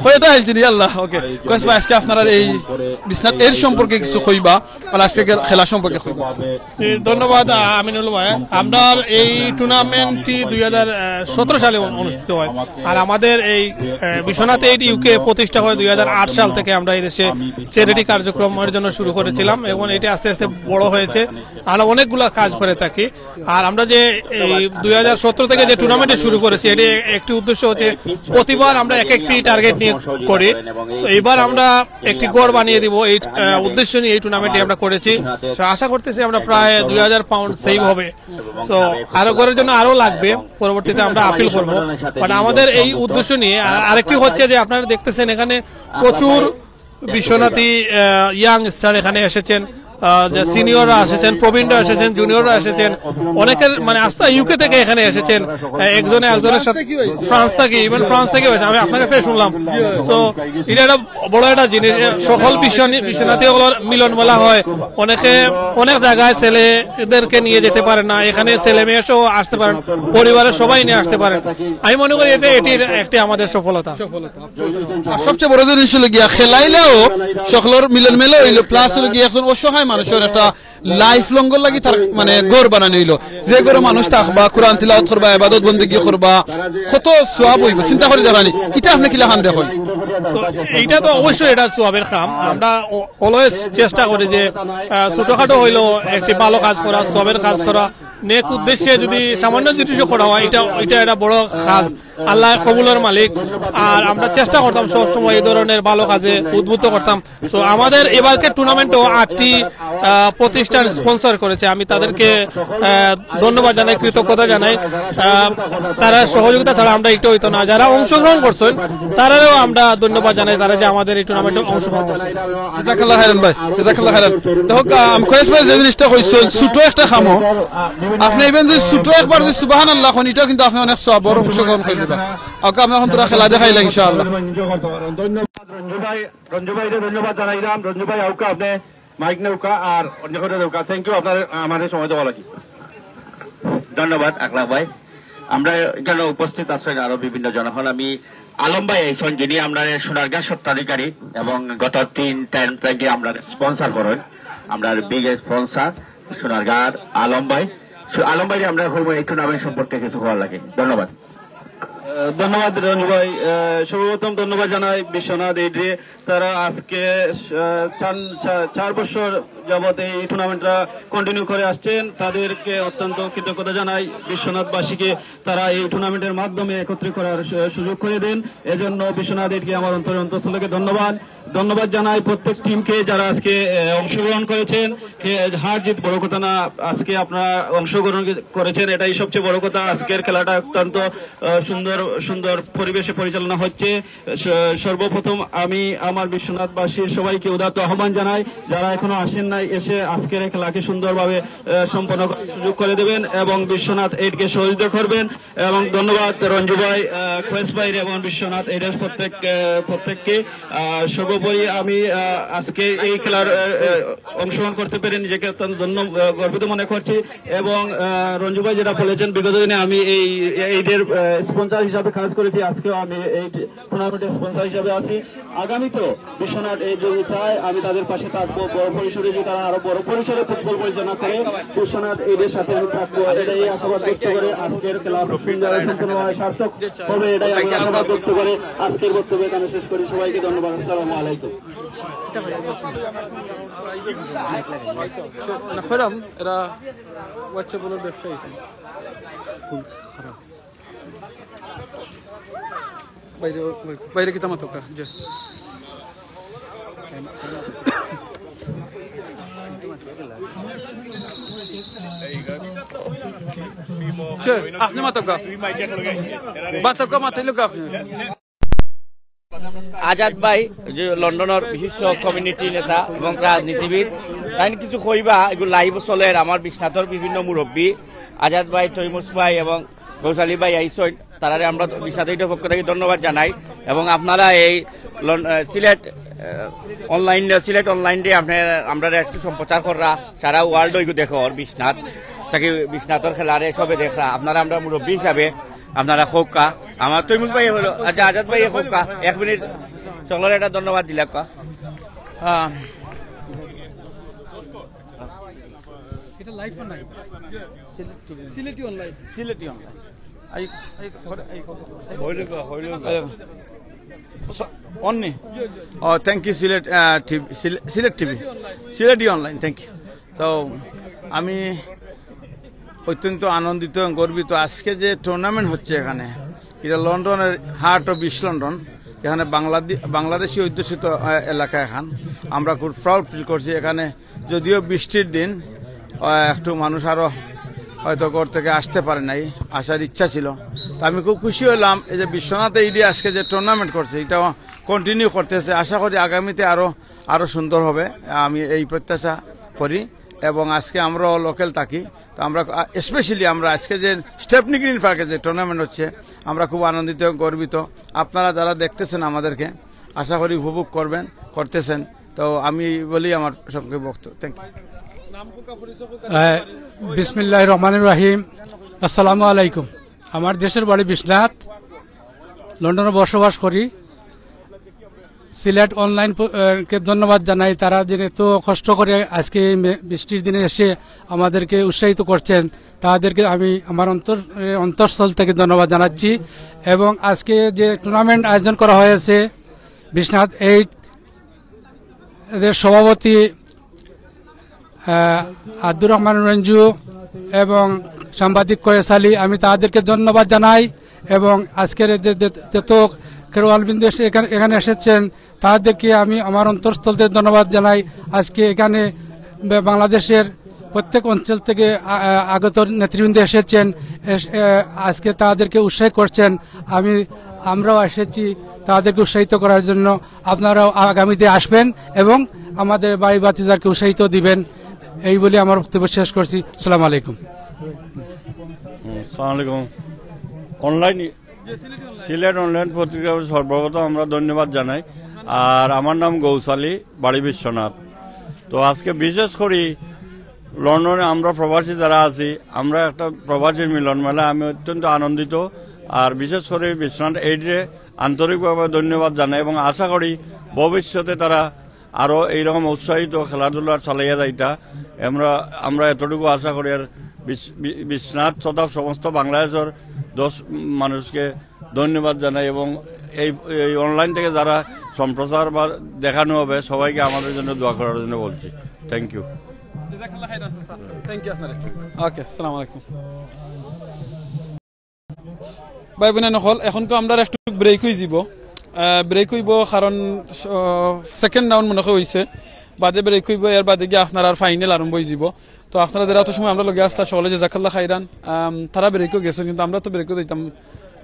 কয়টা খাইছিল, ইয়াল্লা, ওকে। কয়েস ভাই, আজকে আপনারা এই বিশ্বনাথ এইট সম্পর্কে কিছু কইবা, মানে আজকে খে-, খেলা সম্পর্কে কইবা। এ, ধন্যবাদ, আ, আমিনুল ভাই। আমরার এই টুর্নামেন্টটি দুই হাজার সতেরো সালে অনু-, অনুষ্ঠিত হয়। আর আমাদের এই, এ, বিশ্বনাথ এইট ইউকে প্রতিষ্ঠা হয় দুই হাজার আট সাল থেকে। আমরা এই দেশে চ্যারিটি কার্যক্রমের জন্য শুরু করেছিলাম এবং এটি আস্তে আস্তে বড় হয়েছে। আমরা অনেকগুলা কাজ করে থাকি। আর আমরা যে এই দুই হাজার সতেরো থেকে যে টুর্নামেন্টে শুরু করেছি, এটি একটি উদ্দেশ্য হচ্ছে প্রতিবার আমরা এক একটি টার্গেট নিয়ে করি। তো এবার আমরা একটি ঘর বানিয়ে দিব, এই, আহ, উদ্দেশ্য নিয়ে এই টুর্নামেন্টটি আমরা করেছি। তো আশা করতেছি আমরা প্রায় দুই হাজার পাউন্ড সেভ হবে। তো আরো ঘরের জন্য আরো লাগবে, পরবর্তীতে আমরা আপিল করব। মানে আমাদের এই উদ্দেশ্য নিয়ে, আর আরেকটি হচ্ছে যে আপনারা দেখতেছেন এখানে প্রচুর বিশ্বনাথী, আহ, ইয়াং স্টার এখানে এসেছেন, আহ, যে সিনিয়ররা এসেছেন, প্রবীণরা এসেছেন, জুনিয়ররা এসেছেন, অনেকের মানে আস্তা ইউকে থেকে এখানে এসেছেন। আহ, একজনে একজনের সাথে ফ্রান্স থেকে, ইভেন ফ্রান্স থেকে হয়েছে, আমি আপনার কাছে শুনলাম। তো এটা একটা বড় একটা জিনিস, এ, সকল বিশ্বনি-, বিশ্বনাথী সকলের মিলন মেলা হয়। অনেকে অনেক জায়গায় ছেলেদেরকে নিয়ে যেতে পারেন না, এখানে ছেলে মেয়ে সহ আসতে পারেন, পরিবারের সবাই নিয়ে আসতে পারেন। আমি মনে করি এতে এটির একটি আমাদের সফলতা। আর সবচেয়ে বড় জিনিস হলো গিয়া খেলাইলেও সকলের মিলন মেলা হইলো, প্লাস হলো গিয়া একজন অসহায় মানুষের একটা লাইফ লং লাগি তার মানে ঘর বানানি হইলো, যে ঘরে মানুষ থাকবা, কোরআন তিলাওয়াত করবা, ইবাদত বন্দেগী করবা, কত সওয়াব হইব। চিন্তা করি দেখরানি, এটা আপনি কিলাখান দেখইন? তো এইটা তো অবশ্যই এটা সওয়াবের কাম। আমরা অ-, অলওয়েজ চেষ্টা করি যে, আহ, ছোটখাটো হইলেও একটি ভালো কাজ করা, সওয়াবের কাজ করা, নেক উদ্দেশ্যে যদি সামান্য জিনিসও করা হয়, এটা, এটা একটা বড় কাজ। আল্লাহ কবুলের মালিক। আর আমরা চেষ্টা করতাম সব সময় এই ধরনের ভালো কাজে উদ্বুদ্ধ করতাম। তো আমাদের এবারকে টুর্নামেন্টও আটটি, আহ, প্রতিষ্ঠান স্পন্সর করেছে। আমি তাদেরকে, আহ, ধন্যবাদ জানাই, কৃতজ্ঞতা জানাই। আহ, তারা সহযোগিতা ছাড়া আমরা এটা হইতো না। যারা অংশগ্রহণ করছেন, তারারও আমরা ধন্যবাদ জানাই, তারা যে আমাদের এই টুর্নামেন্টে অংশগ্রহণ করছেন। জাজাকাল্লাহ খাইরান ভাই, জাজাকাল্লাহ খাইরান। দেখো, আম, কয়েস ভাই যে জিনিসটা কইছেন, ছোট একটা কামো, আপনি even যদি ছোট একবার যদি সুবহানাল্লাহ কইন, এটাও কিন্তু আপনি অনেক সওয়াবর অংশগ্রহণ করে দিবা। ওকে, আমরা এখন তোরা খেলা দেখাইলা ইনশাআল্লাহ। ধন্যবাদ রঞ্জু ভাই, রঞ্জু ভাইরে ধন্যবাদ জানাইলাম। রঞ্জু ভাই, আউকা আপনি মাইক নেউকা আর অন্য করে দেউকা। Thank you আপনার আমাদের সময় দেওয়া লাগি। ধন্যবাদ আকলাক ভাই। আমরা এখানে উপস্থিত আছেন আরো বিভিন্ন জনগণ। আমি আলম ভাই আইছইন, যিনি আমরা সোনারগাঁর স্বত্বাধিকারী এবং গত তিন টাইম থেকে আমরা স্পন্সর করেন, আমরা বিগ স্পন্সর সোনারগাঁর আলম ভাই। সু-, আলম ভাই, আমরা খুব এই টুর্নামেন্ট সম্পর্কে কিছু কওয়ার লাগে। ধন্যবাদ। আহ, ধন্যবাদ রঞ্জু ভাই। আহ, সর্বপ্রথম ধন্যবাদ জানাই বিশ্বনাথ এইটরে। তারা আজকে, আহ, চার, চার, চার বছর যাবত এই টুর্নামেন্টটা কন্টিনিউ করে আসছেন, তাদেরকে অত্যন্ত কৃতজ্ঞতা জানাই বিশ্বনাথবাসীকে। তারা এই টুর্নামেন্টের মাধ্যমে একত্রিত করার সু- সুযোগ করে দেন, এজন্য বিশ্বনাথ এইটকে আমার অন্তরের অন্তঃস্থল থেকে ধন্যবাদ। ধন্যবাদ জানাই প্রত্যেক টিমকে, যারা আজকে আহ, অংশগ্রহণ করেছেন। খে- হার জিত বড় কথা না, আজকে আপনারা অংশগ্রহণ করেছেন, এটাই সবচেয়ে বড় কথা। আজকের খেলাটা অত্যন্ত আহ, সুন্দর সুন্দর পরিবেশে পরিচালনা হচ্ছে। স- সর্বপ্রথম আমি আমার বিশ্বনাথবাসীর সবাইকে উদাত্ত আহ্বান জানাই, যারা এখনো আসেন নাই, এসে আজকের এই খেলাকে সুন্দরভাবে আহ, সম্পন্ন করার সুযোগ করে দেবেন এবং বিশ্বনাথ এইটকে সহযোগিতা করবেন। এবং ধন্যবাদ রঞ্জু ভাই, আহ, কয়েস ভাইর এবং বিশ্বনাথ এইটের প্রত্যেক আহ, প্রত্যেককে। আহ, সর্বোপরি আমি আহ, আজকে এই খেলার আহ, আহ, অংশগ্রহণ করতে পেরে নিজেকে অত্যন্ত ধন্য আহ, গর্বিত মনে করছি। এবং আহ, রঞ্জু ভাই যেটা বলেছেন, বিগত দিনে আমি এই এইটের স্পন্সর হিসাবে কাজ করেছি, আজকেও আমি এই টুর্নামেন্টের স্পন্সর হিসাবে আছি। আগামীতেও বিশ্বনাথ এইট যদি চায়, আমি তাদের পাশে থাকবো। বড় পরিসরে যদি তারা আরো বড় পরিসরে ফুটবল পরিচালনা করে, বিশ্বনাথ এইটের সাথে আমি থাকবো। এটাই আশাবাদ ব্যক্ত করে আজকের খেলা সুন্দর সম্পন্ন হয়, সার্থক হবে, এটাই আমি আশাবাদ ব্যক্ত করে আজকের বক্তব্য এখানে শেষ করি। সবাইকে ধন্যবাদ। আসসালামু আলাইকুম। না, কইলাম এরা WhatsApp-র ব্যবসায়ী। বাইরে, বাইরে কিতা মাতকা? যে আপনি মাতকা, মাতকা মাতিল আপনি। আজাদ ভাই যে লন্ডনর বিশিষ্ট কমিউনিটি নেতা এবং রাজনীতিবিদ, তাইন কিছু কইবা। এগু লাইভ চলের, আমার বিশ্বনাথর বিভিন্ন মুরব্বী আজাদ ভাই, তৈমুস ভাই এবং গৌসালী ভাই আইছইন, তারারে আমরা বিশ্বনাথ এইটর পক্ষ থাকি ধন্যবাদ জানাই। এবং আপনারা এই লন- আহ, সিলেট আহ, অনলাইন, সিলেট অনলাইন ডে আপনার আমরা আজকে সম্প্রচার কররা, সারা ওয়ার্ল্ড ওইগু দেখো ওর বিশ্বনাথ থাকি, বিশ্বনাথর খেলারে সবে দেখরা। আপনারা আমরা মুরব্বী হিসাবে আপনারা কউক্কা, আমার তৈমুস ভাই হলো, আচ্ছা, আজাদ ভাই কউক্কা, এক মিনিট, সকলরে একটা ধন্যবাদ দিলাম। এটা লাইভ না, Sylheti online. Sylheti online. I I করে আই করে। হইল গো, হইল গো। অনলি। ও, থ্যাংক ইউ সিলেট আহ, টিভি, সিলে- সিলেট টিভি, সিলেটি অনলাইন, থ্যাংক ইউ। তো আমি অত্যন্ত আনন্দিত এবং গর্বিত। আজকে যে টুর্নামেন্ট হচ্ছে এখানে, এটা লন্ডনের হার্ট অফ ইস্ট লন্ডন, যেখানে বাংলাদে- বাংলাদেশি অধ্যুষিত আহ, এলাকা। এখন আমরা খুব প্রাউড ফিল করছি। এখানে যদিও বৃষ্টির দিন, আহ, একটু মানুষ আরও হয়তো ঘর থেকে আসতে পারে নাই, আসার ইচ্ছা ছিল। তো আমি খুব খুশি হলাম এই যে বিশ্বনাথ এইটে আজকে যে টুর্নামেন্ট করছে, এটা কন্টিনিউ করতেছে। আশা করি আগামীতে আরও আরও সুন্দর হবে, আমি এই প্রত্যাশা করি। এবং আজকে আমরাও লোকাল থাকি, তো আমরা স্পেশালি আমরা আজকে যে স্টেপনি গ্রিন পার্কে যে টুর্নামেন্ট হচ্ছে, আমরা খুব আনন্দিত এবং গর্বিত। আপনারা যারা দেখতেছেন আমাদেরকে, আশা করি উপভোগ করবেন, করতেছেন। তো আমি বলি আমার সংক্ষেপ বক্তব্য। Thank you. বিসমিল্লাহ রহমান রাহিম। আসসালামু আলাইকুম। আমার দেশের বাড়ি বিশ্বনাথ, লন্ডনে বসবাস করি। সিলেট অনলাইন প- আহ, কে ধন্যবাদ জানাই, তারা যে এত কষ্ট করে আজকে এই মে- বৃষ্টির দিনে এসে আমাদেরকে উৎসাহিত করছেন, তাদেরকে আমি আমার অন্তর আহ, অন্তঃস্থল থেকে ধন্যবাদ জানাচ্ছি। এবং আজকে যে টুর্নামেন্ট আয়োজন করা হয়েছে, বিশ্বনাথ এইট এদের সভাপতি আহ, আব্দুর রহমান রঞ্জু এবং সাংবাদিক কয়েস আলী, আমি তাদেরকে ধন্যবাদ জানাই। এবং আজকের এই যে যে- যত খেলোয়াড়বৃন্দ এসে এখানে এখানে এসেছেন, তাদেরকে আমি আমার অন্তঃস্থল থেকে ধন্যবাদ জানাই। আজকে এখানে বা- বাংলাদেশের প্রত্যেক অঞ্চল থেকে আ- আ- আগত নেতৃবৃন্দ এসেছেন, এস- এ- আজকে তাদেরকে উৎসাহ করছেন। আমি আমরাও এসেছি তাদেরকে উৎসাহিত করার জন্য। আপনারাও আগামীতে আসবেন এবং আমাদের ভাই ভাতিজাকে উৎসাহিত দিবেন। এই বলে আমার বক্তব্য শেষ করছি। আসসালামু আলাইকুম। হুম, আসসালামু আলাইকুম। অনলাইন, সিলেট অনলাইন পত্রিকা সর্বপ্রথম আমরা ধন্যবাদ জানাই। আর আমার নাম গৌস আলী, বাড়ি বিশ্বনাথ। তো আজকে বিশেষ করি লন্ডনে আমরা প্রবাসী যারা আছি, আমরা একটা প্রবাসীর মিলন মেলা, আমি অত্যন্ত আনন্দিত। আর বিশেষ করে বিশ্বনাথ এইটরে আন্তরিকভাবে ধন্যবাদ জানাই এবং আশা করি ভবিষ্যতে তারা আরও এইরকম উৎসাহিত খেলাধুলা চালাইয়া যাইতা। আমরা আমরা এতটুকু আশা করি। আর বিশ- বি- বিশ্বনাথ তথা সমস্ত বাংলাদেশের দশ মানুষকে ধন্যবাদ জানাই এবং এই এই অনলাইন থেকে যারা সম্প্রচার বা দেখানো হবে, সবাইকে আমাদের জন্য দোয়া করার জন্য বলছি। Thank you. জাযাকাল্লাহ খাইরান চাচা। Thank you আপনারে। Okay, আসসালামু আলাইকুম। ভাই বোন অকল, এখন তো আমরা একটু ব্রেক অইযিবো। ব্রেক অইবো কারণ সেকেন্ড রাউন্ড মনে অয় অইছে, বাদে ব্রেক অইবো, এর বাদে গিয়া আপনারার ফাইনাল আরম্ভ অইযিবো। তো আপনারা যেরা অত সময় আমরার লগে আছলা, সকলরে জাযাকাল্লাহ খাইরান। আম, তারা ব্রেকও গেছে, কিন্তু আমরা তো ব্রেকও যাইতাম,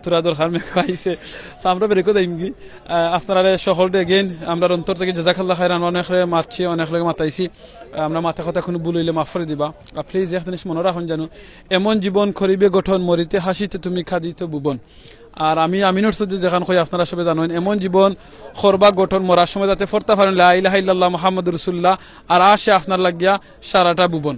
থুড়া দরকার মেঘ আইছে। So আমরা ব্রেকও যাইমগি। আহ, আপনারারে সকলরে again আমরার অন্তর থাকি জাযাকাল্লাহ খাইরান। আমরা অনেকরে মাতছি, অনেক লগে মাতাইছি। আহ, আমরা মাতে কথা কুনু ভুল অইলে মাফ করি দিবা। আর প্লিজ এক জিনিস মনো রাখইন জানু, এমন জীবন করিবে গঠন, মরিতে হাসিতে তুমি, কাঁদিতে ভুবন। আর আমি আমিনুর চৌধুরী যেখান কই, আপনারা সবে জানইন, এমন জীবন করবা গঠন, মরার সময় যাতে পড়তা পারইন লা ইলাহা ইল্লাল্লাহ মুহাম্মাদুর রাসূলুল্লাহ, আর আসে আপনার লাগিয়া সারাটা ভুবন।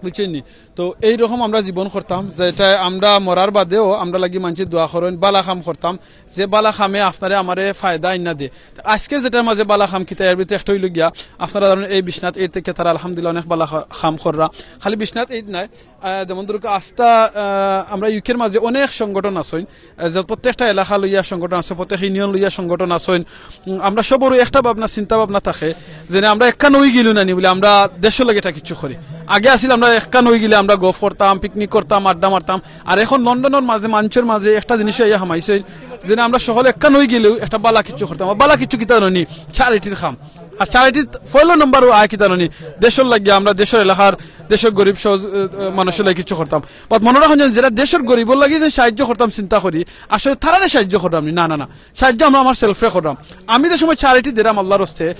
বুঝছইন নি? তো এইরকম আমরা জীবন করতাম, যেটা আমরা মরার বাদেও আমরার লাগি মানষে দোয়া করইন, বালা কাম করতাম, যে বালা কামে আপনারে আমারে ফায়দা আইনা দে। তো আজকের যেটার মাঝে বালা কাম কিতা, এর ভিতরে একটা অইলো গিয়া, আপনারা জানইন এই বিশ্বনাথ এইট থাকি তারা আলহামদুলিল্লাহ অনেক বালা কা-, কাম কররা। খালি বিশ্বনাথ এইট নায়, আহ, যেমন ধরুক আস্তা, আহ, আমরা ইউকের মাঝে অনেক সংগঠন আছইন, আহ, যে প্রত্যেকটা এলাকা লইয়া সংগঠন আছে, প্রত্যেক ইউনিয়ন লইয়া সংগঠন আছইন। উম, আমরা সবরও একটা ভাবনা, চিন্তা ভাবনা থাকে, যেন আমরা একখান অইগেলে নানি বুলে আমরা দেশর লাগি একটা কিছু করি। আগে আছিল আমরা একখান অইগেলে আমরা গফ করতাম, পিকনিক করতাম, আড্ডা মারতাম। আর এখন লন্ডনর মাঝে, মানষর মাঝে একটা জিনিস আইয়া হামাইছে, যেন আমরা সকলে একখান অইগেলেও একটা বালা কিছু করতাম। আর বালা কিছু কিতা জানইন নি? চ্যারিটির কাম। আর চ্যারিটির পয়লা নম্বরও আয় কিতা জানইন নি? দেশর লাগি, আমরা দেশর এলাকার, দেশর গরিব সহজ, আহ, আহ, মানষর লাগি কিছু করতাম। But মনো রাখইন যেন, যেরা দেশর গরিবর লাগি যেন সাহায্য করতাম চিন্তা করি, আসলে তারারে সাহায্য করতাম নি। না, না, না, সাহায্য আমরা আমার সেলফরে করলাম। আমি যে সময় চ্যারিটি দিলাম আল্লাহর হস্তে,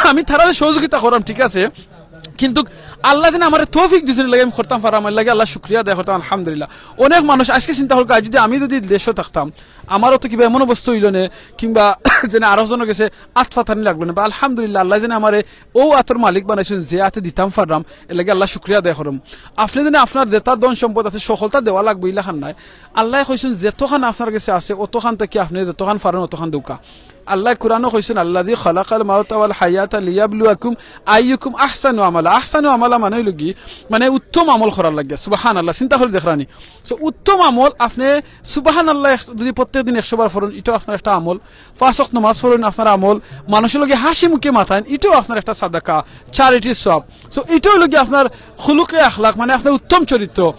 আমি তারারে সহযোগিতা করলাম, ঠিক আছে, কিন্তু আল্লায় যেন আমারে তৌফিক দিছইন, এর লাগি আমি করতাম পারলাম, এর লাগি আল্লাহর শুকরিয়া আদায় করতাম, আলহামদুলিল্লাহ। অনেক মানুষ আজকে চিন্তা করউক, আইজ যুদি আমি যুদি দেশো থাকতাম, আমারও তো কিবা এমন অবস্থা অইলো নে, কিংবা যেন আরক জনর গেছে আত পাতানি লাগলো নে, বা আলহামদুলিল্লাহ, আল্লায় যেন আমারে অউ আতর মালিক বানাইছইন, যে আতে দিতাম পারলাম, এর লাগি আল্লাহর শুকরিয়া আদায় করলাম। আপনে যেন আপনার যেটা ধন সম্পদ আছে, সকলটা দেওয়া লাগবো, ইলাখান নায়। আল্লায় কইছইন, "যতখান আপনার গেছে আছে, অতখান থাকি আপনে যতখান পারইন, অতখান দেউক্কা।" আল্লায় কোরআনো কইছইন, "আল্লাযী খালাকাল মাউতা ওয়াল হায়াতা লিয়াবলুয়াকুম আইয়ুকুম আহসানু আমালা।" আহসানু আমালা মানে অইলো কি? মানে উত্তম আমল করার লাগিয়া। সুবহানাল্লাহ, চিন্তা করি দেখরা নি। So, উত্তম আমল আপনে সুবহানাল্লাহ এক-, যুদি প্রত্যেক দিন একশো বার পড়ইন, ইটাও আপনার একটা আমল। পাঁচ ওয়াক্ত নামাজ পড়ইন, আপনার আমল। মানষর লগে হাসি মুখে মাতইন, ইটাও আপনার একটা সাদাকা, চ্যারিটির সওয়াব। So, ইটা অইলো গি আপনার খুলুকে আখলাক, মানে আপনার উত্তম চরিত্র।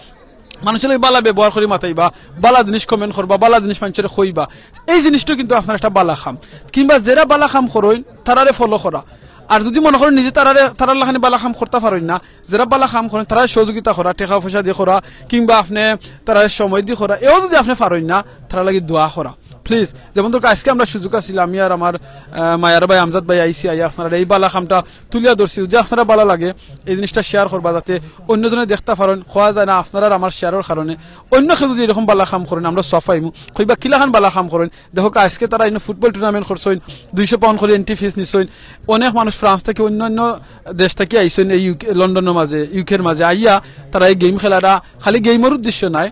মানষর লগে বালা ব্যবহার করি মাতাইবা, বালা জিনিস কমেন্ট করবা, বালা জিনিস মানষরে কইবা, এই জিনিসটা কিন্তু আপনার একটা বালা কাম। কিংবা যেরা বালা কাম করইন, তারারে ফলো করা। আর যুদি মনো করইন নিজে তারারে, তারার লাখানি বালা কাম করতা পারইন না, যেরা বালা কাম করইন, তারারে সহযোগিতা করা, টেকা পয়সা দি করা, কিংবা আপনে তারারে সময় দি করা, এও যুদি আপনে পারইন না, তারার লাগি দোয়া করা। প্লিজ, যেমন ধরুক আইজকে আমরার সুযোগ আছিল, আমি আর আমার, আহ, মায়ার ভাই, আমজাদ ভাই আইছি, আইয়া আপনারার এই বালা কামটা তুলিয়া ধরছি। যুদি আপনারার বালা লাগে, এই জিনিসটা শেয়ার করবা, যাতে অইন্য জনে দেখতা পারইন। কওয়া যায় না, আপনারার আমার শেয়ারর কারণে অইন্য কেউ যুদি এরকম বালা কাম করইন, আমরা সওয়াব পাইমু। কইবা, "কিলাখান বালা কাম করইন?" দেখউক্কা, আইজকে তারা ইনো ফুটবল টুর্নামেন্ট করছইন, দুইশো পাউন্ড করি এন্ট্রি ফিস নিছইন। অনেক মানুষ ফ্রান্স থাকি, অইন্য অইন্য দেশ থাকি আইছইন এই ইউকে, লন্ডনর মাঝে, ইউকের মাঝে আইয়া তারা এই গেম খেলারা খালি গেমর উদ্দেশ্য নায়,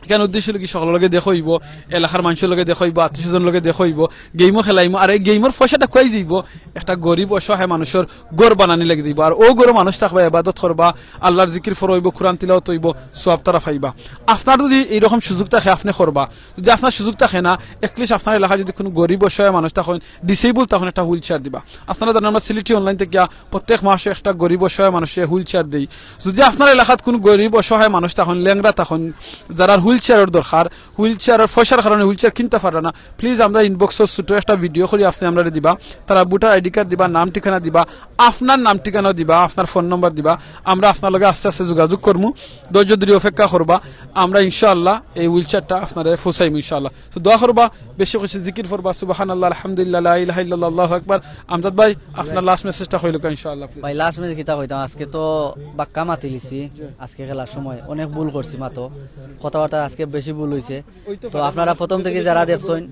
কেন উদ্দেশ্য অইলো কি, সকলর লগে দেখা অইবো, এলাকার মানষর লগে দেখা অইবো, আত্মীয় স্বজনর লগে দেখা অইবো, গেমও খেলাইমু, আর এই গেমর পয়সাটা কই যাইবো, একটা গরিব অসহায় মানষর ঘর বানানি লাগি যাইবো। আর অউ ঘরো মানুষ থাকবা, ইবাদত করবা, আল্লাহর জিকির ফরো অইবো, কুরআন তিলাওয়াত অইবো, সওয়াব তারা পাইবা। আপনার যুদি এইরকম সুযোগ থাকে, আপনে করবা। যুদি আপনার সুযোগ থাকে না, at least আপনার এলাকাত যুদি কুনু গরিব অসহায় মানুষ থাকইন, ডিসেবল থাকইন, একটা হুইল চেয়ার দিবা। আপনারা জানইন, আমরা সিলেটি অনলাইন থাকি প্রত্যেক মাসে একটা গরিব অসহায় মানুষরে হুইল চেয়ার দেই। যুদি আপনার এলাকাত কুনু গরিব অসহায় মানুষ থাকইন, লেংড়া থাকইন, যারার হুইল চেয়ারর দরকার, হুইল চেয়ারর পয়সার কারণে হুইল চেয়ার কিনতা পাররা না, প্লিজ আমরার ইনবক্সো ছোট একটা ভিডিও করি আপনে আমরারে দিবা। তারার ভোটার আইডি কার্ড দিবা, নাম ঠিকানা দিবা, আপনার নাম ঠিকানাও দিবা, আপনার ফোন নম্বর দিবা। আমরা আপনার লগে আস্তে আস্তে যোগাযোগ করমু, ধৈর্য ধরি অপেক্ষা করবা। আমরা ইনশাআল্লাহ এই হুইল চেয়ারটা আপনারে পৌঁছাইমু ইনশাআল্লাহ। তো দোয়া করবা, বেশি বেশি জিকির পড়বা, সুবহানাল্লাহ, আলহামদুলিল্লাহ, লা ইলাহা ইল্লাল্লাহ, আল্লাহু আকবার। আমজাদ ভাই, আপনার লাস্ট মেসেজটা কইলো কা ইনশাআল্লাহ, প্লিজ। ভাই, লাস্ট মেসেজ কিতা কইতাম, আজকে তো বাক্কা মাতি লিছি, আজকে খেলার সময় অনেক ভুল করছি, মাতো কথাবার্তা আজকে বেশি ভুল অইছে। তো আপনারা প্রথম থাকি যারা দেখছইন,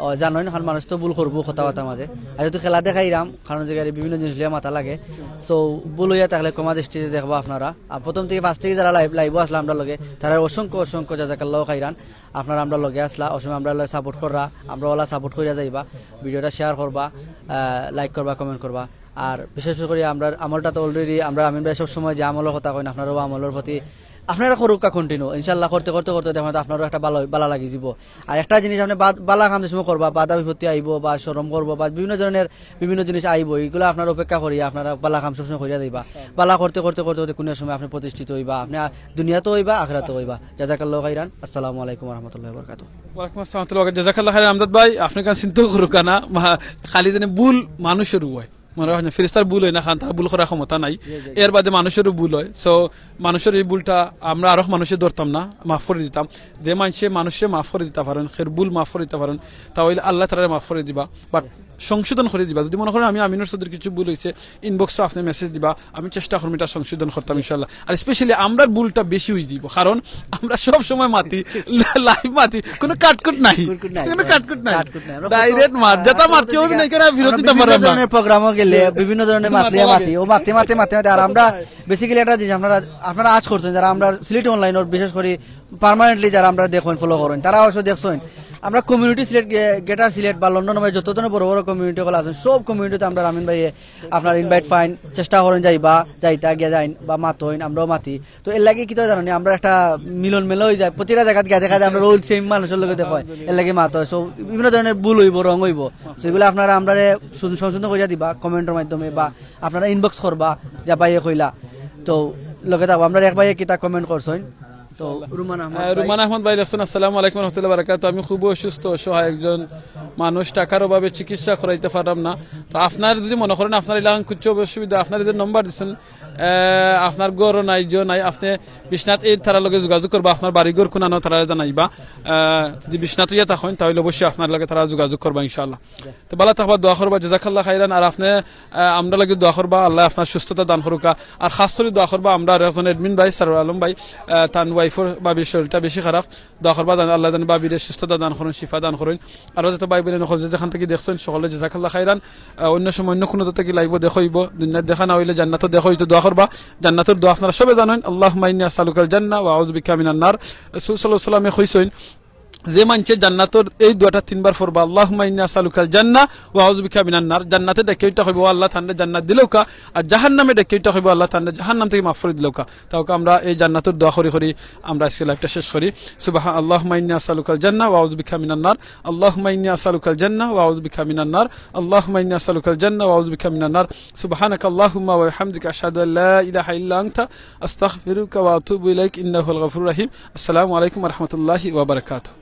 আহ, জানইন, কারণ মানুষ তো ভুল করবো কথাবার্তার মাঝে। আর যেহেতু খেলা দেখাইরাম, কারণ জাগাত বিভিন্ন জিনিস লইয়া মাতা লাগে, সো ভুল অইয়া থাকলে ক্ষমা দৃষ্টিতে দেখবা আপনারা। আর প্রথম থাকি, ফার্স্ট থাকি যারা লাইভ, লাইভও আছলা আমরার লগে, তারারে অসংখ্য অসংখ্য জাযাকাল্লাহু খাইরান। আপনারা আমরার লগে আছলা, অসময় আমরারে সাপোর্ট কররা, আমরারে অলা সাপোর্ট করিয়া যাইবা। ভিডিওটা শেয়ার করবা, আহ, লাইক করবা, কমেন্ট করবা। আর বিশেষ করি আমরার আমলটা তো already, আমরার আমিন ভাই সবসময় যে আমলর কথা কইন, আপনারাও আমলর প্রতি আপনারা করুক্কা কন্টিনিউ, ইনশাল্লাহ করতে করতে করতে দেখবেন তো আপনারও একটা ভালো, ভালা লাগি যাব। আর একটা জিনিস আপনি বাদ-, ভালা কাম যে সময় করবা, বাধা বিপত্তি আইবো বা শরম করবো বা বিভিন্ন ধরনের বিভিন্ন জিনিস আইবো, এইগুলা আপনার অপেক্ষা করি, আপনারা ভালা কাম সবসময় করিয়া দিবা। ভালা করতে করতে করতে করতে কোনো সময় আপনি প্রতিষ্ঠিত হইবা, আপনি আ-, দুনিয়াতেও হইবা, আখেরাতেও হইবা। জাজাকাল্লাহু খাইরান। আসসালামু আলাইকুম ওয়া রাহমাতুল্লাহি ওয়া বারাকাতুহু। ওয়ালাইকুম আসসালাম ওয়া রাহমাতুল্লাহি ওয়া বারাকাতুহু। জাজাকাল্লাহু খাইরান আমজাদ ভাই, আপনি কান চিন্তা করুক্কা না, মা-, খালি যেন ভুল মানুষের হয়। মনে হয় না, ফেরেশতার ভুল হয় না, কারণ তারা ভুল করার ক্ষমতা নাই। এর বাদে মানুষেরও ভুল হয়। So, মানুষের এই ভুলটা আমরা আরো মানুষে ধরতাম না, মাফ করি দিতাম। যে মানষে মানুষরে মাফ করি দিতা পারেন, হের ভুল মাফ করি দিতা পারেন, তা অইলে আল্লাহ তাআলারে মাফ করি দিবা, বাট সংশোধন করি দিবা। যদি মনে করেন আমি আমিনুর চৌধুরীর কিছু ভুল হইছে, ইনবক্সো আপনি মেসেজ দিবা, আমি চেষ্টা করমু এটা সংশোধন করতাম ইনশাআল্লাহ। আর স্পেশালি আমরার ভুলটা বেশি হই দিব, কারণ আমরা সব সময় মাতি, লাইভ মাতি, কোনো কাটকুট নাই, কোনো কাটকুট নাই। কাটকুট নাই। আমরা ডাইরেক্ট মাত, যেটা মারছি, ওই দিন এখানে ফিরত আমরা দিতাম বিভিন্ন পারলাম না। ধরনের প্রোগ্রামও গেলে বিভিন্ন ধরনের মাতলে মাতি, ও মাতি, মাতি, মাতি, মাতি, আর আমরা বেসিক্যালি একটা জিনিস আপনারা, আপনারা আজ করছেন, যারা আমরা সিলেট অনলাইনর বিশেষ করে পার্মানেন্টলি যারা আমরা দেখইন, ফলো করইন, তারা অবশ্য দেখছইন, আমরা কমিউনিটি সিলেট, গে-, গ্রেটার সিলেট বা লন্ডন বা যত ধরনের বড় বড় কমিউনিটি হল আছেন, সব কমিউনিটিতে আমরা রামিন ভাইয়ে আপনার ইনভাইট পাইন, চেষ্টা করইন যাইবা, যাইতা গিয়া যাইন বা মাতইন, আমরাও মাতি। তো এর লাগি কিতা জানো নি, আমরা একটা মিলন মেলা হয়ে যায়, প্রতিটা জায়গাত গিয়া দেখা যায় আমরা ওই সেম মানুষের লগে দেখা হয়, এর লাগি মাত হয়। So বিভিন্ন ধরনের ভুল হইব, রং হইব, সেগুলো আপনারা আমরা সংশোধন করিয়া দিবা কমেন্টের মাধ্যমে বা আপনারা ইনবক্স করবা যে ভাইয়ে কইলা। তো লগে থাকবো, আমরা এক ভাইয়ে কিতা কমেন্ট করছইন। তো রুমান আহমদ আহ, ভাই। রুমান আহমদ ভাই লেখছেন, "আসসালামু আলাইকুম রহমতুল্লাহ বারাকাত। আমি খুব অসুস্থ, অসহায় একজন মানুষ, টাকার অভাবে চিকিৎসা করাইতে পারলাম না। তো আপনার যদি মনে করেন আপনার এলাকার কিছু অসুবিধা, আপনার যে নম্বর দিচ্ছেন, আহ, আপনার ঘরও নাই, জো নাই, আপনি বিশ্বনাথ এই তারার লগে যোগাযোগ করবা, আপনার বাড়ি ঘর কোনানো তারা জানাইবা। আহ, যদি বিশ্বনাথ ইয়া থাকেন, তাহলে অবশ্যই আপনার লগে তারা যোগাযোগ করবা ইনশাআল্লাহ।" তো ভালা থাকবা, দোয়া করবা, জাজাকাল্লাহ খাইরান। আর আপনি, আহ, আমরা লাগি দোয়া করবা, আল্লাহ আপনার সুস্থতা দান করুকা। আর খাস করি দোয়া করবা আমরা আর একজন অ্যাডমিন ভাই, সারুল আলম ভাই, আহ, তান ওয়াইফর ভাবির শরীরটা বেশি খারাপ। দোয়া করবা, জান আল্লাহ জান ভাবিরে সুস্থতা দান করইন, শিফা দান করইন। আর যত ভাই বোন হকল যে যেখান থাকি দেখছইন, সকলে জাজাকাল্লাহ খাইরান। আহ, অন্য সময় অন্য কোনো থাকি লাইভও দেখা হইব, দুনিয়ার দেখা না হইলে জান্নাতও দেখা হইতো। দোয়া করবা, জান্নাতর দোয়া আপনারা সবে জানেন, "আল্লাহুম্মা ইন্নী আসআলুকাল জান্নাহ ওয়া আউযু বিকা মিনান নার।" রাসূল সাল্লাল্লাহু আলাইহি ওয়াসাল্লামে কইছইন, যে মানষে জান্নাতর এই দোয়াটা তিনবার পড়বা, "আল্লাহুম্মা ইন্নী আসআলুকাল জান্নাহ ওয়া আউযু বিকা মিনান নার", জান্নাতে ডাকিয়া ইটা কইবো, "ও আল্লাহ, তানরে জান্নাত দিলাউকা", আর জাহান্নামে ডাকিয়া ইটা কইবো, "আল্লাহ, তানরে জাহান্নাম থাকি মাফ করি দিলাউকা।" তাউকা আমরা এই জান্নাতর দোয়া করি করি আমরা আজকে লাইভটা শেষ করি। সুবহান-, "আল্লাহুম্মা ইন্নী আসআলুকাল জান্নাহ ওয়া আউযু বিকা মিনান নার, আল্লাহুম্মা ইন্নী আসআলুকাল জান্নাহ ওয়া আউযু বিকা মিনান নার, আল্লাহুম্মা ইন্নী আসআলুকাল জান্নাহ ওয়া আউযু বিকা মিনান নার, সুবহানাকাল্লাহুম্মা ওয়া বিহামদিকা, আশহাদু আল্লা ইলাহা ইল্লা আনতা, আস্তাগফিরুকা ওয়া আতুবু ইলাইক, ইন্নাকা হুয়াল গাফুরুর রাহিম।" আসসালামু আলাইকুম ওয়া রাহমাতুল্লাহি ওয়া বারাকাতুহু।